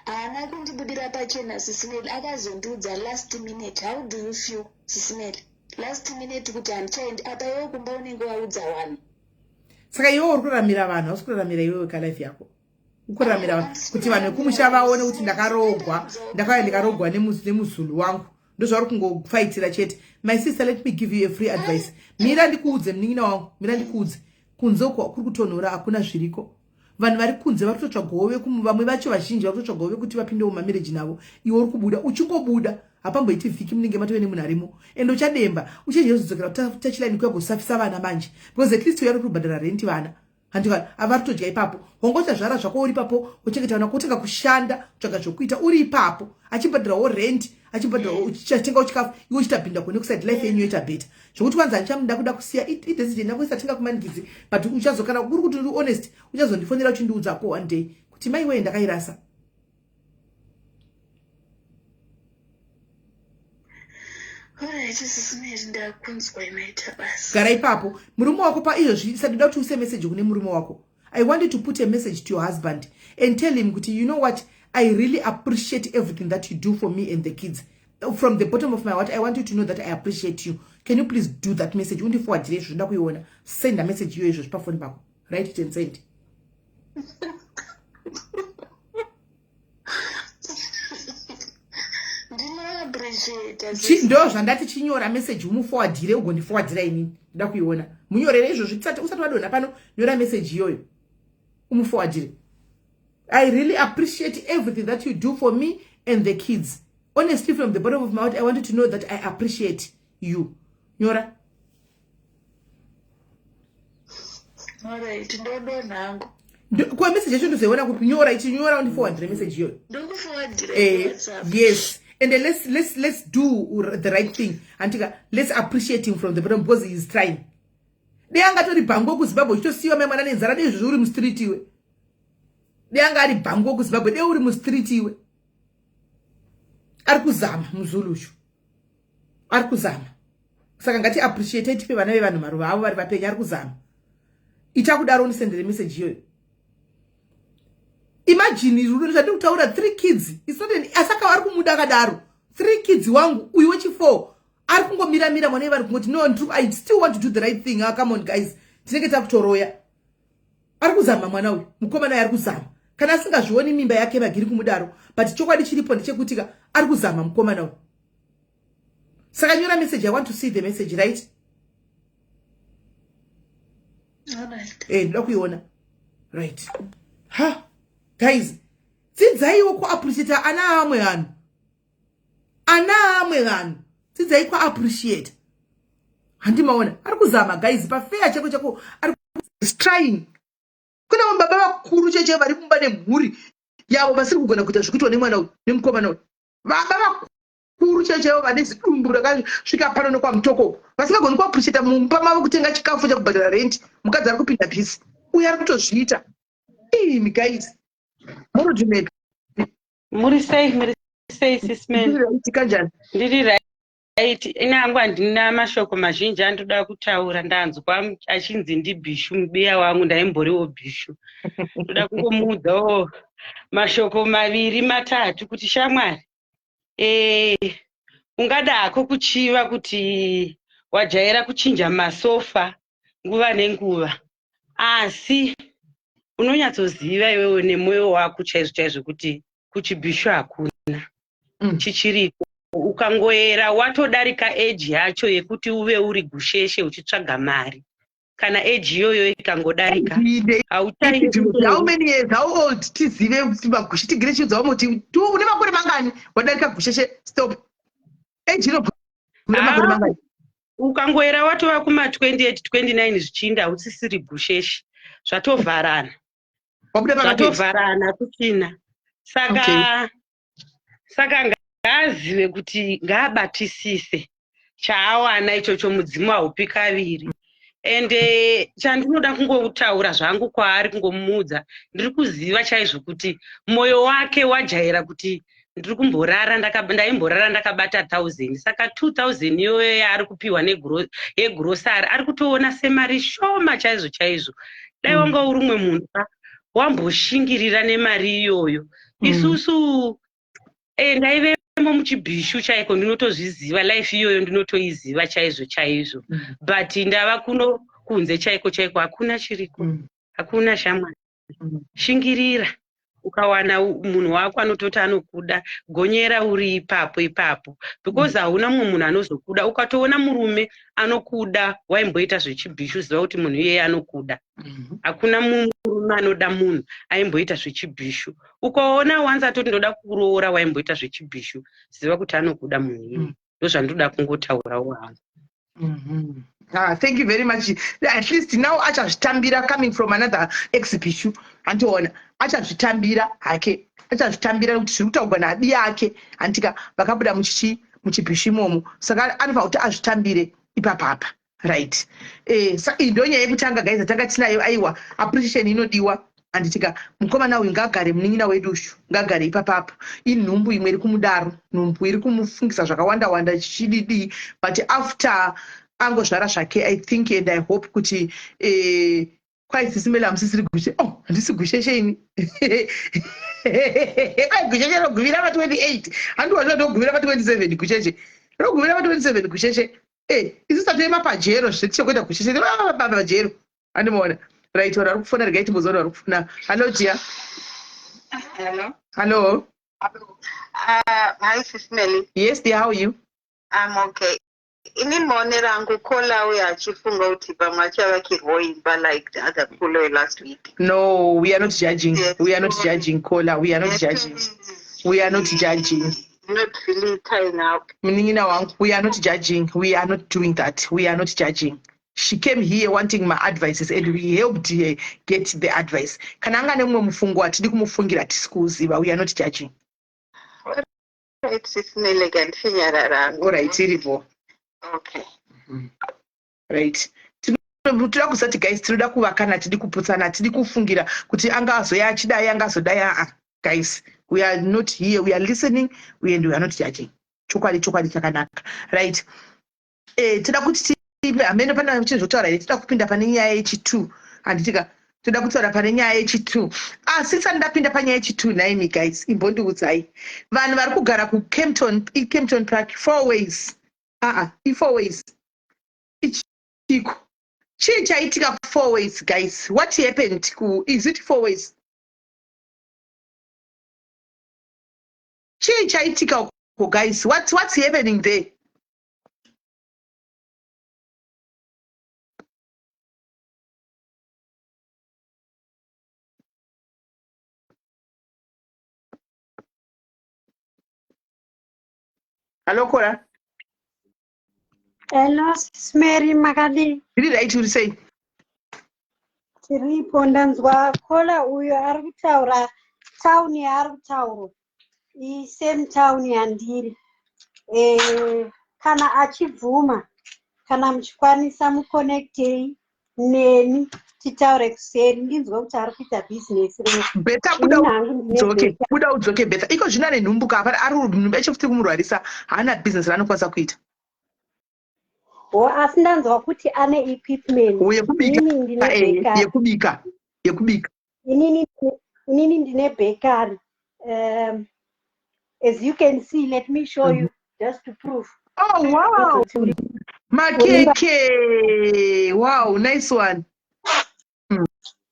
haana kundibudira pachena, Sis Melly. Akazondiudza last minute. How do you feel, Sis Melly, last minute kuti handichaendi? Apa iwe kumba unenge waudza wanhu. Saka iwe uri kuraramira vanhu, hausi kuraramira iwewe kalife yako. Ukuraramira vanhu kuti vanhu vekumusha vaone kuti ndakarogwa, ndakauya ndikarogwa nemuzulu wangu. Ndozvauri kungofaitira chete. My sister, let me give you a free advice. Mira ndikuudze, munin'ina wangu, mira ndikuudze. Kunze uko kuri kutonhora, hakuna zviriko. Vanhu vari kunze vari kutotsvagawo, vamwe vacho vazhinji vari kutotsvagawo vekuti vapindewo mumamarriage navo. Iwe uri kubuda, uchingobuda hapamboiti vhiki munenge matove nemunhu arimo. Ende uchademba, uchenjera kuzodzokera touchline kuyagosafisa vana manje, because at least uyari kubhadhara renti, vana handika avari kutodya ipapo. Wangoti zvara zvako uri ipapo, uchengeta vana, kutenga, kushanda, kutsvaga zvokuita uri ipapo, achibhadharawo rent, achibhadharawo, uchatengawo chikafu, iwe uchitapinda kune kuside, life yenyu yoita better. Zvokuti kwanza handichamuda kuda kusiya, idecision yako, isatinga kumanikidzi. But uchazokana kuri kuti uri honest, uchazondifonera uchindiudzako one day kuti mai wee, ndakairasa. Alright, Sis Melly, ndakunzwa, imaita basa. Gara ipapo. Murume wako paizvozvi, isati kuti use message kune murume wako. I want you to put a message to your husband and tell him kuti, "You know what? I really appreciate everything that you do for me and the kids. From the bottom of my heart, I want you to know that I appreciate you." Can you please do that message? Undiforwardire izvo, ndoda kuiona. Send a message iyoyo izvozvi pafoni pako. Write it and send. Ndinoappreciata. Ndo zvandati, chinyora message umuforwardire, ugondiforwardira inini, ndoda kuiona. Munyorere izvozvi usati wadonha pano. Nyora message iyoyo umuforwardire: "I really appreciate everything that you do for me and the kids. Honestly, from the bottom of my heart, I want you to know that I appreciate you." Nyora. Alright, ndodonha hangu. Kwa message yacho ndozoiona kupi? Nyora, ichinyora undiforwardire message iyoyo. Ndokuforwardira. Eh, yes, and then let's do the right thing, andika. Let's appreciate him from the bottom, because he is trying. Dei angatori bhangu kuZimbabwe, uchitosiyiwa mai mwana nenzara, dei izvozvo uri mustreet iwe. Dei anga ari bhangu kuZimbabwe, dei uri mustreet iwe. Ari kuzama muzulushu, ari kuzama. Saka ngati appreciate, tipe vana vevanhu maruva avo vari vapenyu. Ari kuzama. Ita kudaro, undisendere message iyoyo. Imagine, rudo zvandiri kutaura, three kids. It's not an, asaka ari kumuda akadaro. Three kids wangu, uyu wechi4 ari kungomiramira mwana wevanhu, kungoti no, I still want to do the right thing. Ah, come on guys, tinenge takutoroya. Ari kuzama mwana uyu, mukomana uyu ari kuzama. Kana asingazvioni mimba yake, magiri kumudaro, but chokwadi chiripo ndechekuti ari kuzama mukomana uyu. Saka nyora message. I want to see the message, right? Alright. Eh, ndoda kuiona, right? Ha, guys, dzidzaiwo kuappreciata ana amwe vanhu, ana amwe vanhu, dzidzai kuappreciata. Handimaona ari kuzama, guys, pafeya chako chako ari trying. Kune vamwe baba vakuru cheche vari mumba nemhuri yavo vasiri kugona kuita zvikuitwa nemwana uyu, nemukomana uyu. Baba vakuru chechevo vane zidumbu rakasvika pano nekwamutoko, vasingagoni kuappreciata mumba mavo, kutenga chikafu chekubhadhara rent, mukadzi ari kupinda busy. Uyu ari kutozviita. Imi guys, murudimepi? Muri sei, muri sei, Sis Melly? Kanjani? Ndiri right. Inangu handina mashoko mazhinji andoda kutaura. Ndanzwa achinzi ndibhishu mubiya wangu, ndaimboriwo bhishu. Ndoda kungomuudzawo mashoko maviri matatu kuti shamwari, ungadako kuchiva kuti wajaira kuchinja masofa nguva nenguva, asi unonyatsoziva iwewe nemwoyo wako chaizvo chaizvo kuti kuchibhishu hakuna chichiriko. Ukangoera watodarika eji yacho yekuti uve uri gusheshe uchitsvaga mari. Kana age iyoyo ikangodarika, hauchai. Many years? How old? Tizive kuti magushe tigire chiudzawo muti une makore mangani wadarika gusheshe. Stop. Age inogumira makore mangani? Ukangoera watova kuma28, 29 zvichiinda, hausisiri gusheshe, zvatovharana. Wabuda pakapedza. Zvatovharana kuchina. Saka saka ngaazive kuti ngaabatisise chaawana ichocho. Mudzimu haupi kaviri. Ende chandinoda kungotaura zvangu kwaari, kungomuudza, ndiri kuziva chaizvo kuti mwoyo wake wajaira kuti ndiri kumborara ndaimborara ndakabata 1000. Saka 2000 iyoyo yaari kupiwa yegrosari ari kutoona semari shoma chaizvo chaizvo. Dai wanga uri umwe munhu ka, wamboshingirira nemari iyoyo. Isusu ndaivemo muchibhishu chaiko, ndinotozviziva life iyoyo, ndinotoiziva chaizvo chaizvo. But ndava kuno kunze chaiko chaiko, hakuna chiriko. Hakuna, shamwari. Shingirira. Ukawana munhu wako anototi anokuda, gonyera uri ipapo ipapo, because hauna mumwe munhu anozokuda. Ukatoona murume anokuda waimboita zvechibhishu, ziva kuti munhu iyeye anokuda. Hakuna murume anoda munhu aimboita zvechibhishu. Ukaona wanzi atoti ndoda kuroora waimboita zvechibhishu, ziva kuti anokuda munhu iyeye. Ndozvandoda kungotaurawo hangu. Ah, thank you very much. At least now achazvitambira, coming from another ex-bishu. Andiona achazvitambira hake, achazvitambira nekuti zviri kutaurwa naadi yake, handika vakabuda muchichi muchibhishu imomo, saka anofanira kuti azvitambire ipapapa, right? Sa iyi ndo nyaya yekutanga, guys, atanga tinayo. Aiwa, appreciation inodiwa, handitika? Mukomana uyu ngaagare, munin'ina wedu ushu ngaagare ipapapo. Inhumbu imwe iri kumudaro, nhumbu iri kumufungisa zvakawanda wanda chichididii, but after angozvara zvake, I think and I hope kuti kwai Sisi Mele hamusisiri gushe. Oh, handisi gusheshe ini. Kwai gusheshe rogumira pa28, handiwa ndogumira pa27, gusheshe rogumira pa27 gusheshe. Isu tatoema pajero zvetichokuita gusheshe pajero, andimaona, right? Vanhu vari kufona, regai timbozona vari kufona. Hallo dear. Hello. Hallo. Hi, Sis Melly. Yes dear, how are you? I'm okay. Ini maonero angu, caller uyo achifunga kuti pamwe achavakirwawo imba like the other caller last week. No, we are not judging. Yes. We are not judging, caller. We are not judging, we are not judging. Not really tying up. Munin'ina wangu, we are not judging. We are not doing that. We are not judging. She came here wanting my advices and we helped her get the advice. Kana anga nemumwe mufungo, hatidi kumufungira, hatisi kuuziva. We are not judging. Right, Sis Melly, kandichinyarara. Alright, iripo. Okay. Right, toda kusati, guys, tinoda kuvakana, hatidi kuputsana, hatidi kufungira kuti anga azoya achidai, anga azodai. Aa, guys, we are not here. We are listening and we are not judging. Chokwadi, chokwadi chakanaka, right? Toda kuti tipe hameno pana chizvotaura here. Toda kupinda pane nyaya yechi2, handitika? Toda kutaura pane nyaya yechi2, asi tisati ndapinda panyaya yechi2, naimi guys, imbondiudzai, vanhu vari kugara kuKempton, iKempton Park, Fourways, aa, iFourways ichiko? Chii chaitika kuFourways, guys? What happened ku, is it Fourways? Chii chaitika uko, guys? What's happening there? Hallo, caller. Hello, Sis Mary, makadii? Ndiri right, uri sei? Tiripo. Ndanzwa caller uyo ari kutaura, town yaari kutaura isame town yandiri. Kana achibvuma, kana muchikwanisa, muconnectei neni titaure kuseri, ndinzwe kuti ari kuita bhizinesi rei. Betha, buda. Ini hangu ndine udzoke. Betha. Buda udzoke, Betha. Iko zvino ane nhumbuka apa, ari nhumbu yacho kumurwarisa, haana bhizinesi raanokwanisa kuita. Ho, asi ndanzwa kuti ane equipment. Yekubika. Inini ndine bakery. Yekubika, yekubika. Inini ndine bakery. As you can see, let me show you just to prove. Oh wow, makeke! Wow, nice one.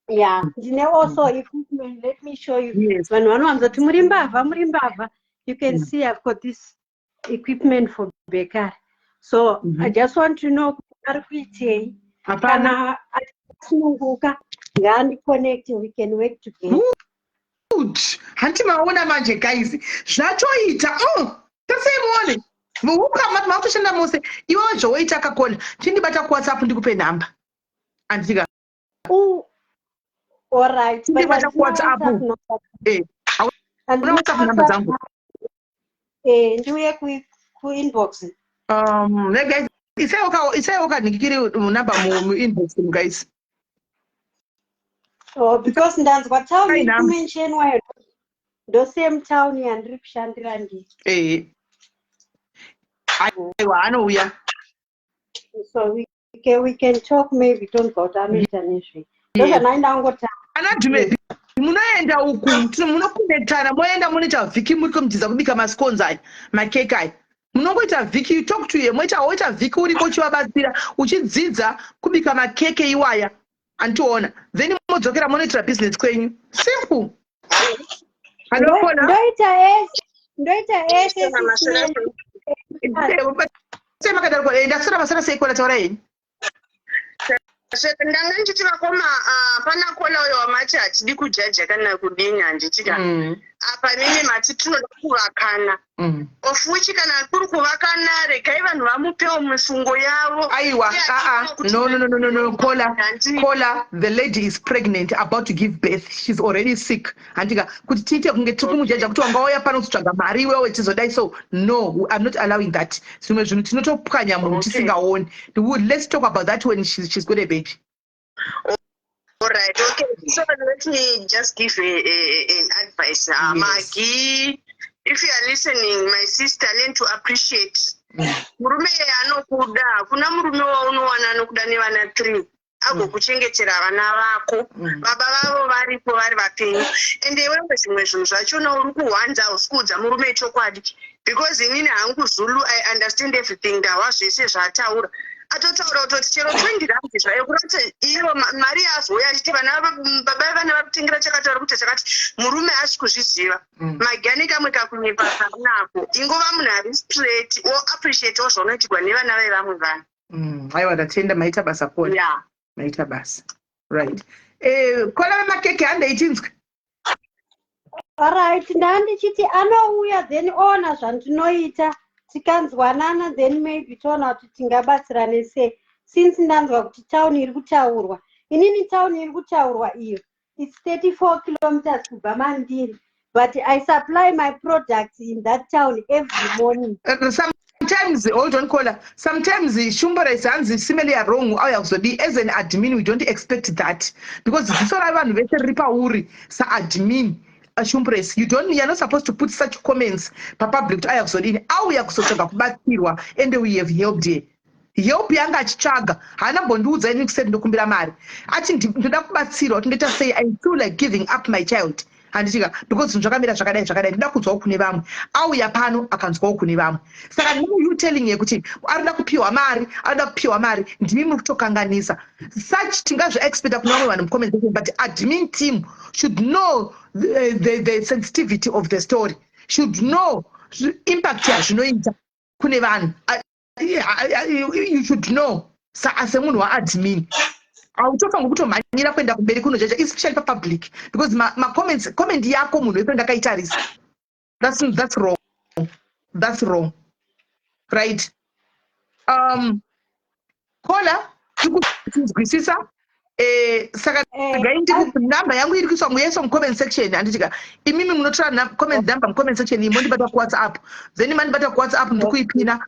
Yeah, ndine also equipment. Let me show you. Yes. Vanhu vanowanza kuti muri mbavha, muri mbavha. You can see I've got this equipment for bakery, so I just want to know kuti ari kuitei. Hapana. Kana asununguka, ngaandiconnect, we can work together. Good. Hanti maona manje, guys, zvatoita. Oh, tasei muone ukama makutoshanda mose. Iwewe zvowoita kakona, chindibata kuWhatsApp, ndikupe nhamba, andika? Alright, but Ndibata handina kuWhatsApp. WhatsApp number. Hauna WhatsApp number dzangu? Eh, ndiuye kuinbox. Ne guys, isaiwo kanhikikiri namba muinbox, guys. Oh, because ndanzwa town Ai, iri number. kumentionwa, ndo same town yandiri kushandira ndiri. Aiwa, anouya. So we can talk, maybe tonzwa kuti anoita nezvei. Ndozvandaindangota. Ana Dhumebi, munoenda uku, munoconnectana, moenda munoita vhiki muri kumudzidza kubika mascones aya, makeke aya. Munongoita vhiki, you talk to ye, moita woita vhiki uriko uchivabatsira, uchidzidza kubika makeke iwaya, andiona? Then modzokera monoitira business kwenyu, simple. Anokona. Ndoita ese. Sei makadaro? Ndasora masara sei kona? Taura henyu. Ndanga ndichiti vakoma, pana caller uyo wamati hatidi kujaja kana kudini, handitika? Apa mimi mati tinoda kuvakana, of which kana kuri kuvakana, regai vanhu vamupewo mifungo yavo. Aiwa, aa, no, no, no, no, no, no, caller. Caller, the lady is pregnant, about to give birth, she's already sick, handika? Kuti tiite kunge tiri kumujaja kuti wangauya pano kuzotsvaga mari iwewe, tizodai so, no, I'm not allowing that. Zvimwe zvinhu tinotopwanya munhu tisingaoni. Let's talk about that when she's got a baby. All right, okay. So let me just give an advice. Maggie, if you are listening, my sister, learn to appreciate. Murume anokuda, hakuna murume waunowana anokuda nevana three, agokuchengetera vana vako, baba vavo varipo, vari vapenyu. Ende iwewe zvimwe zvinhu zvachona uri kuhwanza, hausi kuudza murume chokwadi, because inini hangu Zulu, I understand everything. Ndahwa zvese zvaataura. Atotaura kutoti chero 20 rand zvayo, kurati iyo mari yazouya achiti vana baba vevana vari kutengera chakati, vari kuita chakati, murume asi kuzviziva. Magi ane kamwe kakunyepa kaunako. Ingova munhu ari straight, woappreciatewo zvaunoitirwa nevana vevamwe vanhu. Aiwa, ndatenda, maita basa, caller. Maita basa. Right, caller vemakeke, handei tinzwe. Alright, ndandichiti anouya, then oona zvandinoita, tikanzwanana, then maybe toona kuti tingabatsirane sei, since ndanzwa kuti tauni iri kutaurwa. Inini tauni iri kutaurwa iyo, it's 34 kilometers kubva mandiri, but I supply my products in that town every morning. Sometimes, hold on, caller, sometimes shumbores hanzi simele wrong auya kuzodi. As an admin, we don't expect that, because ziso ravanhu vese riri pauri saadmin. Shumbres, you're not supposed to put such comments papublic kuti auya kuzodini. Auya kuzotsvaga kubatsirwa, and we have helped her. Help yanga achitsvaga, haana mbondiudza ini kuseti ndokumbira mari. Ati ndoda kubatsirwa kuti ndoita sei, I feel like giving up my child, handitika? Because zvinhu zvakamira zvakadai zvakadai, ndoda kunzwawo kune vamwe. Auya pano akanzwawo kune vamwe. Saka now you telling ye kuti arikuda kupiwa mari, arikuda kupiwa mari, ndimi muri kutokanganisa. Such tingazviexpecta kune vamwe vanhu mucomment section, but admin team should know the sensitivity of the story, should know impact yazvinoita kune vanhu. You should know semunhu waadmin, hautofanirwi kutomhanyira kuenda kumberi kunojaja, especially papublic, because macomments, comment yako munhu wese ndakaitarisa. That's wrong, that's wrong. Right, caller, tikutinzwisisa. Saka regai namba yangu iri kuiswa, muyaiswa mucomment section, handitika? Imimi munotora comment number mucomment section iyi, mondibata kuWhatsApp, then mandibata kuWhatsApp, ndikuipina.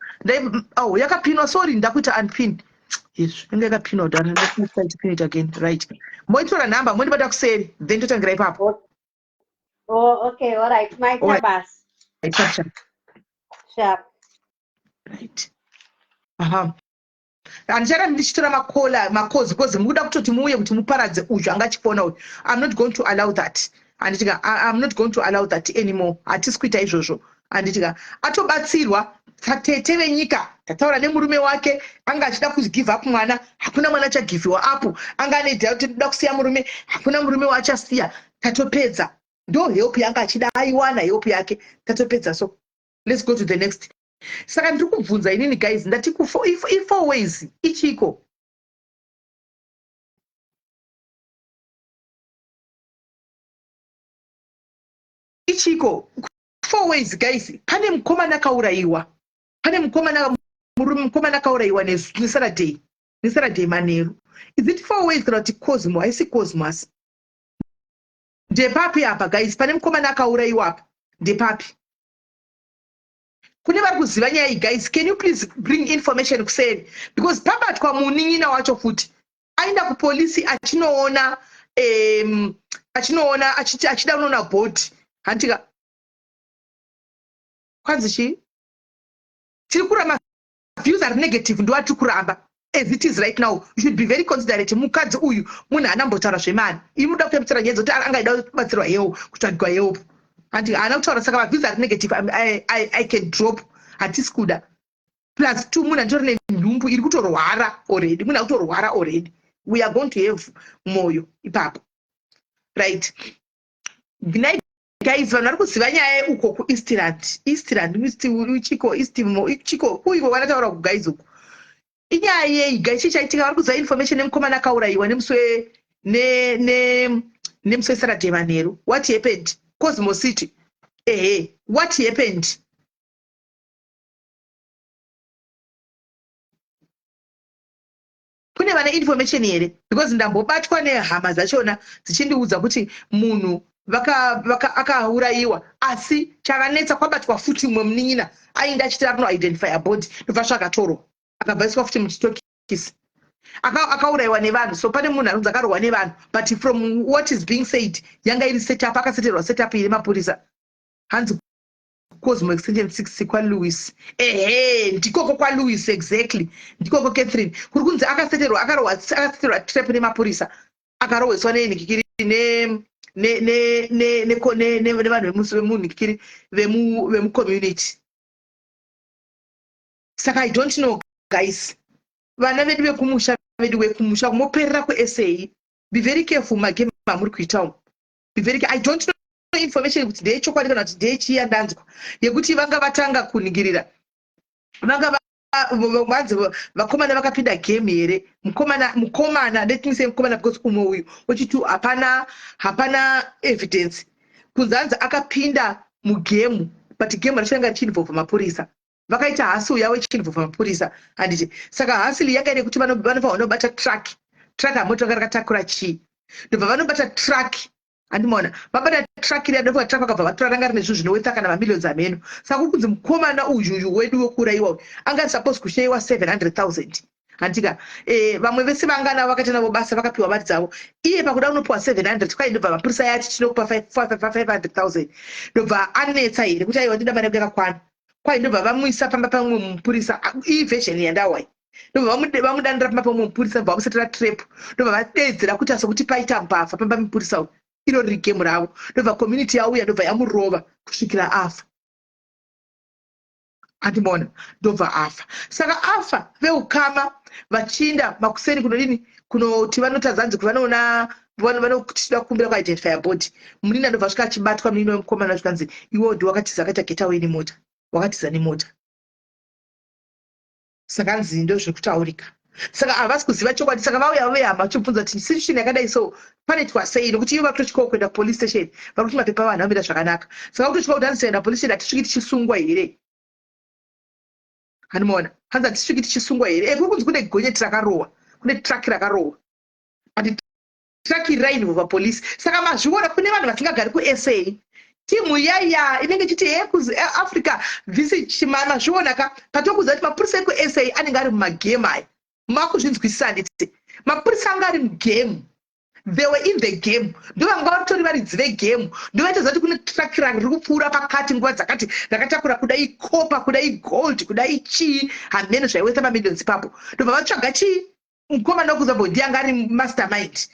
Oh, yakapinwa, sorry, ndakuita unpin. Izvi inge yakapinwa kudhara, ndakuita pin it again. Right, moitora nhamba, mondibata kuseri, then totangira ipapo. Oh, okay, all right. Maita basa. Right, sharp, sharp. Sharp. Right, aha, handicharambi ndichitora macaller, macalls, because mukuda kutoti muuye kuti muparadze uyu anga achipona uyu. I'm not going to allow that, handitika? I'm not going to allow that anymore. Hatisi kuita izvozvo, handitika? Atobatsirwa tatete venyika, tataura nemurume wake. Anga achida kugive up mwana, hakuna mwana achagiviwa up. Anga ane idea kuti ndoda kusiya murume, hakuna murume waachasiya. Tatopedza, ndo help yanga achida, aiwana help yake, tatopedza. So let's go to the next. Saka ndiri kubvunza inini, guys, ndati i4 ways ichiko? Ichiko Fourways guys, pane mukomana akaurayiwa, pane mukomana, murume mukomana akaurayiwa neSaturday, neSaturday manheru. Is it Fourways kana kuti Cosmo? Haisi Cosmo asi ndepapi apa guys? Pane mukomana akaurayiwa apa, ndepapi? Kune vari kuziva nyaya iyi guys, can you please bring information kuseri, because pabatwa munin'ina wacho futi aenda kupolisi achinoona achinoona achiti achida kunoona body hantika. Kwanzi chii? Tiri kuramba views ari negative, ndoatiri kuramba. As it is right now, you should be very considerate. Mukadzi uyu munhu haana mbotaura zvemari. Imi muda kutambitsira nyaya dzekuti angaida kubatsirwa help, kutsvagirwa help, hanti haana kutaura. Saka maviews ari negative I can drop, hatisi kuda. Plus two, munhu anditori nenhumbu iri kutorwara already, munhu akutorwara already. We are going to have moyo ipapo, right? Gnai guys, vanhu vari kuziva nyaya yeuko kuEastland, Eastland, chiko, East chiko, kuiko vanataura kuguys uku. Inyaya yei guys? Chii chaitika? Vari kuziva information nemukomana akaurayiwa nemusi weSaturday manheru. What happened? Cosmo City, ehe. What happened? Kune vane information here? Because ndambobatwa nehama dzachona dzichindiudza kuti munhu akaurayiwa, asi chavanetsa kwabatwa futi umwe munin'ina ainge achiti ari kunoidentify body, ndobva zvakatorwa, akabva iswa futi muchitokisi. Akaurayiwa nevanhu. So pane munhu anonzi akarohwa nevanhu, but from what is being said, yanga iri setup, akaseterwa setup iri mapurisa. Hanzi Cosmo Extension 6 kwaLouis. Ehe, ndikoko kwaLouis, exactly, ndikoko Catherine. Kuri kunzi akaseterwa, akarohwa, akaseterwa trap nemapurisa, akarohweswa nenhikikiri nevanhu vemunhikikiri vemucommunity. Saka I don't know guys, vana vedu vekumusha, vedu vekumusha kumoperera kuSA, be very careful magame amuri kuita umu. Be very, I don't know information kuti ndeyechokwadi kana kuti ndeyechiya. Ndanzwa yekuti vanga vatanga kuningirira, vanga vanzi vakomana vakapinda game here. Mukomana, mukomana, let me say mukomana, because umwe uyu wechiti hapana, hapana evidence. Kunzi hanzi akapinda mugame, but game racho ranga richinvolva mapurisa. Vakaita hustle yavo ichinvolva mapurisa, handiti? Saka hustle yanga ine kuti vanofanira vanobata truck, truck hamoti ranga rakatakura chii. Ndobva vanobata truck, handimaona? Vabata truck riya, ndofunga truck vakabva vatora ranga rine zvinhu zvinowetsa kana mamillions ameno. Saka kuri kunzi mukomana uyuyu wedu wekuurayiwa uyu anga suppose kushayiwa 700 000, handika? Vamwe vese vangana vakaita navo basa vakapiwa mari dzavo. Iye pakuda unopiwa 700, kwai ndobva mapurisa ayati tinokupa 500 000. Ndobva anetsa here kuti aiwa, ndida mari yangu yakakwana. Kwai ndobva vamuisa pamba pamwe mupurisa. Iyi version yandawai. Ndobva vamudanira pamba pamwe mupurisa, ndobva vamusetera trap, ndobva vadeedzera kuti sokuti paita mbavha pamba mupurisa uyu. Iro riri game ravo. Ndobva community yauya, ndobva yamurova kusvikira afa, andimona? Ndobva afa. Saka afa, veukama vachiinda makuseni kunodini, kunoti vanotadza, hanzi vanoona vanotida kukumbira kuidentify body. Munini andobva asvika achibatwa, munini wemukomana, zvikanzi iwo ndi wakatiza, akaita getaway nemota, wakatiza nemota. Saka hanzi ndo zviri kutaurika. Saka havasi kuziva chokwadi. Saka vauya vehama vachibvunza kuti situation yakadai so panoitwa sei, nokuti ivo vakutotyawo kuenda kupolice station. Vari kuti mapepa vanhu vamira zvakanaka, saka kutotya kuti hanzi taenda police station hatisviki tichisungwa here? Handimaona? Hanzi hatisviki tichisungwa here? Kuri kunzi kune gonyeti rakarohwa, kune truck rakarohwa, but truck iri rainvolva police. Saka mazviona, kune vanhu vasingagari kuSA, timu yaya inenge ichiti he kuAfrica visi. Mazviona ka, patokuziva kuti mapurisa ekuSA anenge ari mumagame aya. Makuzvinzwisisa, handiti? Mapurisa anga ari mugame, they were in the game. Ndo vanga vatori varidzi vegame. Ndo vaitoziva kuti kune truck riri kupfuura pakati nguva dzakati, rakatakura kuda icopper, kuda igold, kuda ichii, hameno zvaiwesa mamillions ipapo. Ndobva vatsvaga chii, mukomana wekuzabvo ndiye anga ari mastermind.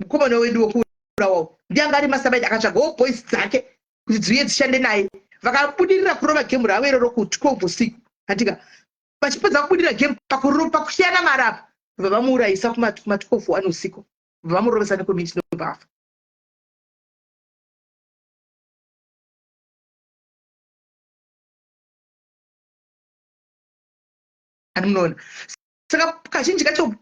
Mukomana wedu wekuurawawo ndiye anga ari mastermind. Akatsvagawo boys dzake kuti dziuye dzishande naye. Vakabudirira kurova game ravo iroro ku12 usiku, handika? Vachipedza kubudirira game pakusiyana mari apa, bva vamuurayisa kuma12 1 usiku, bva vamurovesa necommunity, ndobva afa. Ani munoona? Saka kazhinji kacho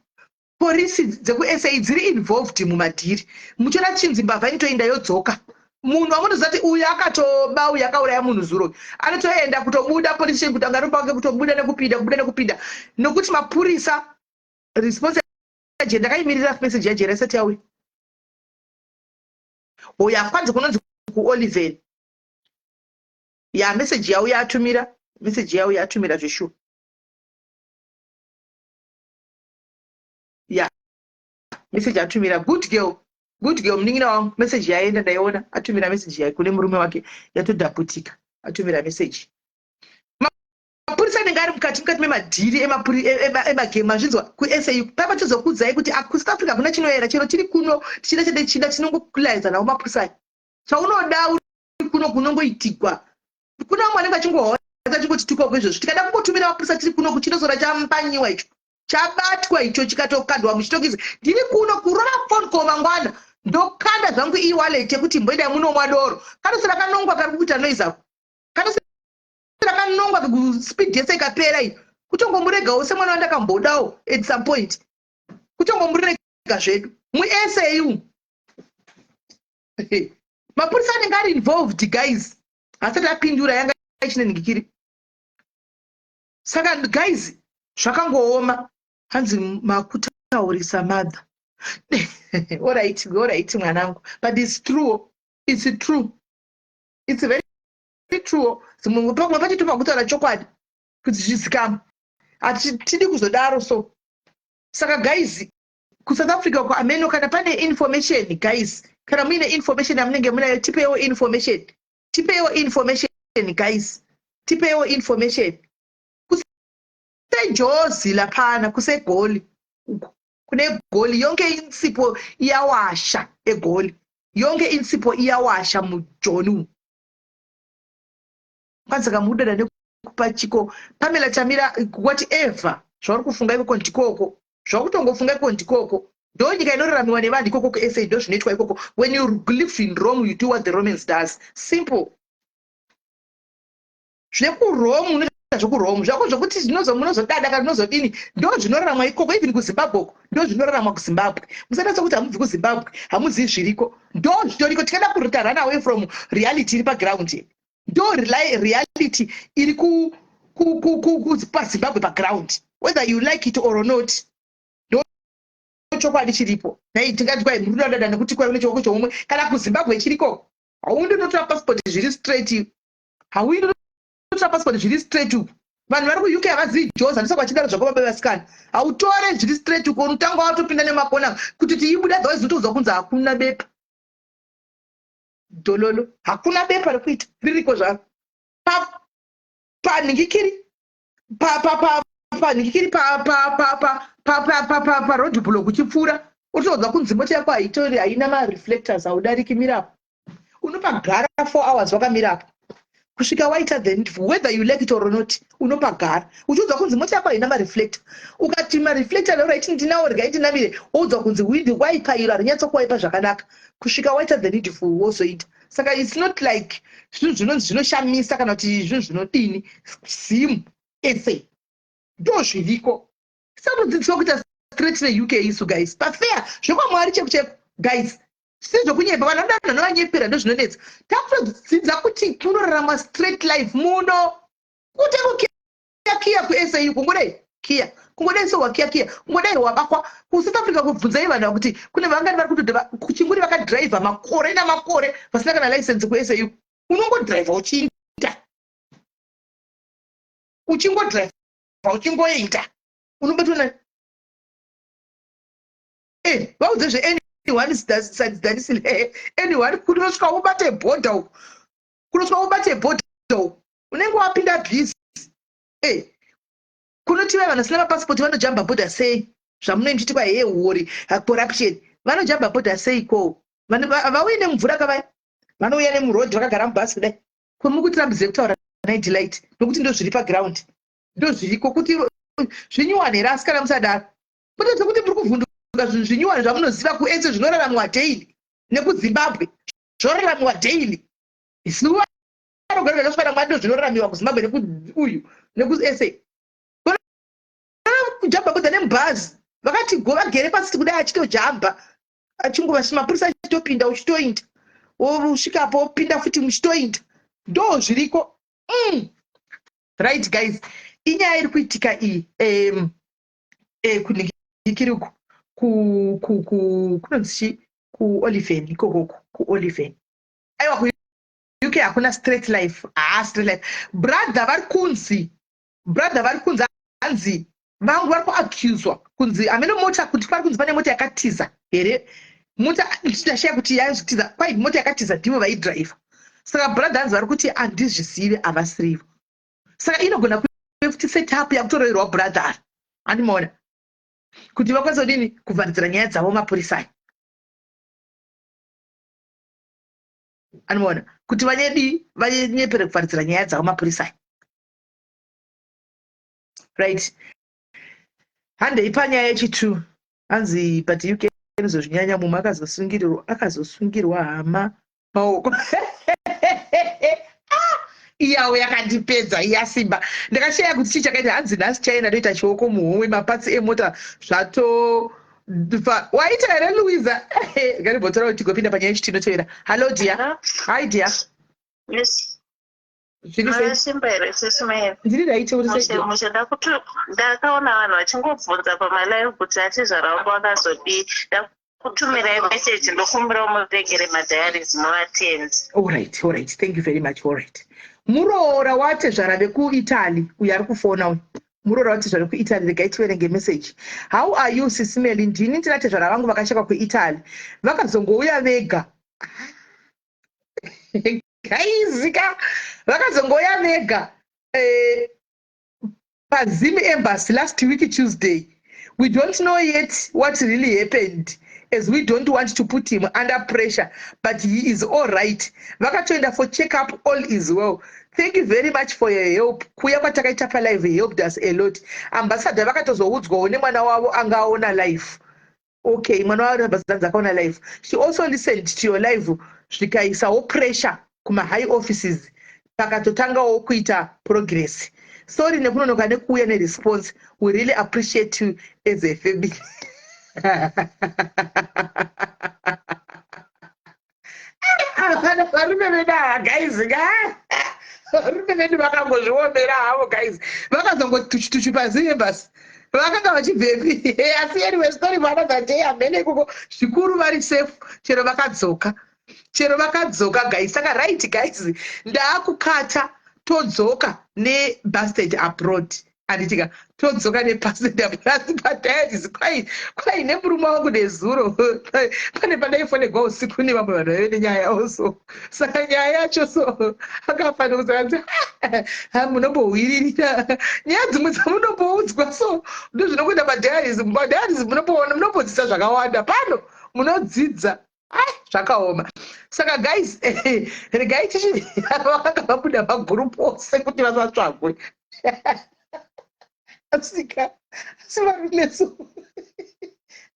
porisi dzekuSA dziri involved mumadhiri. Muchiona chinzi mbavha inotoenda yodzoka. Munhu wamunoziva kuti uyu akatoba, uyu akauraya munhu zuro, anotoenda kutobuda police station kuti angaropa wake, kutobuda nekupinda, kubuda nekupinda, nokuti mapurisa. Response yaJeri, ndakaimirira message yaJeri isati yauya. Oya, kwanzi kunonzi kuOliven. Ya, message yauya, atumira message yauya, atumira zveshuwa. Ya, message atumira. Good girl, good girl, munin'ina wangu. Message yaenda, ndaiona atumira message yai kune murume wake, yatodhaputika. Atumira message. Mapurisa anenge ari mukati memadhiri emagame, mazvinzwa? KuSA paipa tozokuudzai kuti kuSouth Africa hakuna chinoyera. Chero tiri kuno tichida chete chida, tinongokulaidza navo mapurisa aya. Chaunoda uri kuno kunongoitigwa. Kuna vamwe vanenge vachingohwa vachingotituka izvozvo. Tikada kungotumira mapurisa tiri kuno, kuchinosora chambanyiwa icho, chabatwa icho, chikatokandwa muchitokisi. Ndiri kuno kurova phone call mangwana, ndokanda zvangu e-wallet yekuti mboendai munomwa doro. Kanosora kanongwa kari kuita noise ako, kanosora kanongwa. Speed yese ikapera iyi, kutongomuregawo semwana wandakambodawo at some point, kutongomurega zvedu. MuSA mapurisa anenge ari involved, guys. Asati apindura, yanga ichinenhingikiri. Saka guys, zvakangooma. Hanzi makutaurisa mother. Alright, alright mwanangu, but it's true, it's true, it's very true. Zimwe pamwe pachituma kutaura chokwadi kuti zvizikamwe, hatitidi kuzodaro. So saka guys, kuSouth Africa uko ameno kana pane information. Guys, kana muine information yamunenge munayo, tipeiwo information, tipeiwo information guys, tipeiwo information. KuseJozi laphana, kuseGoli uko, kune Goli yonke insipho iyawasha. EGoli yonke insipho iyawasha mujoni umu. Kwanzi kamudada nekupa chiko Pamela Chamira, whatever zvauri kufunga ikoko ndikoko, zvakutongofunga ikoko ndikoko. Ndo nyika inoraramiwa nevanhu ikoko kuSA, ndo zvinoitwa ikoko. When you live in Rome, you do what the Romans does, simple. ZvekuRome unoita zvekuRome zvako, zvokuti munozodada kana munozodini, ndo zvinoraramwa ikoko. Even kuZimbabwe uko, ndo zvinoraramwa kuZimbabwe. Musaita sekuti hamubvi kuZimbabwe, hamuzivi zviriko. Ndo zvitoriko. Tikada kuita run away from reality iri paground, ndo reality iri paZimbabwe paground, whether you like it or not. Ndo chokwadi chiripo. Nai tingati kwai muri kudadada nekuti kwai une chioko choumwe, kana kuZimbabwe chiriko. Haundi unotora passport zviri straight, hauindi unotora passport zviri straight uku. Vanhu vari kuUK havazivi Jozi, handisa kwachidaro zvako baba vasikana. Hautore zviri straight uko, unotanga watopinda nemakona kuti tiibuda, otherwise unotouzwa kunzi hakuna bepa dhololo, hakuna bepa rekuita ririko zvaro panhingikiri, panhingikiri, paroad block uchipfuura, utoudza kunzi mota yako haitori, haina mareflectors, haudariki mirapo. Unopagara 4 hours wakamirapo kusvika waita then, whether you like it or not. Unopagara uchiudzwa kunzi mota yako haina mareflector. Ukati mareflector alright, ndinawo, regai ndinamire, woudzwa kunzi wind wiper iro harinyatsokuwaipa zvakanaka, kusvika waita the needful, wozoita. Saka it's not like zvinhu zvinonzi zvinoshamisa kana kuti zvinhu zvinodini. Zim, SA ndo zviriko. Tisatodzidziswa kuita straight neUK isu guys, pafair, zvekwamwari cheko cheko guys, sizvokunyepa. Vanhu vanoda vanhu vanovanyepera, ndo zvinonetsa. Takutodzidza kuti kunorarama straight life muno, kute kukiya kuSA, kungodai kiya, kungodai so wakiya kiya, kungodai wabakwa kuSouth Africa. Kubvunzai vanhu kuti kune vangani vari kutodheva kuchinguri, vakadhiraivha makore namakore vasina kana license. KuSA unongodhiraivha uchiinda, uchingodhiraivha uchingoenda, unobatwa nani? Vaudze zveanyone sadanisile anyone, kunosvika ubate bhodha uku, kunosvika ubate bhodha uku, unenge wapinda busy. Kunoti vai vanhu vasina mapasipoti vanojamba bhodha sei? Zvamunoi muchiti kwa hee huori, corruption, vanojamba bhodha sei ko? Vauye nemumvura kavaya, vanouya nemurodhi vakagara mubhasi kudai. Kwemukutirambidzire kutaura nidelight, nokuti ndo zviri paground, ndo zviriko kuti zvinyuwane here. Asi kana musadaro, kwete zvekuti muri kuvhunduka zvinhu zvinyuwane zvamunoziva kuese zvinoraramwa daily, nekuZimbabwe zvoraramiwa daily. Zuva rogarega zvasvika namwari, ndo zvinoraramiwa kuZimbabwe nekuuyu nekuSA. Kujamba bhodha nemubhazi vakati go, vagere pasi kudai, achitojamba achingova, mapurisa achitopinda, uchitoinda. wosvikapo wopinda futi muchitoinda ndo zviriko. Right guys, inyaya iri kuitika iyi kunhikiriku kunonzi chi kuOliven ikokoko kuOliven. Aiwa, kuUK hakuna straight life. Haa, straight life. Brother vari kunzi, brother vari kunzi, hanzi vangu vari kuaccuswa kunzi hamene mota, kuti pari kunzi pane mota yakatiza here. Mota ndashaya kuti yaizvitiza kwai, mota yakatiza ndivo vaidhiraivha. Saka brother hanzi vari kuti handizvisive, havasirivo. Saka inogona kuve futi setup yakutoroverwa brother, handimaona, kuti vakwanise kudini kuvharidzira nyaya dzavo mapurisa aya, anomaona, kuti vanyedii, vanyepere kuvharidzira nyaya dzavo mapurisa aya. Right, handei panyaya yechitu. Hanzi but UK inozozvinyanya, mumwe akazosungirwa, akazosungirwa hama maoko. Iyawo yakandipedza iya simba, ndakashaya kuti chii chakaita. Hanzi nhasi china ndoita chioko muhomwe, mapatsi emota zvato waita here Louisa? Ngandimbotora kuti tigopinda panyaya yechitino. Hallo dear, hi dear. Yes. Zviri sei? Simba here, sisi Mary? Ndiri right, uri sei? Mushe, ndakaona vanhu vachingobvunza pamalive kuti atezvara wangu akazodii. Ndakutumirai message, ndokumbirawo muregere madiaries muvatenzi. All right, thank you very much. All right, muroora watezvara vekuItaly uyo ari kufona uyu, muroora watezvara vekuItaly, regai tiverenge message. How are you, sisi Meli? Ndini ndina tezvara vangu vakashaka kuItaly, vakazongouya vega gaizika, vakazongouya vega paZim Embassy last week Tuesday. We don't know yet what really happened as we don't want to put him under pressure, but he is all right. Vakatoenda for check up, all is well. Thank you very much for your help. Kuya kwatakaita palive helped us a lot. Ambassador vakatozoudzwawo nemwana wavo anga aona live. Okay, mwana wavo ambassador akaona live. She also listened to your live, zvikaisawo pressure kumahigh offices, pakatotangawo kuita progress. Sorry nekunonoka nekuuya neresponse. We really appreciate you as a family. Varume vedu ava guys ka, varume vedu vakangozviomera havo guys, vakazongoti tuchi tuchi paZimbas, vakanga vachibvepi? Asi anyway, story for another day. Hamene ikoko, zvikuru vari safe chero vakadzoka, chero vakadzoka guys. Saka right guys, ndaakukata, todzoka nebusted abroad, handitika? Todzoka nebusted abroad. Asi padiaries kwai kwai nemurume wangu nezuro pane pandaifonegwa usiku nevamwe vanhu vaive nenyaya yavo, so saka nyaya yacho so akafanira kuzakanzi ha munombohwiririra nyaya dzimwe dzamunomboudzwa, so ndozvinokuenda padiaries. Mumadiaries munomboona, munombodzidza zvakawanda pano, munodzidza. Ai, zvakaoma. Saka guys, regai tichi vakanga vabuda magurupu ose kuti vasatsvagwe. Asika asi varume so,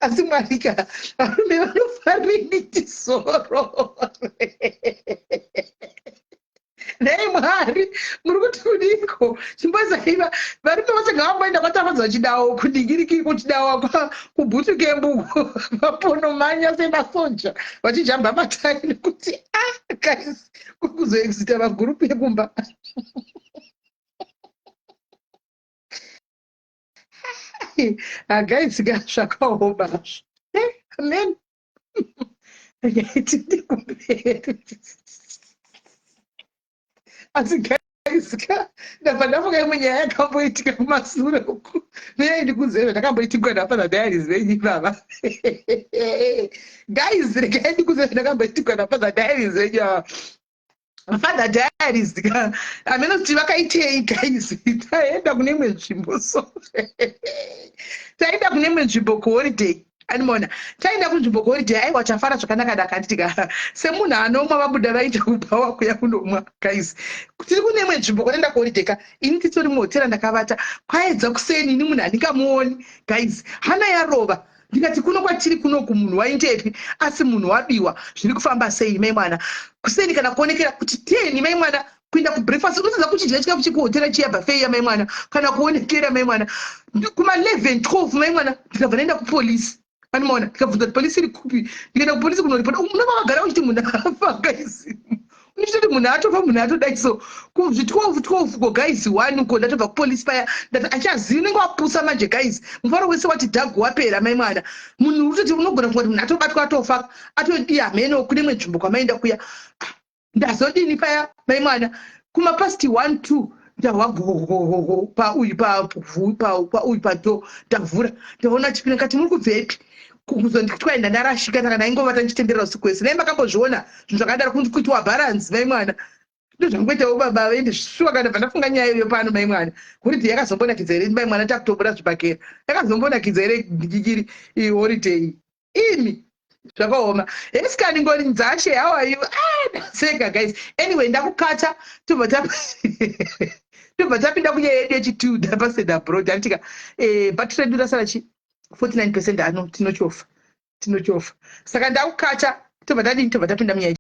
asi mwarika, varume vanofarini tisoro. Nhai Mwari, muri kuti kudiko? Chimbozaiva varume vose ngavamboenda kwatafadza vachidawo kudikiriki, kuchidawa kubhutu kembuko, vaponomanya semasonja vachijamba matai, nekuti ah guys, kuzoexita magurupu ekumba. Ah guys ka, zvakaoma hazvo. Amen, regai tinde kumberi. Asi guys ka, ndabva ndafunga imwe nyaya yakamboitika kumasure uku. Neyaindi ndikuzeve ndakamboitikwa naFather Diaries venyu ivava. Guys, regai ndikuzeve ndakamboitikwa naFather Diaries venyu ava. Father Diaries ka, hameno kuti vakaitei guys. Taenda kune imwe nzvimbo, so taenda kune imwe nzvimbo kuholiday, animona, taenda kunzvimbo kuholiday. Aiwa, tafara zvakanaka daka, handitika? Semunhu anomwa, vabuda vaita kubhawa kuya kunomwa. Guys, tiri kune imwe nzvimbo kwataenda kuholiday ka, ini titori muhotera, ndakavata. Kwaedza kuseni, ini munhu handingamuoni guys, hana yarova. Ndikati kuno kwatiri kunoku munhu waindepi? Asi munhu wabiwa, zviri kufamba sei mai mwana? Kuseni kana kuonekera kuti 10 mai mwana, kuenda kubreakfast, unotadza kuchidya chikafu chekuhotera chiya, buffet ya mai mwana, kana kuonekera mai mwana kuma 11 12 mai mwana. Ndikabva ndaenda kupolisi. Anomaona ndikabvunza kuti polisi iri kupi, ndikaenda kupolisi kunoripota. Unova wagara uchiti munhu afa, guys, uchitoti munhu atofa, munhu atodai. So kuzvi 12 12 ko, guys, 1 ko, ndatobva kupolisi paya, ndati achazivi. Unenge wapusa manje, guys. Mufaro wese wati dhagu wapera, mai mwana. Munhu utoti unogona kunga kuti munhu atobatwa, atofa, atodii, hameno kune imwe nzvimbo kwamaenda kuya. Ndazodini paya, mai mwana? Kumapast 1 2 ndahwa gogogogo pauyu pauyu padoor. Ndavhura, ndaona chipinda. Kati, "Muri kubvepi?" Kuzonditwaenda, ndarashika. Saka ndaingovata ndichitenderera usiku wese. Nai makambozviona zvinhu zvakadaro, kuitwa bharanzi, mai mwana? Ndozvangoitawo baba vaende shuwa. Kana bva ndafunga nyaya iyoyo pano, mai mwana, holiday yakazombonakidza here, mai mwana? Takutobuda zvibhakera. Yakazombonakidza here iri holiday imi? Zvakaoma. Esikani ngoni ndzashe, how are you? Ah, ndaseka, guys. Anyway, ndakukata. Tobva tapinda kunyaya yedu yechi2 dapasend abroad. Anditika battery redu rasara chi 49%. Ano tinochofa, tinochofa. Saka ndakukata. Tobva tadini? Tobva tapinda munyaya.